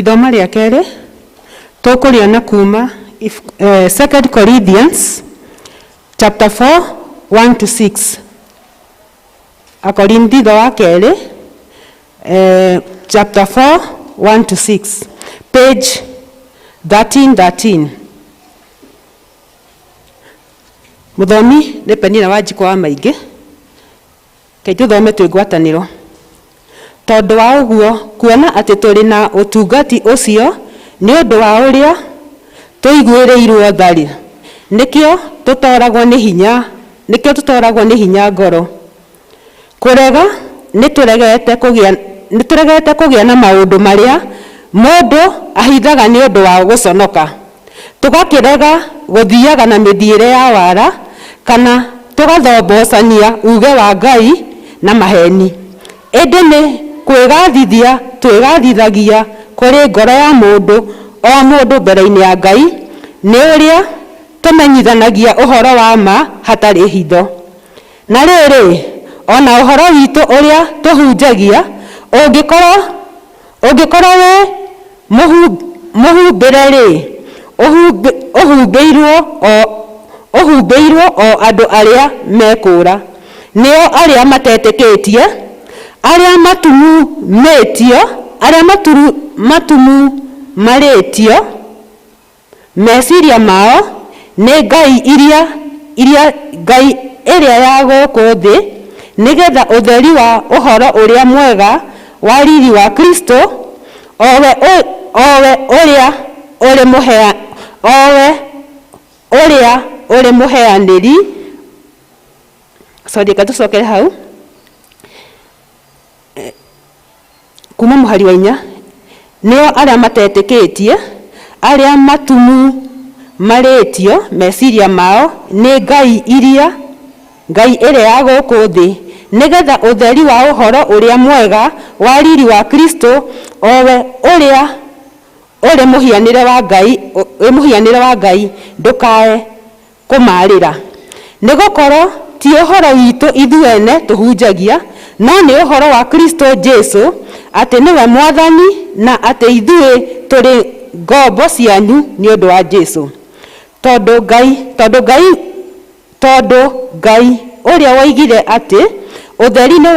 Speaker 2: Ithoma rĩa kerĩ tũkũrĩona kuma
Speaker 21: Second Corinthians chapter 4 1 to 6. Akorintho wa kerĩ chapter 4 1 to 6, page 1313. Mũthomi nĩ Penina Wanjikũ wa Maingĩ. Reke tũthome twĩ ngwatanĩro. Tondũ wa ũguo kuona atĩ tũrĩ na ũtungati ũcio nĩ ũndũ wa ũrĩa tũiguĩrĩirwo tha-rĩ, nĩkĩo tũtoragwo nĩ hinya, nĩkĩo tũtoragwo nĩ hinya ngoro. Kũrega nĩ tũregete kũgĩa na maũndũ marĩa mũndũ ahithaga nĩ ũndũ wa gũconoka, tũgakĩrega gũthiaga na mĩthiĩre ya wara, kana tũgathombocania uge wa Ngai na maheni. Ĩndĩ nĩ kwĩgathithia twĩgathithagia kũrĩ ngoro ya mũndũ o mũndũ mbere-inĩ ya Ngai, nĩ ũrĩa tũmenyithanagia ũhoro wa ma hatarĩ hitho. Na rĩrĩ, ona ũhoro witũ ũrĩa tũhunjagia ũngĩkorwo wĩ mũhumbĩre-rĩ, ũhumbĩirwo o andũ arĩa mekũũra, nĩo arĩa matetĩkĩtie, arĩa matumumĩtio, arĩa matumumarĩtio meciria mao nĩ ngai iria ngai ĩrĩa ya gũkũ thĩ, nĩgetha ũtheri wa ũhoro ũrĩa mwega wa riri wa Kristo, owe ũrĩa ũrĩ mũheanĩri. Sorry, reke tũcokere hau kuma mũhari wa 4. Nĩo arĩa matetĩkĩtie, arĩa matumumarĩtio meciria mao nĩ ngai ĩrĩa ya gũkũ thĩ, nĩgetha ũtheri wa ũhoro ũrĩa mwega wa riri wa Kristo, owe ũrĩa ũrĩ mũhianĩre wa Ngai, ndũkae kũmarĩra. Nĩgũkorwo ti ũhoro witũ ithuene tũhunjagia, no nĩ ũhoro wa Kristo Jesu, atĩ nĩwe Mwathani, na atĩ ithuĩ tũrĩ ngombo cianyu nĩ ũndũ wa Jesu. Tondũ Ngai ũrĩa woigire atĩ ũtheri nĩ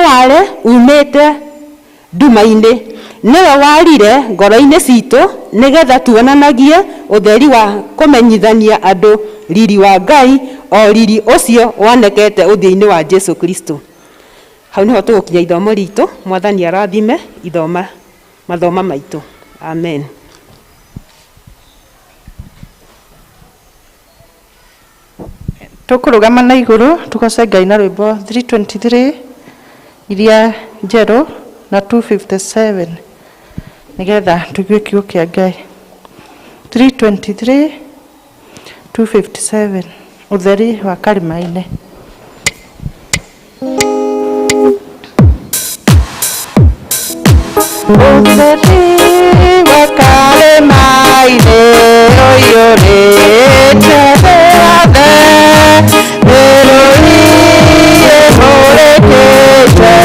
Speaker 21: ware umĩte nduma-inĩ, nĩwe warire ngoro-inĩ citũ, nĩgetha tuonanagie ũtheri wa kũmenyithania andũ riri wa Ngai, o riri ũcio wonekete ũthiũ-inĩ wa Jesu Kristo. Hau nĩho tũgũkinya ithomo ritũ. Mwathani arathime mathoma maitũ. Amen.
Speaker 1: Tũkũrũgama na igũrũ tũgoce Ngai na rwĩmbo 323 iria njerũ na 257 nĩgetha tũigue kiugo kĩa Ngai. 323 257 ũtheri wa karĩma-inĩ. Ũtheri wa karĩma-inĩ ũiyũrĩte thĩ yothe, nĩrũiĩ mũrĩkĩte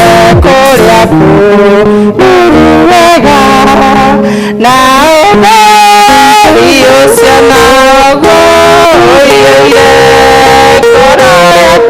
Speaker 1: kũrĩa kũruru wega, na ũtheri ũcio naguo ũiyũire ngoro yakwa.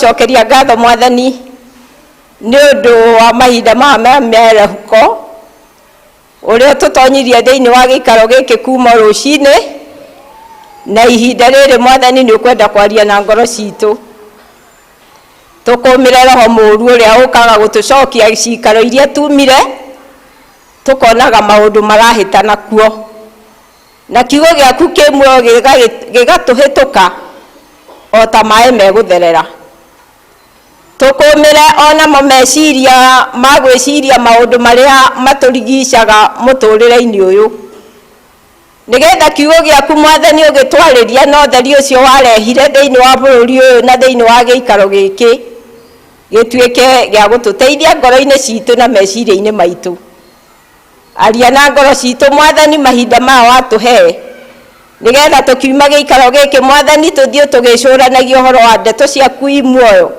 Speaker 6: Nĩtwagũcokeria ngatho Mwathani nĩ ũndũ wa mahinda maya ma mĩarahũko ũrĩa tũtonyirie thĩinĩ wa gĩikaro gĩkĩ kuma rũcinĩ, na ihinda rĩrĩ Mwathani nĩ ũkwenda kwaria na ngoro citũ. Tũkũmĩre roho mũũru ũrĩa ũkaga gũtũcokia cikaro iria tumire, tũkonaga maũndũ marahĩtana kuo, na kiugo gĩaku kĩ muoyo gĩgatũhĩtũka o ta maĩ megũtherera. Tũkũmĩre onamo meciria ma gwĩciria maũndũ marĩa matũrigicaga mũtũrĩre-inĩ ũyũ, nĩgetha kiugo gĩaku Mwathani ũgĩtwarĩria na ũtheri ũcio warehire thĩinĩ wa bũrũri ũyũ na thĩinĩ wa gĩikaro gĩkĩ gĩtuĩke gĩa gũtũteithia ngoro-inĩ citũ na meciria-inĩ maitũ. Aria na ngoro citũ Mwathani mahinda maya watũhe, nĩgetha tũkiuma gĩikaro gĩkĩ Mwathani tũthiĩ tũgĩcũranagia ũhoro wa ndeto ciaku i muoyo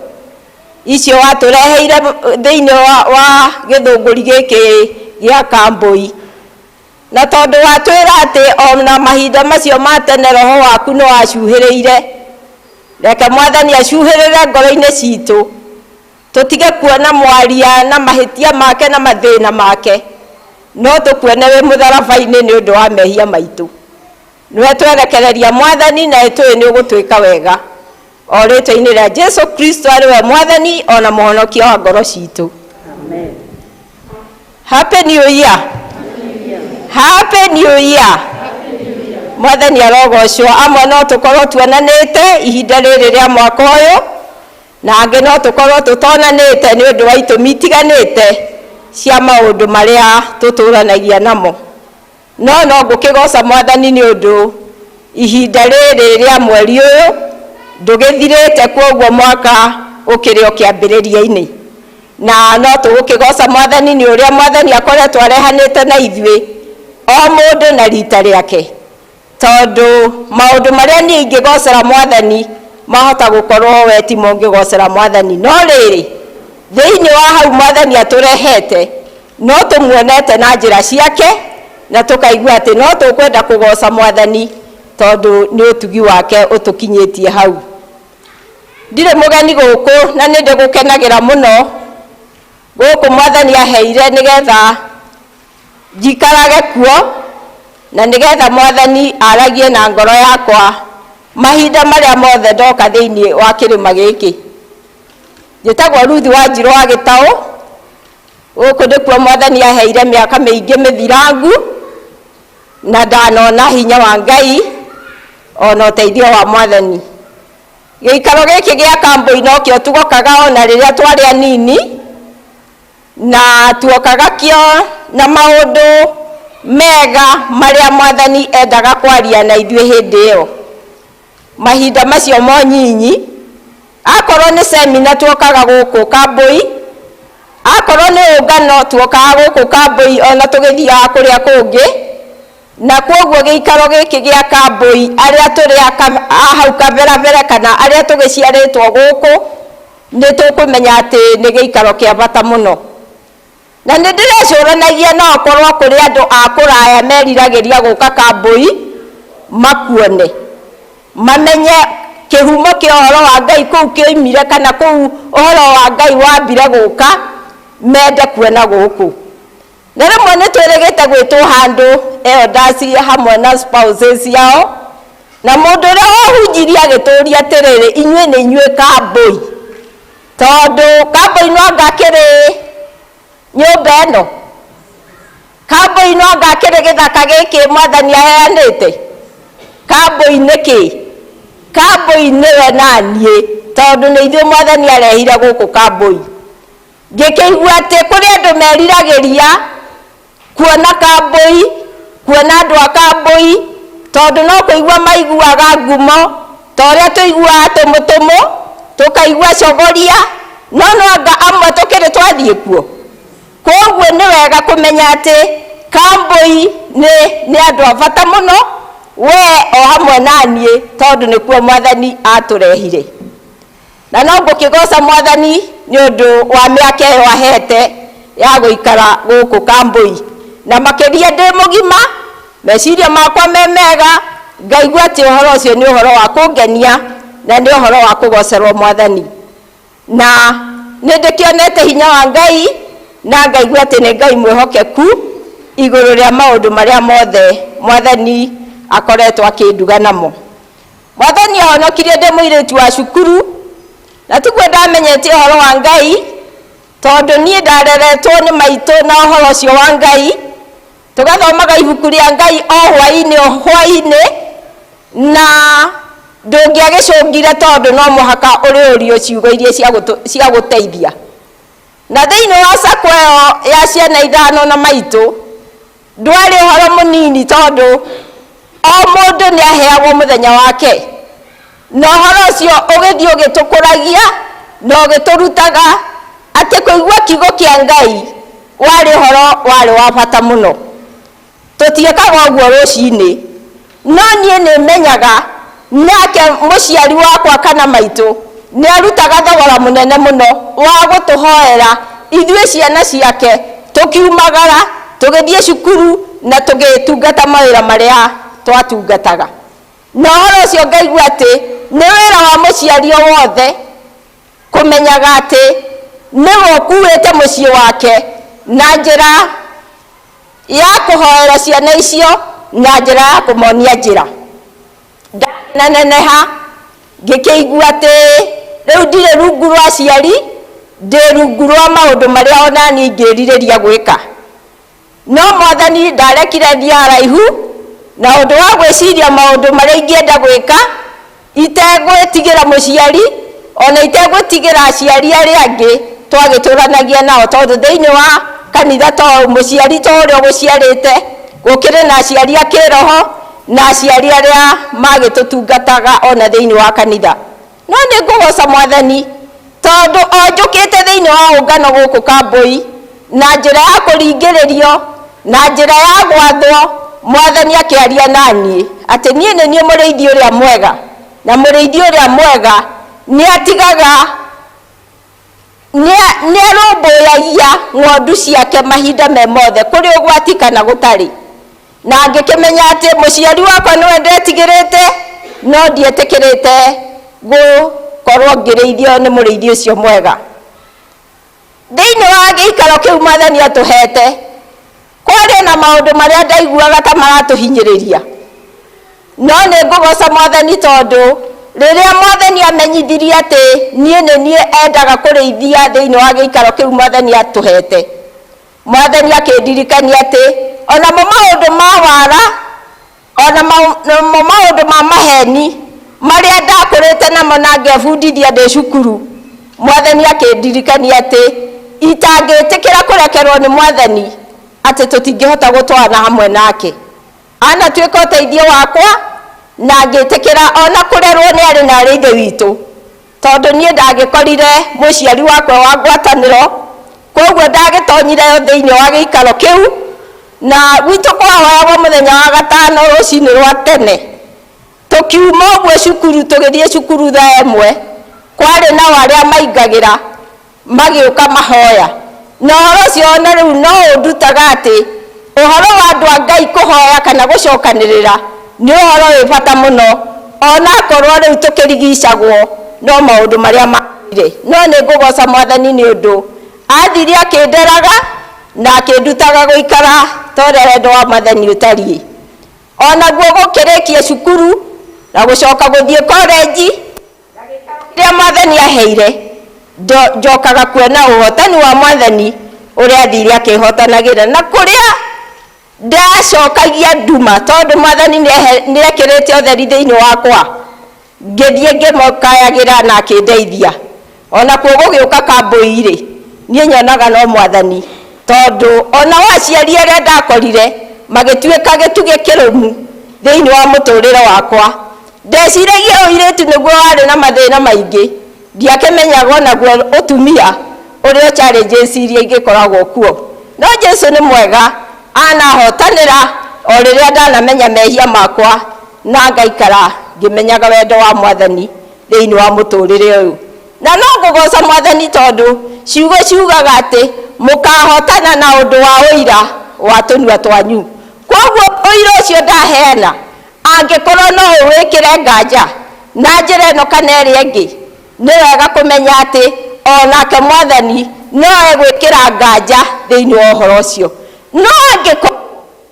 Speaker 6: icio watũreheire thĩinĩ wa gĩthũngũri gĩkĩ gĩa Kambũi. Na tondũ watwĩra atĩ ona mahinda macio ma tene roho waku nĩ wacuhĩrĩire, reke Mwathani acuhĩrĩre ngoro-inĩ citũ, tũtige kuona mwaria na mahĩtia make na mathĩna make, no tũkuone wĩ mũtharaba-inĩ nĩ ũndũ wa mehia maitũ. Nĩwe twerekereria Mwathani, na tũĩ nĩ ũgũtwĩka wega, o rĩtwa-inĩ rĩa Jesu Kristo arĩ we Mwathani ona mũhonokia wa ngoro citũ. Happy New Year. Happy New Year. Mwathani arogocwo. Amwe no tũkorwo tuonanĩte ihinda rĩrĩ rĩa mwaka ũyũ, na angĩ no tũkorwo tũtonanĩte nĩ ũndũ wa itũmi itiganĩte cia maũndũ marĩa tũtũranagia namo. No ngũkĩgoca Mwathani nĩ ũndũ ihinda rĩrĩ rĩa mweri ũyũ ndũgĩthirĩte, kwoguo mwaka ũkĩrĩ o kĩambĩrĩria-inĩ. Na no tũgũkĩgoca Mwathani nĩ ũrĩa Mwathani akoretwo arehanĩte na ithuĩ o mũndũ na rita rĩake, tondũ maũndũ marĩa niĩ ingĩgocera Mwathani mahota gũkorwo we timo ũngĩgocera Mwathani. No rĩrĩ, thĩinĩ wa hau Mwathani atũrehete no tũmuonete na njĩra ciake, na tũkaigua atĩ no tũkwenda kũgoca Mwathani tondũ nĩ ũtugi wake ũtũkinyĩtie hau. Ndirĩ mũgeni gũkũ na nĩ ndĩgũkenagĩra mũno gũkũ Mwathani aheire nĩgetha njikarage kuo, na nĩgetha Mwathani aragie na ngoro yakwa mahinda marĩa mothe ndoka thĩinĩ wa kĩrĩma gĩkĩ. Njĩtagwo Ruth Wanjirũ wa Gĩtaũ. Gũkũ nĩkuo Mwathani aheire mĩaka mĩingĩ mĩthirangu, na ndanona hinya wa Ngai ona ũteithio wa Mwathani. Gĩikaro gĩkĩ gĩa Kambũi nokĩo tugokaga ona rĩrĩa twarĩ anini, na tuokaga kĩo na maũndũ mega marĩa Mwathani endaga kwaria na ithuĩ hĩndĩ ĩyo. Mahinda macio mo nyinyi, akorwo nĩ semina tuokaga gũkũ Kambũi, akorwo nĩ ũngano tuokaga gũkũ Kambũi ona tũgĩthiaga kũrĩa kũngĩ. Na kwoguo gĩikaro gĩkĩ gĩa Kambũi, arĩa tũrĩ a hau kaberabere kana arĩa tũgĩciarĩtwo gũkũ, nĩ tũkũmenya atĩ nĩ gĩikaro kĩa bata mũno. Na nĩ ndĩrecũranagia no korwo kũrĩ andũ a kũraya meriragĩria gũka Kambũi makuone, mamenye kĩhumo kĩa ũhoro wa Ngai kũu kĩoimire, kana kũu ũhoro wa Ngai wambire gũka, mende kuona gũkũ. Na rĩmwe nĩ twĩrĩgĩte gwĩtwo handũ elders hamwe na spouses yao, na mũndũ ũrĩa wahunjirie agĩtũria atĩrĩrĩ, inyuĩ nĩ inyuĩ Kambũi, tondũ Kambũi no anga akĩrĩ nyũmba ĩno, Kambũi no anga akĩrĩ gĩthaka gĩkĩ Mwathani aheanĩte. Kambũi nĩ kĩ? Kambũi nĩwe na niĩ, tondũ nĩ ithuĩ Mwathani arehire gũkũ Kambũi. Ngĩkĩigua atĩ kũrĩ andũ meriragĩria kuona Kambũi, kuona andũ a Kambũi, tondũ no kũigua maiguaga ngumo ta ũrĩa tũiguaga tũmũtũmũ, tũkaigua cogoria, no no anga amwe tũkĩrĩ twathiĩ kuo. Kwoguo nĩ wega kũmenya atĩ Kambũi nĩ andũ a bata mũno, we o hamwe na niĩ, tondũ nĩkuo Mwathani atũrehire. Na no ngũkĩgoca Mwathani nĩ ũndũ wa mĩaka ĩyo ahete ya gũikara gũkũ Kambũi, na makĩria ndĩ mũgima, meciria makwa me mega, ngaigua atĩ ũhoro ũcio nĩ ũhoro wa kũngenia na nĩ ũhoro wa kũgocerwo Mwathani. Na nĩ ndĩkĩonete hinya wa Ngai na ngaigua atĩ nĩ Ngai mwĩhokeku igũrũ rĩa maũndũ marĩa mothe Mwathani akoretwo akĩnduga namo. Mwathani ahonokirie ndĩ mũirĩtu wa cukuru, na tiguo ndamenyete ũhoro wa Ngai, tondũ niĩ ndareretwo nĩ maitũ na ũhoro ũcio wa Ngai, tũgathomaga ibuku rĩa Ngai o hwaĩ-inĩ o hwaĩ-inĩ, na ndũngĩagĩcũngire tondũ no mũhaka ũrĩũrio ciugo iria cia gũteithia. Na thĩinĩ wa sacco ĩyo ya ciana ithano na maitũ, ndwarĩ ũhoro mũnini tondũ o mũndũ nĩ aheagwo mũthenya wake. Na ũhoro ũcio ũgĩthiĩ ũgĩtũkũragia na ũgĩtũrutaga atĩ kũigua kiugo kĩa Ngai warĩ ũhoro warĩ wa bata mũno. Tũtiĩkaga ũguo rũcinĩ, no niĩ nĩ menyaga nake mũciari wakwa kana maitũ nĩ arutaga thogora mũnene mũno wa gũtũhoera ithuĩ ciana ciake tũkiumagara tũgĩthiĩ cukuru na tũgĩtungata mawĩra marĩa twatungataga. Na ũhoro ũcio ngaigua atĩ nĩ wĩra wa mũciari o wothe kũmenyaga atĩ nĩwe ũkuĩte mũciĩ wake na njĩra ya kũhoera ciana icio na njĩra ya kũmonia njĩra. Ndaneneha ngĩkĩigua atĩ rĩu ndirĩ rungu rwa aciari, ndĩ rungu rwa maũndũ marĩa ona niĩ ingĩrirĩria gwĩka. No Mwathani ndarekire thiĩ haraihu na ũndũ wa gwĩciria maũndũ marĩa ingĩenda gwĩka itegwĩtigĩra mũciari ona itegwĩtigĩra aciari arĩa angĩ twagĩtũranagia nao, tondũ thĩinĩ wa kanitha to mũciari to ũrĩa ũgũciarĩte, gũkĩrĩ na aciari a kĩroho na aciari arĩa magĩtũtungataga ona thĩinĩ wa kanitha. No nĩ ngũgoca Mwathani tondũ o njũkĩte thĩinĩ wa ũngano gũkũ Kambui na njĩra ya kũringĩrĩrio na njĩra ya gwathwo, Mwathani akĩaria na niĩ atĩ niĩ nĩ niĩ mũrĩithi ũrĩa mwega, na mũrĩithi ũrĩa mwega nĩ atigaga nĩ arũmbũyagia ng'ondu ciake mahinda me mothe kũrĩ ũgwati kana gũtarĩ. Na ngĩkĩmenya atĩ mũciari wakwa nĩwe ndetigĩrĩte, no ndietĩkĩrĩte gũkorwo ngĩrĩithio nĩ mũrĩithi ũcio mwega. Thĩinĩ wa gĩikaro kĩu Mwathani atũhete, kwarĩ na maũndũ marĩa ndaiguaga ta maratũhinyĩrĩria. No nĩ ngũgoca Mwathani tondũ rĩrĩa Mwathani amenyithirie atĩ niĩ nĩ niĩ endaga kũrĩithia thĩinĩ wa gĩikaro kĩu Mwathani atũhete, Mwathani akĩndirikania atĩ onamo maũndũ ma wara, onamo maũndũ ma maheni marĩa ndakũrĩte namo na ngebundithia ndĩ cukuru, Mwathani akĩndirikania atĩ itangĩtĩkĩra kũrekerwo nĩ Mwathani atĩ tũtingĩhota gũtwarana hamwe nake. Anatuĩka ũteithio wakwa na ngĩtĩkĩra ona kũrerwo nĩ arĩ na arĩ ithe witũ, tondũ niĩ ndagĩkorire mũciari wakwa wa ngwatanĩro, koguo ndagĩtonyire thĩinĩ wa gĩikaro kĩu. Na gwitũ kwahoyagwo mũthenya wa gatano rũcinĩ rwa tene, tũkiuma ũguo cukuru tũgĩthiĩ cukuru thaa ĩmwe, kwarĩ nao arĩa maingagĩra magĩũka mahoya. Na ũhoro ũcio ona rĩu no ũndutaga atĩ ũhoro wa andũ a Ngai kũhoya kana gũcokanĩrĩra nĩ ũhoro wĩ bata mũno, ona akorwo rĩu tũkĩrigicagwo no maũndũ marĩa magĩrĩire. No nĩ ngũgoca Mwathani nĩ ũndũ athire akĩnderaga na akĩndutaga gũikara ta ũrĩa wendo wa Mwathani ũtariĩ. Onaguo gũkĩrĩkia cukuru na gũcoka gũthiĩ korenji rĩrĩa Mwathani aheire, njokaga kuona ũhotani wa Mwathani ũrĩa athire akĩhotanagĩra, na kũrĩa ndacokagia nduma tondũ Mwathani nĩ ekĩrĩte ũtheri thĩinĩ wakwa, ngĩthiĩ ngĩmũkayagĩra na akĩndeithia. Onakuo gũgĩũka Kambui rĩ, niĩ nyonaga no Mwathani, tondũ ona aciari arĩa ndakorire magĩtuĩka gĩtugĩ kĩrũmu thĩinĩ wa mũtũrĩre wakwa. Ndeciragia ũirĩtu nĩguo warĩ na mathĩna maingĩ, ndiakĩmenyaga onaguo ũtumia ũrĩa challenges iria ingĩkoragwo kuo. No Jesũ nĩ mwega, anahotanĩra o rĩrĩa ndanamenya mehia makwa na ngaikara ngĩmenyaga wendo wa Mwathani thĩinĩ wa mũtũrĩre ũyũ. Na no ngũgoca Mwathani tondũ ciugo ciugaga atĩ mũkahotana na ũndũ wa ũira wa tũnua twanyu. Koguo ũira ũcio ndaheana angĩkorwo no ũwĩkĩre nganja na njĩra ĩno kana ĩrĩa ĩngĩ, nĩ wega kũmenya atĩ Onake Mwathani no egwĩkĩra nganja thĩinĩ wa ũhoro ũcio, no angĩkorwo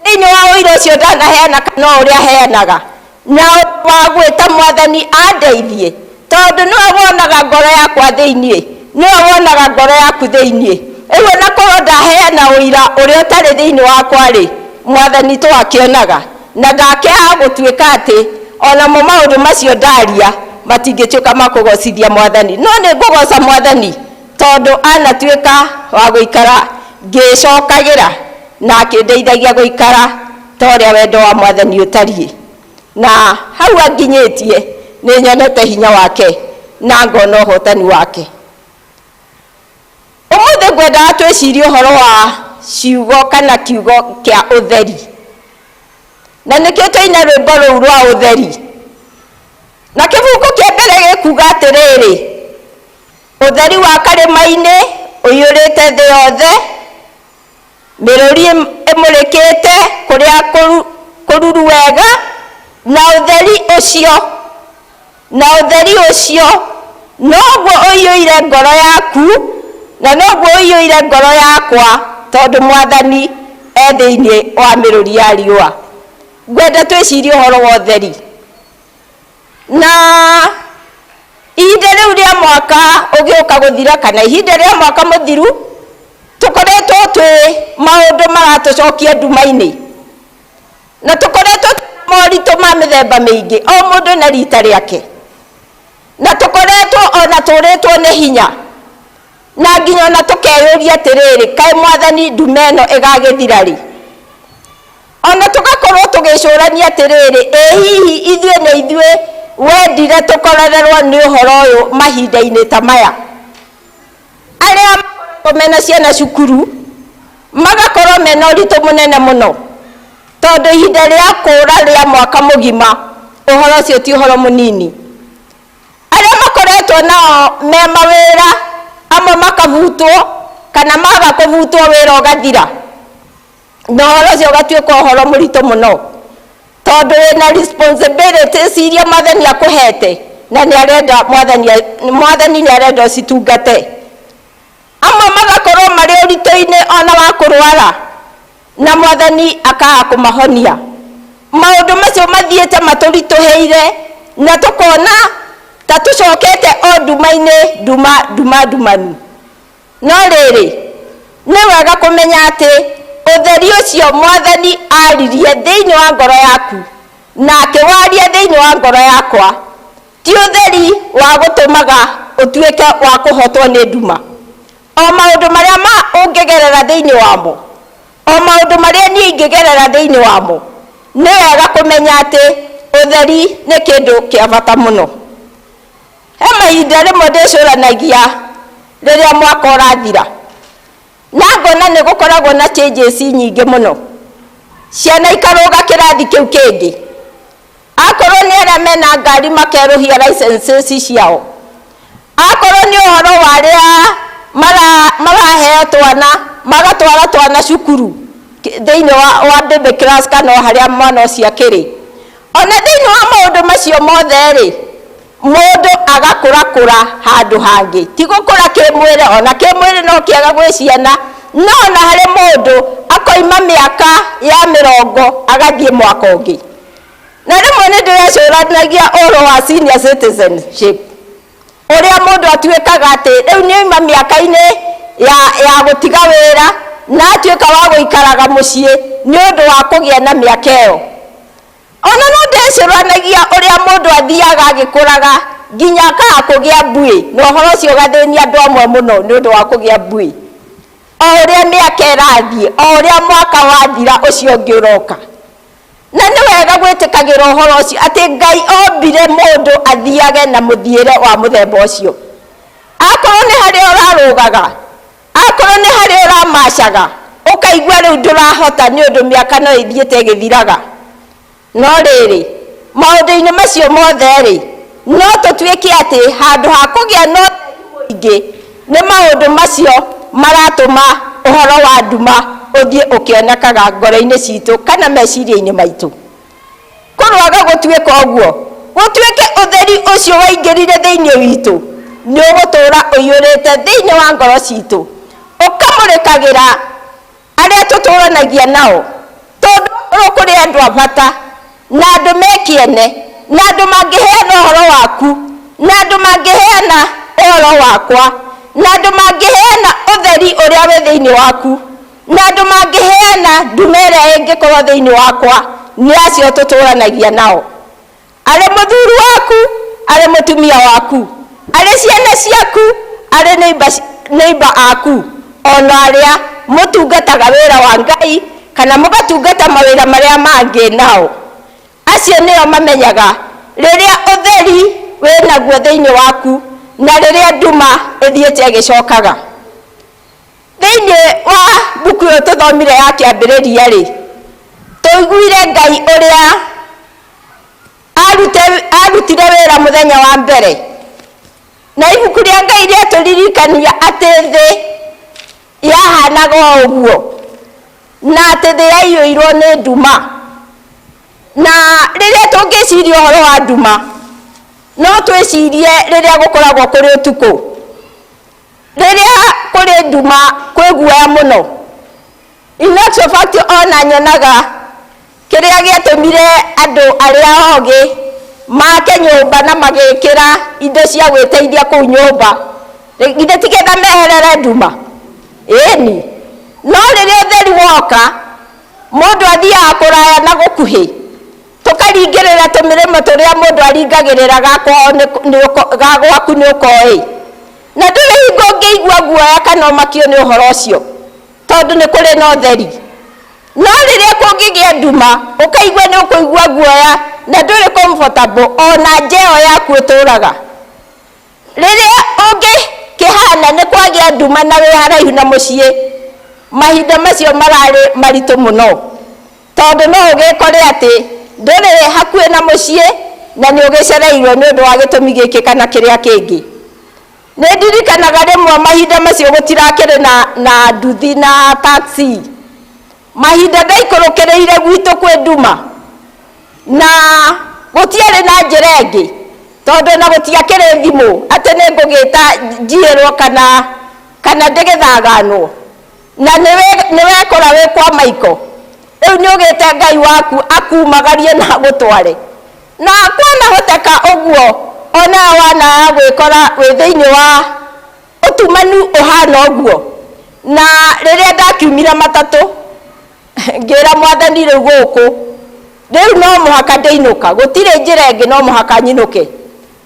Speaker 6: thĩinĩ wa ũira ũcio ndanaheana kana o ũrĩa heanaga na wa gwĩta Mwathani andeithie, tondũ nĩwe wonaga ngoro yakwa thĩinĩ, nĩwe wonaga ngoro yaku thĩinĩ. Rĩu ona korwo ndaheana ũira ũrĩa ũtarĩ thĩinĩ wakwa rĩ, Mwathani tũgakĩonaga na ndakĩaga gũtuĩka atĩ onamo maũndũ macio ndaria matingĩtuĩka ma kũgocithia Mwathani. No nĩ ngũgoca Mwathani tondũ anatuĩka wa gũikara ngĩcokagĩra na akĩndeithagia gũikara ta ũrĩa wendo wa Mwathani ũtariĩ, na hau anginyĩtie nĩ nyonete hinya wake na ngona ũhotani wake. Ũmũthĩ ngwendaga twĩcirie ũhoro wa ciugo kana kiugo kĩa ũtheri, na nĩkĩo twaina rwĩmbo rũu rwa ũtheri. Na kĩbungo kĩa mbere gĩkuga atĩrĩrĩ, ũtheri wa karĩma-inĩ ũiyũrĩte thĩ yothe, mĩrũri ĩmũrĩkĩte kũrĩa kũruru wega, na ũtheri ũcio, na ũtheri ũcio noguo ũiyũire ngoro yaku na noguo ũiyũire ngoro yakwa, tondũ Mwathani e thĩinĩ wa mĩrũri ya riũa. Ngwenda twĩcirie ũhoro wa ũtheri. Na ihinda rĩu rĩa mwaka ũgĩũka gũthira, kana ihinda rĩa mwaka mũthiru, tũkoretwo twĩ maũndũ maratũcokia nduma-inĩ, na tũkoretwo moritũ ma mĩthemba mĩingĩ, o mũndũ na rita rĩake, na tũkoretwo ona tũrĩtwo nĩ hinya, na nginya ona tũkeyũria atĩrĩrĩ, kaĩ Mwathani nduma ĩno ĩgagĩthira rĩ? Ona tũgakorwo tũgĩcũrania atĩrĩrĩ, ĩ hihi ithuĩ nĩ ithuĩ wendire tũkorererwo nĩ ũhoro ũyũ mahinda-inĩ ta maya? Arĩa makoretwo mena ciana cukuru magakorwo mena ũritũ mũnene mũno, tondũ ihinda rĩa kũra rĩa mwaka mũgima ũhoro ũcio ti ũhoro mũnini. Arĩa makoretwo nao me mawĩra, amwe makabutwo kana maga kũbutwo wĩra ũgathira, na ũhoro ũcio ũgatuĩka ũhoro mũritũ mũno, tondũ wĩna responsibilities iria Mwathani akũhete, na nĩ arenda Mwathani nĩ arenda ũcitungate. Amwe magakorwo marĩ ũritũ-inĩ ona wa kũrwara, na Mwathani akaga kũmahonia. Maũndũ macio mathiĩte matũritũhĩire, na tũkona ta tũcokete o nduma-inĩ, nduma nduma ndumanu. No rĩrĩ, nĩ wega kũmenya atĩ ũtheri ũcio Mwathani aririe thĩinĩ wa ngoro yaku na akĩwaria thĩinĩ wa ngoro yakwa ti ũtheri wa gũtũmaga ũtuĩke wa kũhotwo nĩ nduma. O maũndũ marĩa ma ũngĩgerera thĩinĩ wamo, o maũndũ marĩa niĩ ingĩgerera thĩinĩ wamo, nĩ wega kũmenya atĩ ũtheri nĩ kĩndũ kĩa bata mũno. He mahinda rĩmwe ndĩcũranagia rĩrĩa mwaka ũrathira, na ngona nĩ gũkoragwo na changes nyingĩ mũno. Ciana ikarũga kĩrathi kĩu kĩngĩ, akorwo nĩ arĩa mena ngari makerũhia licenses ciao, akorwo nĩ ũhoro wa arĩa maraheo twana magatwara twana cukuru thĩinĩ wa baby class kana o harĩa mwana ũcio akĩrĩ. Ona thĩinĩ wa maũndũ macio mothe rĩ, mũndũ agakũrakũra handũ hangĩ, ti gũkũra kĩmwĩrĩ, ona kĩmwĩrĩ no kĩega gwĩ ciana, no ona harĩ mũndũ akoima mĩaka ya mĩrongo agathiĩ mwaka ũngĩ. Na rĩmwe nĩ ndĩrecũranagia ũhoro wa senior citizenship, ũrĩa mũndũ atuĩkaga atĩ rĩu nĩ oima mĩaka-inĩ ya gũtiga wĩra na atuĩka wa gũikaraga mũciĩ nĩ ũndũ wa kũgĩa na mĩaka ĩyo. Ona no ndecũranagia ũrĩa mũndũ athiaga agĩkũraga nginya akaga kũgĩa mbuĩ, na ũhoro ũcio ũgathĩnia andũ amwe mũno nĩ ũndũ wa kũgĩa mbuĩ. O ũrĩa mĩaka ĩrathiĩ, o ũrĩa mwaka wathira ũcio ũngĩ ũroka. Na nĩ wega gwĩtĩkagĩra ũhoro ũcio atĩ Ngai ombire mũndũ athiage na mũthiĩre wa mũthemba ũcio. Akorwo nĩ harĩa ũrarũgaga, akorwo nĩ harĩa ũramacaga, ũkaigua rĩu ndũrahota nĩ ũndũ mĩaka no ĩthiĩte ĩgĩthiraga. No rĩrĩ, maũndũ-inĩ macio mothe rĩ, no tũtuĩke atĩ handũ ha kũgĩa na ũtheri mũingĩ, nĩ maũndũ macio maratũma ũhoro wa nduma ũthiĩ ũkĩonekaga ngoro-inĩ citũ kana meciria-inĩ maitũ. Kũrwaga gũtuĩka ũguo, gũtuĩke ũtheri ũcio waingĩrire thĩinĩ witũ, Nĩ ũgũtũra ũiyũrĩte thĩinĩ wa ngoro citũ, ũkamũrĩkagĩra arĩa tũtũranagia nao, tondũ ũrũ kũrĩ andũ a bata na andũ me kĩene na andũ mangĩheana ũhoro waku na andũ mangĩheana ũhoro wakwa na andũ mangĩheana ũtheri ũrĩa wĩ thĩinĩ waku na andũ mangĩheana nduma ĩrĩa ĩngĩkorwo thĩinĩ wakwa, nĩ acio tũtũranagia nao. Arĩ mũthuri waku, arĩ mũtumia waku, arĩ ciana ciaku, arĩ neighbor aku, ona arĩa mũtungataga wĩra wa Ngai kana mũgatungata mawĩra marĩa mangĩ nao. Acio nĩo mamenyaga rĩrĩa ũtheri wĩnaguo thĩinĩ waku na rĩrĩa nduma ĩthiĩte ĩgĩcokaga. Thĩinĩ wa mbuku ĩyo tũthomire ya Kĩambĩrĩria rĩ, tũiguire Ngai ũrĩa arutire wĩra mũthenya wa mbere, na ibuku rĩa Ngai rĩatũririkania atĩ thĩ yahanaga o ũguo na atĩ thĩ yaiyũirwo nĩ nduma. Na rĩrĩa tũngĩciria ũhoro wa nduma, no twĩcirie rĩrĩa gũkoragwo kũrĩ ũtukũ, rĩrĩa kũrĩ nduma kwĩ guoya mũno. In actual fact, ona nyonaga kĩrĩa gĩatũmire andũ arĩa ogĩ make nyũmba na magĩkĩra indo cia gwĩteithia kũu nyũmba, githĩ ti getha meherere nduma? Ĩni. No rĩrĩa ũtheri woka, mũndũ athiaga kũraya na gũkuhĩ, tũkaringĩrĩra tũmĩrĩmo tũrĩa mũndũ aringagĩrĩra ga gwaku nĩ ũkoĩ, na ndũrĩ hingo ũngĩigua guoya kana ũmakio nĩ ũhoro ũcio, tondũ nĩ kũrĩ na ũtheri. No rĩrĩa kũngĩgĩa nduma, ũkaigua nĩ ũkũigua guoya na ndũrĩ comfortable ona nja ĩyo yaku ũtũraga. Rĩrĩa ũngĩkĩhana nĩ kwagĩa nduma na wĩ haraihu na mũciĩ, mahinda macio mararĩ maritũ mũno, tondũ no ũgĩkore atĩ ndũrĩ hakuhĩ na mũciĩ na nĩ ũgĩcereirwo nĩ ũndũ wa gĩtũmi gĩkĩ kana kĩrĩa kĩngĩ. Nĩ ndirikanaga rĩmwe mahinda macio gũtirakĩrĩ na nduthi na taxi. Mahinda ndaikũrũkĩrĩire gwitũ kwĩ nduma na gũtiarĩ na njĩra ĩngĩ, tondũ na gũtiakĩrĩ thimũ atĩ nĩ ngũgĩta njiĩrwo kana ndĩgĩthaganwo, na nĩ wekora wĩ kwa Maiko. Rĩu nĩ ũgĩte Ngai waku akumagarie na agũtware, na kwanahoteka ũguo onawe wanaga gwĩkora wĩ thĩinĩ wa ũtumanu ũhana ũguo. Na rĩrĩa ndakiumire matatũ, ngĩra Mwathani, rĩu gũkũ rĩu no mũhaka ndĩinũka, gũtirĩ njĩra ĩngĩ, no mũhaka nyinũke,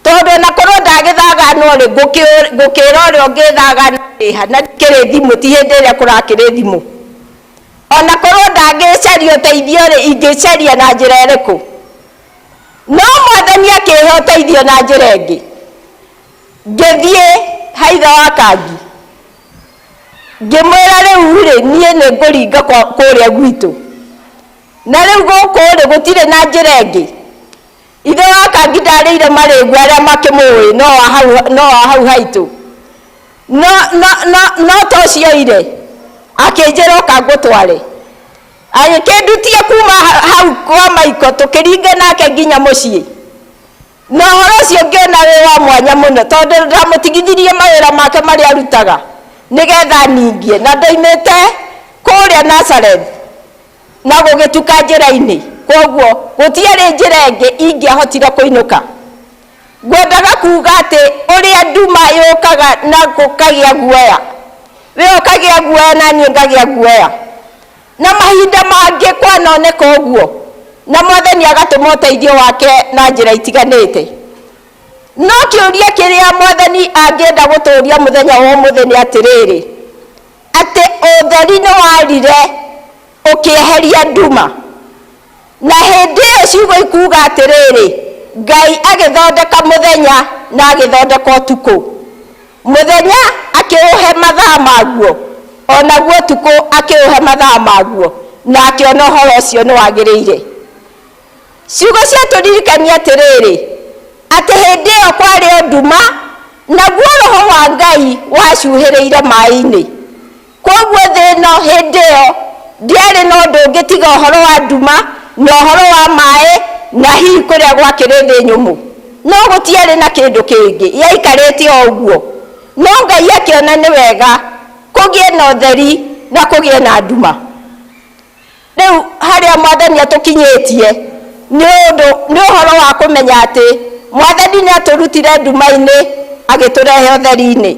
Speaker 6: tondũ ona korwo ndagĩthaganwo rĩ, ngũkĩra ũrĩa ũngĩthagana rĩha, na ndikĩrĩ thimũ, ti hĩndĩ ĩrĩa kũrakĩrĩ thimũ. Ona korwo ndangĩcaria ũteithio rĩ, ingĩcaria na njĩra ĩrĩkũ? No Mwathani akĩhe ũteithio na njĩra ĩngĩ. Ngĩthiĩ haitha wa Kangi, ngĩmwĩra rĩu rĩ, niĩ nĩ ngũringa kũrĩa gwitũ, na rĩu gũkũ rĩ gũtirĩ na njĩra ĩngĩ. Ithe wa Kangi ndarĩire marĩgu arĩa makĩmũĩ no wa hau haitũ, no to ũcio ire akĩnjĩra ũka ngũtware, agĩkĩndutia kuma hau kwa Maiko, tũkĩringa nake nginya mũciĩ. Na ũhoro ũcio ngĩona wĩ wa mwanya mũno, tondũ ndamũtigithirie mawĩra make marĩa arutaga nĩgetha ningie, na ndoimĩte kũrĩa Nazareth na gũgĩtuka njĩra-inĩ, koguo gũtiarĩ njĩra ĩngĩ ingĩahotire kũinũka. Ngwendaga kuga atĩ ũrĩa nduma yũkaga na gũkagĩa guoya, we ũkagĩa guoya na niĩ ngagĩa guoya, na mahinda mangĩ kwanoneka ũguo, na Mwathani agatũma ũteithio wake na njĩra itiganĩte. No kĩũria kĩrĩa Mwathani angĩenda gũtũũria mũthenya wa ũmũthĩ nĩ atĩrĩrĩ, atĩ ũtheri nĩ warire ũkĩeheria nduma, na hĩndĩ ĩyo ciugo ikuga atĩrĩrĩ, Ngai agĩthondeka mũthenya na agĩthondeka ũtukũ. Mũthenya akĩũhe mathaa maguo, onaguo ũtukũ akĩũhe mathaa maguo, na akĩona ũhoro ũcio nĩ wagĩrĩire. Ciugo ciatũririkania atĩrĩrĩ, atĩ hĩndĩ ĩyo kwarĩ o nduma, naguo roho wa Ngai wacuhĩrĩire maĩ-inĩ. Koguo thĩ ĩno hĩndĩ ĩyo ndĩarĩ na ũndũ ũngĩ tiga ũhoro wa nduma na ũhoro wa maĩ na hihi kũrĩa gwakĩrĩ thĩ nyũmũ. No gũtiarĩ na kĩndũ kĩngĩ, yaikarĩte o ũguo. No Ngai akĩona nĩ wega kũgĩe na ũtheri na kũgĩe na nduma. Rĩu harĩa Mwathani atũkinyĩtie nĩ ũndũ nĩ ũhoro wa kũmenya atĩ Mwathani nĩ atũrutire nduma-inĩ agĩtũrehe ũtheri-inĩ.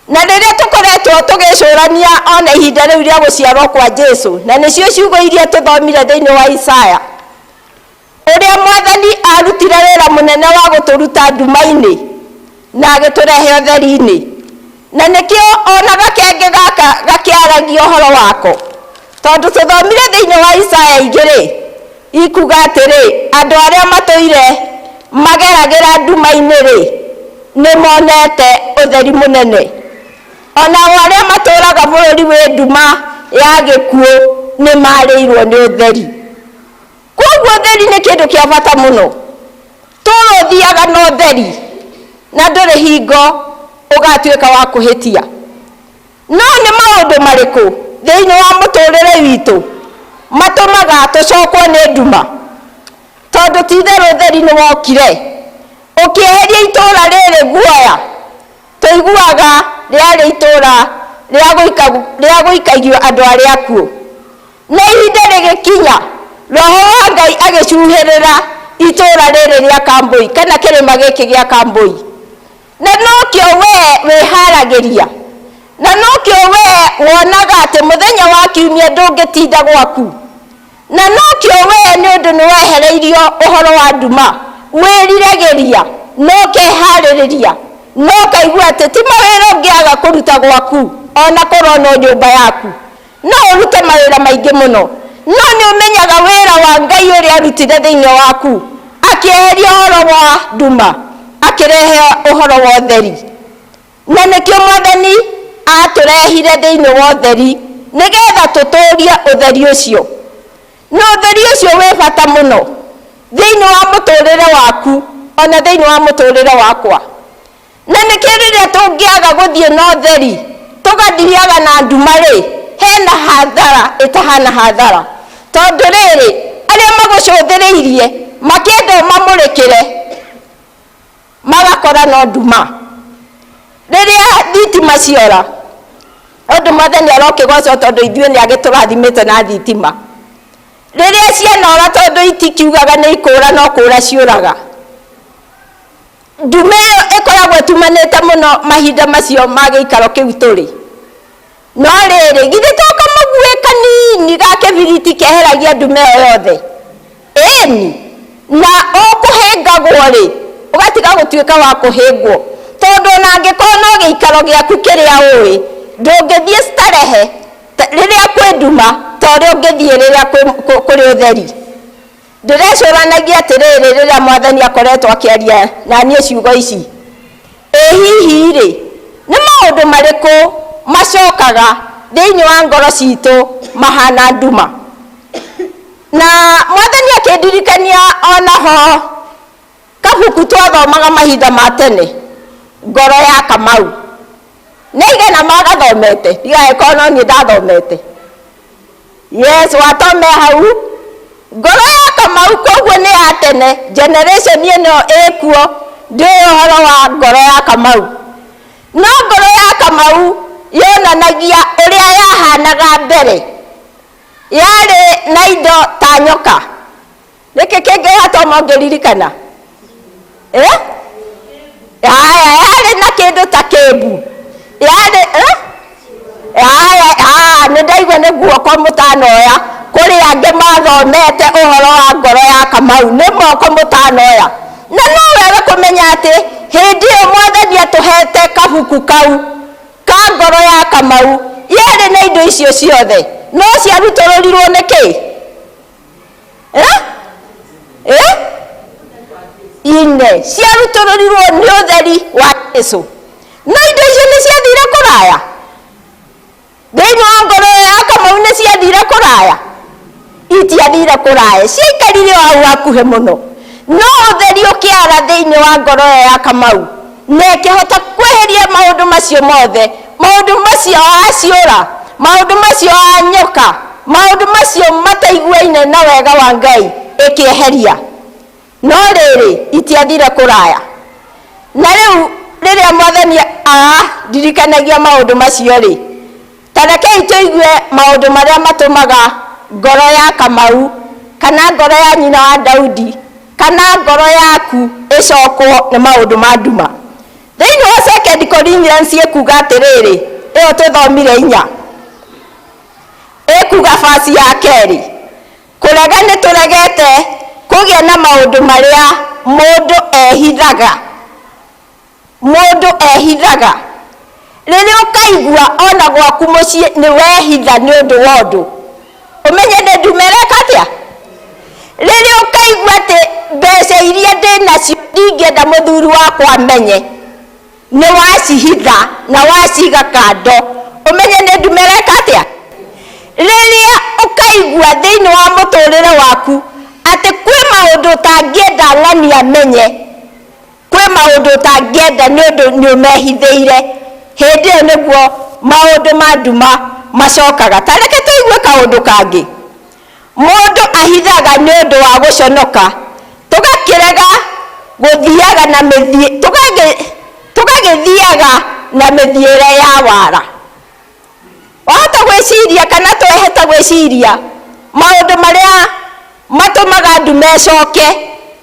Speaker 6: Na rĩrĩa tũkoretwo tũgĩcũrania ona ihinda rĩu rĩa gũciarwo kwa Jesu, na nĩcio ciugo iria tũthomire thĩinĩ wa Isaya, ũrĩa Mwathani arutire wĩra mũnene wa gũtũruta nduma-inĩ na agĩtũrehe ũtheri-inĩ. Na nĩkĩo ona gakenge gaka gakĩaragia ũhoro wako, tondũ tũthomire thĩinĩ wa Isaya 2 ikuga atĩrĩ, andũ arĩa matũire mageragĩra nduma-inĩ rĩ, nĩ monete ũtheri mũnene. Onao arĩa matũraga bũrũri wĩ nduma ya gĩkuũ nĩ marĩirwo nĩ ũtheri. Koguo ũtheri nĩ kĩndũ kĩa bata mũno. Tũra ũthiaga na ũtheri na ndũrĩ hingo ũgatuĩka wa kũhĩtia. No nĩ maũndũ marĩkũ thĩinĩ wa mũtũrĩre witũ matũmaga tũcokwo nĩ nduma? Tondũ ti itherũ ũtheri nĩ wokire ũkĩeheria itũra rĩrĩ guoya. Tũiguaga rĩarĩ itũra rĩa gũikagio andũ arĩa akuũ. Na ihinda rĩgĩkinya, Roho wa Ngai agĩcuhĩrĩra itũra rĩrĩ rĩa Kambũi, kana kĩrĩma gĩkĩ gĩa Kambũi. Na nokĩo wee wĩharagĩria, na nokĩo wee wonaga atĩ mũthenya wa kiumia ndũngĩtinda gwaku, na nokĩo wee nĩ ũndũ nĩ wehereirio ũhoro wa nduma, wĩriragĩria na ũkeharĩrĩria na ũkaigua atĩ ti mawĩra ũngĩaga kũruta gwaku, ona korwo no nyũmba yaku. No ũrute mawĩra maingĩ mũno, no nĩ ũmenyaga wĩra wa Ngai ũrĩa arutire thĩinĩ waku, akĩeheria ũhoro wa nduma, akĩrehe ũhoro wa ũtheri. Na nĩkĩo Mwathani atũrehire thĩinĩ wa ũtheri, nĩgetha tũtũrie ũtheri ũcio. Na ũtheri ũcio wĩ bata mũno thĩinĩ wa mũtũrĩre waku, ona thĩinĩ wa mũtũrĩre wakwa. Na nĩkĩo rĩrĩa tũngĩaga gũthiĩ na ũtheri, tũgathiaga na nduma rĩ, hena hathara ĩtahana hathara. Tondũ rĩrĩ, arĩa magũcũthĩrĩirie makĩenda ũmamũrĩkĩre, magakora no nduma. Rĩrĩa thitima ciora, ũndũ Mwathani arokĩgocwo tondũ ithuĩ nĩ agĩtũrathimĩte na thitima. Rĩrĩa cianora tondũ itikiugaga nĩ ikũra no kũra ciũraga. Nduma ĩyo ĩkoragwo ĩtumanĩte mũno mahinda macio ma gĩikaro kĩu tũrĩ. No rĩrĩ, githĩ to kamũguĩ kanini ga kĩbiriti keheragia nduma ĩyo yothe? Ĩni, na ũkũhĩngagwo-rĩ, ũgatiga gũtuĩka wa kũhĩngwo. Tondũ ona angĩkorwo no gĩikaro gĩaku kĩrĩa ũĩ, ndũngĩthiĩ starehe rĩrĩa kwĩ nduma ta ũrĩa ũngĩthiĩ rĩrĩa kũrĩ ũtheri. Ndĩrecũranagia atĩrĩrĩ rĩrĩa Mwathani akoretwo akĩaria na niĩ ciugo ici, Ĩ hihi-rĩ, nĩ maũndũ marĩkũ macokaga thĩinĩ wa ngoro citũ mahana nduma? Na Mwathani akĩndirikania o naho kabuku twathomaga mahinda ma tene, Ngoro ya Kamau. Nĩ aigana magathomete? Ndigagĩkorwo no niĩ ndathomete. Yes, watome hau. Ngoro ya Kamau koguo nĩ ya tene, generation ĩno ĩkuo ndĩũĩ ũhoro wa ngoro ya Kamau. No ngoro ya Kamau yonanagia ũrĩa yahanaga mbere. Yarĩ na indo ta nyoka. Nĩkĩ kĩngĩ yatoma ũngĩririkana? Eh? Haya, yarĩ na kĩndũ ta kĩmbu. Yarĩ eh? Haya, ah, nĩ ndaigua nĩ guoko mũtanoya. Kũrĩ angĩ mathomete ũhoro wa ngoro ya Kamau, nĩ moko mũtanoya. Na no wega kũmenya atĩ hĩndĩ ĩyo Mwathani atũhete kabuku kau ka ngoro ya Kamau, yarĩ na indo icio ciothe, no ciarutũrũrirwo nĩ kĩ? Eh? Eh? Ine ciarutũrũrirwo nĩ ũtheri wa Jesu. No indo icio nĩ ciathire kũraya. Thĩinĩ wa ngoro ya Kamau nĩ ciathire kũraya. Itiathire kũraya, ciaikarire o hau hakuhĩ mũno. No ũtheri ũkĩara thĩinĩ wa ngoro ĩyo ya Kamau na ĩkĩhota kweheria maũndũ macio mothe, maũndũ macio a ciũra, maũndũ macio a nyoka, maũndũ macio mataiguaine na wega wa Ngai, ĩkĩeheria. No rĩrĩ, itiathire kũraya. Na rĩu rĩrĩa mwathani arandirikanagia maũndũ macio rĩ, ta rekei tũigue maũndũ marĩa matũmaga ngoro ya Kamau kana ngoro ya nyina wa Daudi kana ngoro yaku ĩcokwo nĩ maũndũ ma nduma. Thĩinĩ wa Second Corinthians ĩkuga atĩrĩrĩ, ĩyo tũthomire inya, ĩkuga basi ya kerĩ, kũrega nĩ tũregete kũgĩa na maũndũ marĩa mũndũ ehithaga. Mũndũ ehithaga. Rĩrĩa ũkaigua ona gwaku mũciĩ nĩ wehitha nĩ ũndũ wa ũndũ, ũmenye nĩ nduma ĩreka atĩa? Rĩrĩa ũkaigua atĩ mbeca iria ndĩ nacio ndingĩenda mũthuri wakwa amenye, nĩ wacihitha na waciga kando, ũmenye nĩ nduma ĩreka atĩa? Rĩrĩa ũkaigua thĩinĩ wa mũtũrĩre waku atĩ kwĩ maũndũ ũtangĩenda ng'ani amenye, kwĩ maũndũ ũtangĩenda nĩ ũndũ nĩ ũmehithĩire, hĩndĩ ĩyo nĩguo maũndũ ma nduma macokaga. Ta reke tũigue kaũndũ kangĩ. Mũndũ ahithaga nĩ ũndũ wa gũconoka, tũgakĩrega gũthiaga na mĩthiĩ, tũgagĩthiaga na mĩthiĩre ya wara. Wahota gwĩciria kana tweheta gwĩciria maũndũ marĩa matũmaga nduma ĩcoke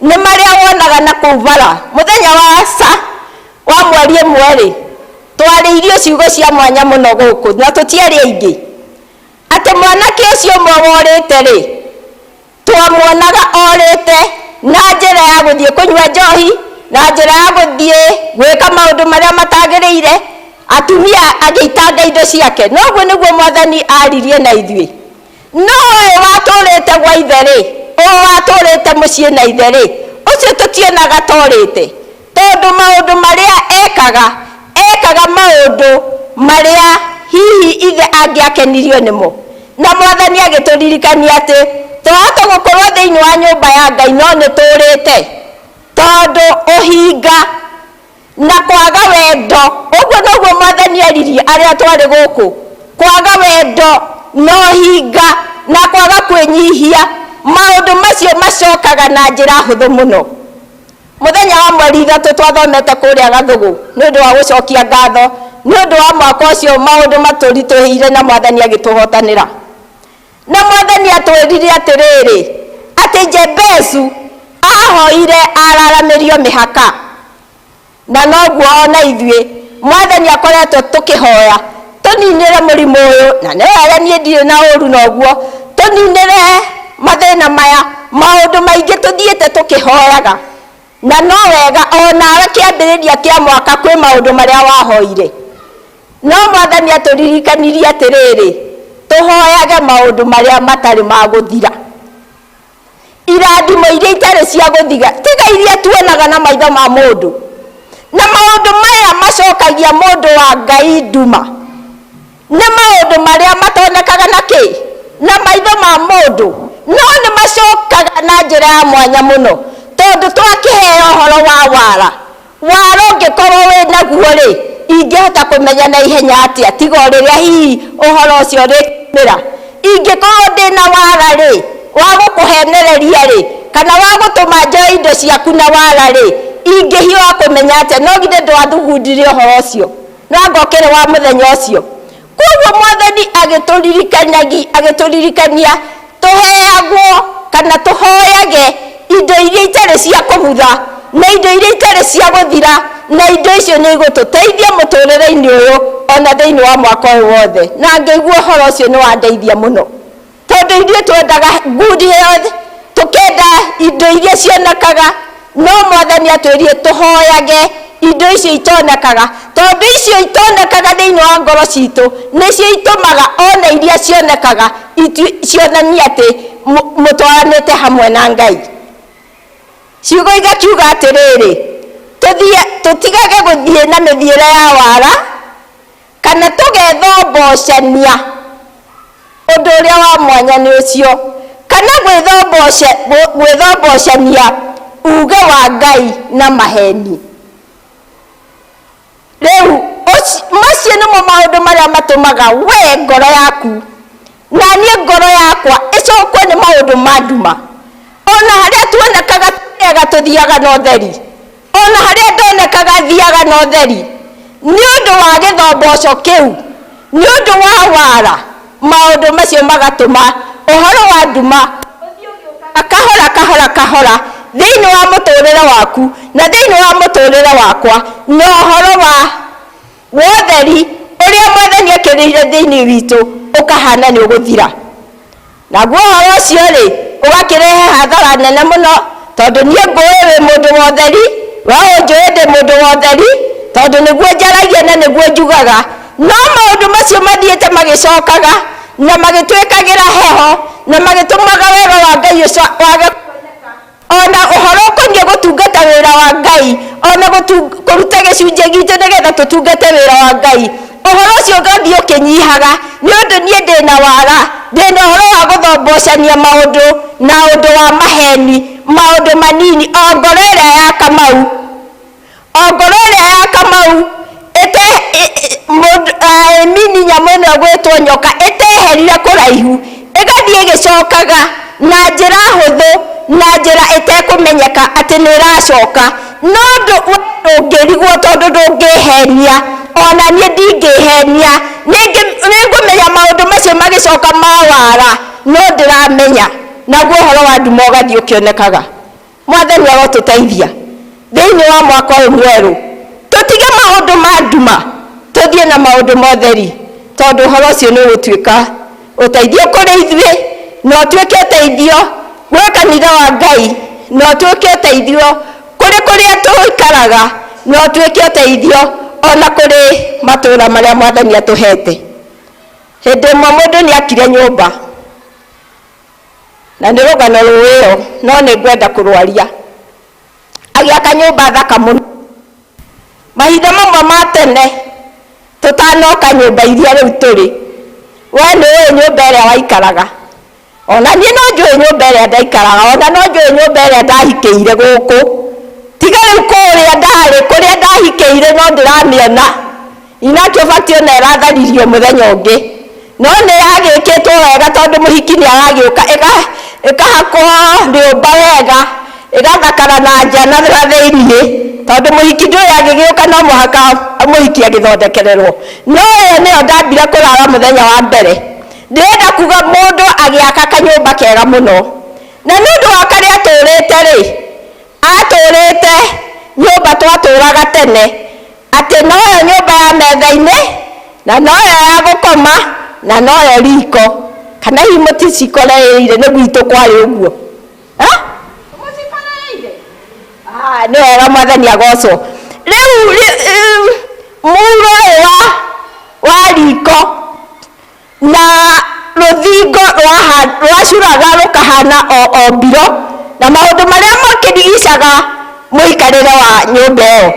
Speaker 6: nĩ marĩa wonaga na kũu bara. Mũthenya wa ca wa mweri ĩmwe rĩ, twarĩirio ciugo cia mwanya mũno gũkũ na tũtiarĩ aingĩ, atĩ mwanake ũcio ũmwe worĩte rĩ, twamuonaga orĩte na njĩra ya gũthiĩ kũnyua njohi, na njĩra ya gũthiĩ gwĩka maũndũ marĩa matagĩrĩire, atumia agĩitanga indo ciake. Noguo nĩguo mwathani aririe na ithuĩ. No ũyũ watũrĩte gwa ithe rĩ, ũyũ watũrĩte mũciĩ na ithe rĩ, ũcio tũtionaga torĩte, tondũ maũndũ marĩa ekaga, ekaga maũndũ marĩa hihi ithe angĩakenirio nĩmo. Na mwathani agĩtũririkania atĩ twahota gũkorwo thĩinĩ wa nyũmba ya Ngai no nĩ tũrĩte, tondũ ũhinga na kwaga wendo, ũguo noguo mwathani aririe arĩa twarĩ gũkũ, kwaga wendo na ũhinga na kwaga kwĩnyihia, maũndũ macio macokaga na njĩra hũthũ mũno. Mũthenya wa mweri ithatũ twathomete kũrĩa Gathũgũ nĩ ũndũ wa gũcokia ngatho nĩ ũndũ wa mwaka ũcio maũndũ matũritũhĩire na mwathani agĩtũhotanĩra. Na mwathani atwĩrire atĩrĩrĩ, atĩ Jebezu ahoire araramĩrio mĩhaka, na noguo ona ithuĩ mwathani akoretwo tũkĩhoya tũninĩre mũrimũ ũyũ, na nĩ wega niĩ ndirĩ na ũru noguo, tũninĩre mathĩna maya, maũndũ maingĩ tũthiĩte tũkĩhoyaga, na no wega onawe kĩambĩrĩria kĩa mwaka kwĩ maũndũ marĩa wahoire. No mwathani atũririkanirie atĩrĩrĩ, tũhoyage maũndũ marĩa matarĩ ma gũthira, irathimo iria itarĩ cia gũthira, tiga iria tuonaga na maitho ma mũndũ. Na maũndũ maya macokagia mũndũ wa Ngai nduma nĩ maũndũ marĩa matonekaga na kĩ na maitho ma mũndũ, no nĩ macokaga na njĩra ya mwanya mũno, tondũ twakĩheo ũhoro wa wara. Wara ũngĩkorwo wĩ naguo rĩ, ingĩhota kũmenya na ihenya atĩa tiga o rĩrĩa hihi ũhoro ũcio ũrĩkiumĩra? Ingĩkorwo ndĩna wara rĩ, wa gũkũhenereria rĩ, kana wa gũtũma njoe indo ciaku na wara rĩ, ingĩhiũha kũmenya atĩa? No githĩ ndwathugundire ũhoro ũcio na ngokĩrĩ wa mũthenya ũcio? Koguo mwathani agĩtũririkania tũheagwo kana tũhoyage indo iria itarĩ cia kũbutha na indo iria itarĩ cia gũthira, na indo icio nĩ igũtũteithia mũtũrĩre-inĩ ũyũ ona thĩinĩ wa mwaka ũyũ wothe. Na ngĩigua ũhoro ũcio nĩ wandeithia mũno, tondũ ithuĩ twendaga good health, tũkenda indo iria cionekaga, no mwathani atwĩrire tũhoyage indo icio itonekaga, tondũ icio itonekaga thĩinĩ wa ngoro citũ nĩcio itũmaga ona iria cionekaga cionanie atĩ mũtwaranĩte hamwe na Ngai. Ciugo igakiuga atĩrĩrĩ, tũtigage gũthiĩ na mĩthiĩre ya wara kana tũgethombocania. Ũndũ ũrĩa wa mwanya nĩ ũcio, kana gwĩthombocania uge wa Ngai na maheni. Rĩu macio nĩmo maũndũ marĩa matũmaga we ngoro yaku na niĩ ngoro yakwa ĩcokwo nĩ maũndũ ma nduma. Ona harĩa tuonekaga Tũthiaga tũthiaga na ũtheri, ona harĩa ndonekaga thiaga na ũtheri, nĩ ũndũ wa gĩthomboco kĩu, nĩ ũndũ wa wara, maũndũ macio magatũma ũhoro wa nduma kahora kahora kahora thĩinĩ wa mũtũrĩre waku na thĩinĩ wa mũtũrĩre wakwa, na ũhoro wa wotheri ũrĩa Mwathani ekĩrĩire thĩinĩ witũ ũkahana nĩ ũgũthira. Naguo ũhoro ũcio rĩ, ũgakĩrehe hathara nene mũno, tondũ niĩ ngũĩ wĩ mũndũ wa ũtheri, we ũnjũĩ ndĩ mũndũ wa ũtheri, tondũ nĩguo njaragia na nĩguo njugaga. No maũndũ macio mathiĩte magĩcokaga na magĩtwĩkagĩra heho na magĩtũmaga wega wa Ngai ũcio wage ona ũhoro ũkoniĩ gũtungata wĩra wa Ngai, ona kũruta gĩcunjĩ gitũ nĩgetha tũtungate wĩra wa Ngai, ũhoro ũcio ũgathiĩ ũkĩnyihaga, nĩ ũndũ niĩ ndĩna wara, ndĩna ũhoro wa gũthombocania maũndũ na ũndũ wa maheni, maũndũ manini, o ngoro ĩrĩa ya Kamau, o ngoro ĩrĩa ya Kamau ĩte mũndũ mini nyamũ ĩno ĩgwĩtwo nyoka ĩteherire kũraihu, ĩgathiĩ ĩgĩcokaga na njĩra hũthũ, na njĩra ĩtekũmenyeka atĩ nĩ ĩracoka. No ndũngĩrigwo tondũ ndũngĩhenia, ona niĩ ndingĩhenia, nĩngũmenya maũndũ macio magĩcoka ma wara, no ndĩramenya. Naguo ũhoro wa nduma ũgathiĩ ũkĩonekaga. Mwathani arotũteithia thĩinĩ wa mwaka ũyũ mwerũ, tũtige maũndũ ma nduma, tũthiĩ na maũndũ ma ũtheri, tondũ ũhoro ũcio nĩ ũgũtuĩka ũteithio kũrĩ ithuĩ, na ũtuĩke ũteithio gwĩ kanitha wa Ngai, na ũtuĩke ũteithio kũrĩ kũrĩa tũikaraga, na ũtuĩke ũteithio ona kũrĩ matũũra marĩa Mwathani atũhete. Hĩndĩ ĩmwe mũndũ nĩ akire nyũmba, na nĩ rũgano rũĩyo, no nĩ ngwenda kũrwaria. Agĩaka nyũmba thaka mũno. Mahinda mamwe ma tene tũtanoka nyũmba iria rĩu tũrĩ, we nĩ ũĩ nyũmba ĩrĩa waikaraga, ona niĩ no njũĩ nyũmba ĩrĩa ndaikaraga, ona no njũĩ nyũmba ĩrĩa ndahikĩire gũkũ. Tiga rĩu kũrĩa ndarĩ, kũrĩa ndahikĩire no ndĩramĩona, inakĩo batiĩ ona ĩratharirio mũthenya ũngĩ, no nĩ yagĩkĩtwo wega tondũ mũhiki nĩ aragĩũka, ĩkahakwo rĩũmba wega, ĩgathakara na nja na thĩinĩ, tondũ mũhiki ndũĩ agĩgĩũka no mũhaka mũhiki agĩthondekererwo. No ĩyo nĩyo ndambire kũrara mũthenya wa mbere. Ndĩrenda kuga mũndũ agĩaka kanyũmba kega mũno, na nĩ ũndũ wa karĩa atũrĩte rĩ, atũrĩte nyũmba twatũraga tene, atĩ noyo nyũmba ya metha-inĩ, na noyo ya gũkoma, na noyo riko. Kana hihi mũticikorereire? Nĩ gwitũ kwarĩ ũguo. Nĩ wega, Mwathani agocwo. Rĩu mũro ũyũ wa riko na rũthingo rwacuraga rũkahana o mbiro, na maũndũ marĩa makĩrigicaga mũikarĩre wa nyũmba ĩyo.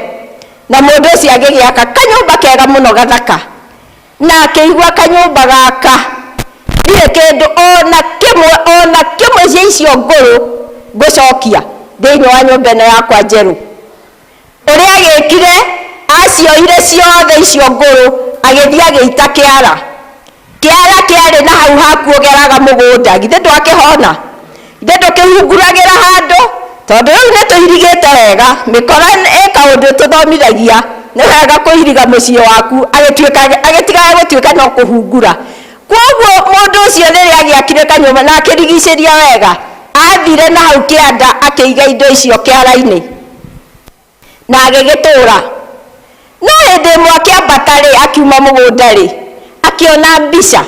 Speaker 6: Na mũndũ ũcio agĩgĩaka kanyũmba kega mũno gathaka, na akĩigua kanyũmba gaka ndirĩ kĩndũ ona kĩmwe ona kĩmwe cia icio ngũrũ ngũcokia thĩinĩ wa nyũmba ĩno yakwa njerũ. Ũrĩa agĩkire, acioire ciothe icio ngũrũ, agĩthiĩ agĩita kĩara. Kĩara kĩarĩ na hau hakuogeraga mũgũnda, githĩ ndwakĩhona? Githĩ ndũkĩhunguragĩra handũ? Tondũ rĩu nĩ tũirigĩte wega, mĩkora ĩ kaũndũ tũthomithagia, nĩ wega kũiriga mũciĩ waku, agĩtigaga gũtuĩka no kũhungura. Kwoguo mũndũ ũcio rĩrĩa agĩakire kanyũmba na akĩrigicĩria wega, athire na hau kĩanda akĩiga indo icio kĩara-inĩ na agĩgĩtũra. No hĩndĩ ĩmwe akĩambata rĩ, akiuma mũgũnda rĩ, akĩona mbica.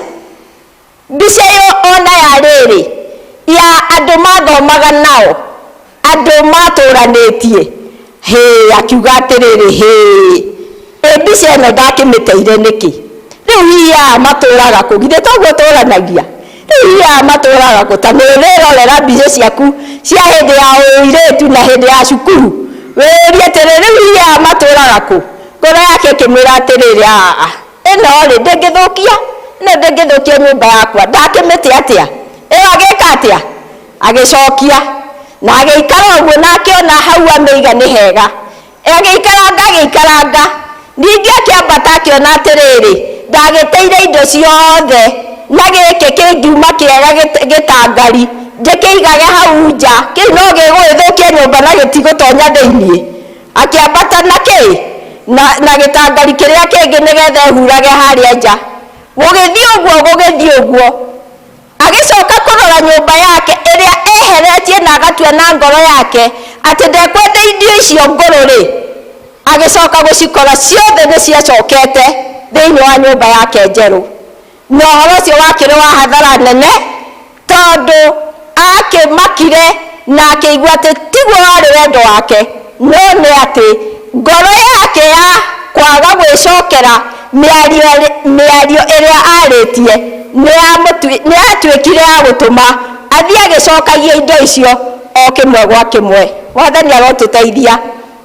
Speaker 6: Mbica ĩyo ona ya rĩrĩ, ya andũ mathomaga nao, andũ matũranĩtie. Hĩ, akiuga atĩrĩrĩ, hĩ, ĩ mbica ĩno ndakĩmĩteire nĩkĩ? Rĩu hihi aya matũraga kũ? Githĩ toguo tũranagia? Rĩu hihi aya matũraga kũ? Ta nĩ ũrĩrorera mbica ciaku cia hĩndĩ ya ũirĩtu na hĩndĩ ya cukuru, wĩyũrie atĩrĩrĩ, rĩu hihi aya matũraga kũ? Ngoro yake ĩkĩmwĩra atĩrĩrĩ, aa, ĩno rĩ, ndĩngĩthũkia, ĩno ndĩngĩthũkia nyũmba yakwa, ndakĩmĩte atĩa? Ĩyo agĩka atĩa? Agĩcokia, na agĩikara ũguo na akĩona hau amĩiga nĩ hega. Agĩikaranga, agĩikaranga, ningĩ akĩambata akĩona atĩrĩrĩ, Ndagĩteire indo ciothe na gĩkĩ kĩngiuma kĩega gĩtangari njĩkĩigage hau nja, kĩu no gĩgũgĩthũkia nyũmba na gĩtigũtonya thĩiniĩ. Akĩambata na kĩ na gĩtangari kĩrĩa kĩngĩ nĩgetha ehurage harĩa nja. Gũgĩthiĩ ũguo gũgĩthiĩ ũguo, agĩcoka kũrora nyũmba yake ĩrĩa eheretie na agatua na ngoro yake atĩ ndekwenda indo icio ngũrũ rĩ, agĩcoka gũcikora ciothe nĩ ciacokete thĩinĩ wa nyũmba yake njerũ. Na ũhoro ũcio wakĩrĩ wa hathara nene, tondũ akĩmakire na akĩigua atĩ tiguo warĩ wendo wake, no nĩ atĩ ngoro yake ya kwaga gwĩcokera mĩario ĩrĩa arĩtie nĩ yatuĩkire ya gũtũma athiĩ agĩcokagia indo icio o kĩmwe gwa kĩmwe. Mwathani arotũteithia,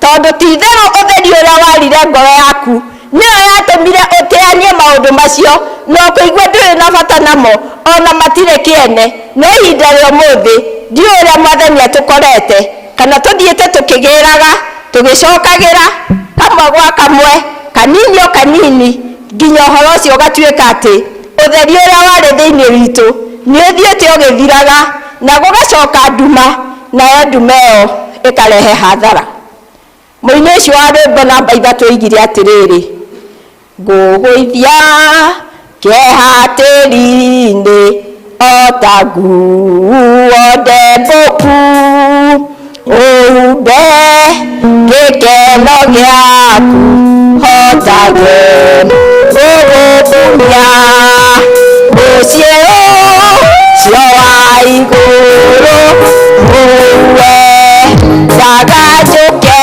Speaker 6: tondũ ti itherũ ũtheri ũrĩa warire ngoro yaku nĩyo yatũmire ũteanie maũndũ macio na ũkĩigua ndũrĩ na bata namo ona matirĩ kĩene. No ihinda rĩa ũmũthĩ ndiũĩ ũrĩa Mwathani atũkorete, kana tũthiĩte tũkĩgĩraga tũgĩcokagĩra kamwe gwa kamwe, kanini o kanini, nginya ũhoro ũcio ũgatuĩka atĩ ũtheri ũrĩa warĩ thĩinĩ witũ nĩ ũthiĩte ũgĩthiraga na gũgacoka nduma, nayo nduma ĩyo ĩkarehe hathara. Mũini ũcio wa rwĩmbo namba 3 oigire atĩrĩrĩ, ngũgũithia kĩeha tĩri-inĩ o ta nguo ndembũku, ũhumbe gĩkeno gĩaku hotage gũgũbunya. Mũciĩ ũcio wa igũrũ ũwe ndaganjũke,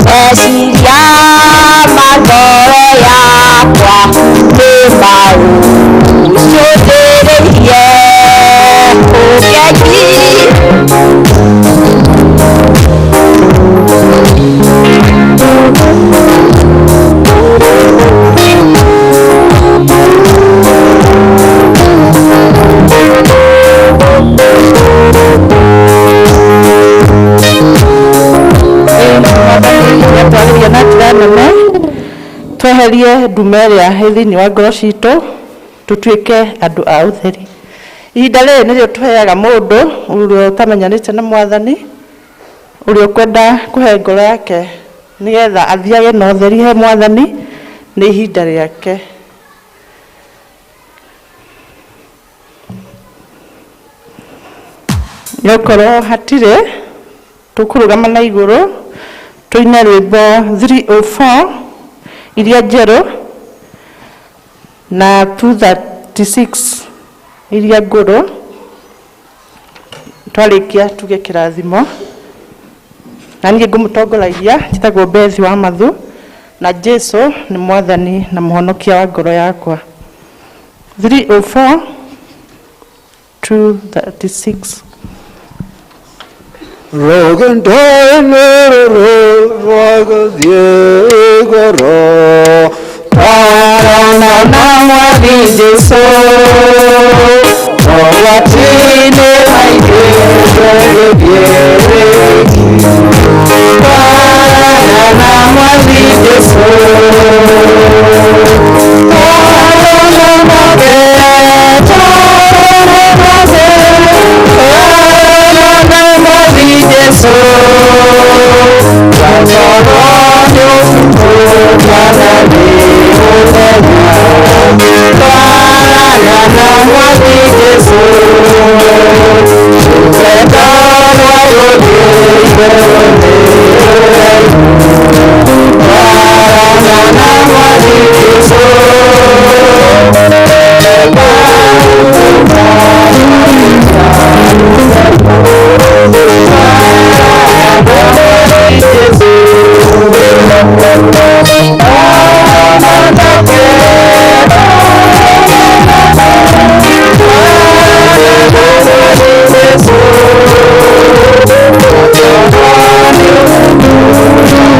Speaker 6: meciria ma ngoro yakwa nĩ mau cũthĩrĩirie ũgeni.
Speaker 1: Twagĩrĩire na njĩra nene tweherie nduma ĩrĩa ĩ thĩinĩ wa ngoro citũ, tũtuĩke andũ a ũtheri. Ihinda rĩrĩ nĩrĩo tũheaga mũndũ ũrĩa ũtamenyanĩte na Mwathani, ũrĩa ũkwenda kũhe ngoro yake nĩgetha athiage na ũtheri he Mwathani, nĩ ihinda rĩake. Nĩokorwo hatirĩ, tũkũrũgama na igũrũ tũine rwĩmbo 304 iria njerũ na 236 iria ngũrũ. Twarĩkia tuge kĩrathimo, na niĩ ngũmũtongoragia njĩtagwo Bethi wa Mathu, na Jesũ nĩ Mwathani na Mũhonokia wa ngoro yakwa. 304 236.
Speaker 16: Rũgendo-inĩ rũrũ rwa gũthiĩ igũrũ, twarana na Mwathi Jesũ, mogwati-inĩ maingĩ tũgĩthiĩ rĩngĩ. Twarana na Mwathi Jesũ, twarana nake, twarana nake, twarana na Mwathi Jesũ. Twarana na Mwathi Jesũ, rũgendo rwa gũthiĩ igũrũ nĩ rũraihu. Twarana na Mwathi Jesũ, Thank you.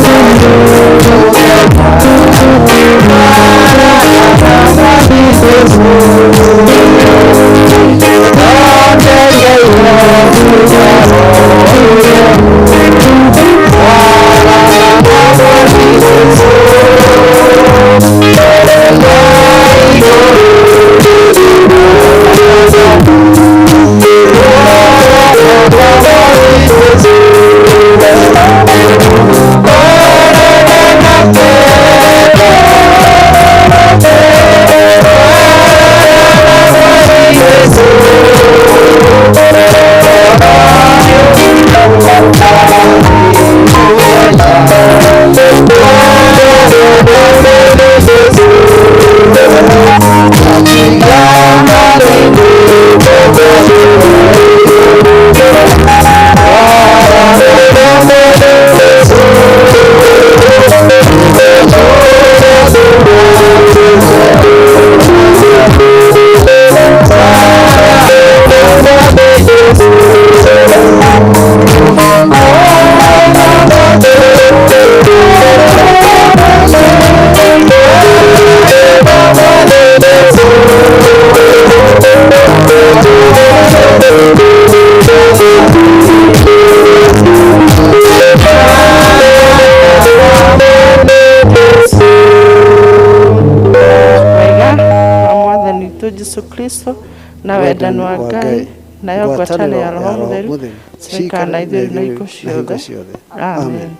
Speaker 1: witũ Jesu Kristo na wendani wa Ngai nayo ngwatanĩro ya Roho Mũtheru ciikare na ithuĩ na hingo ciothe. Amen.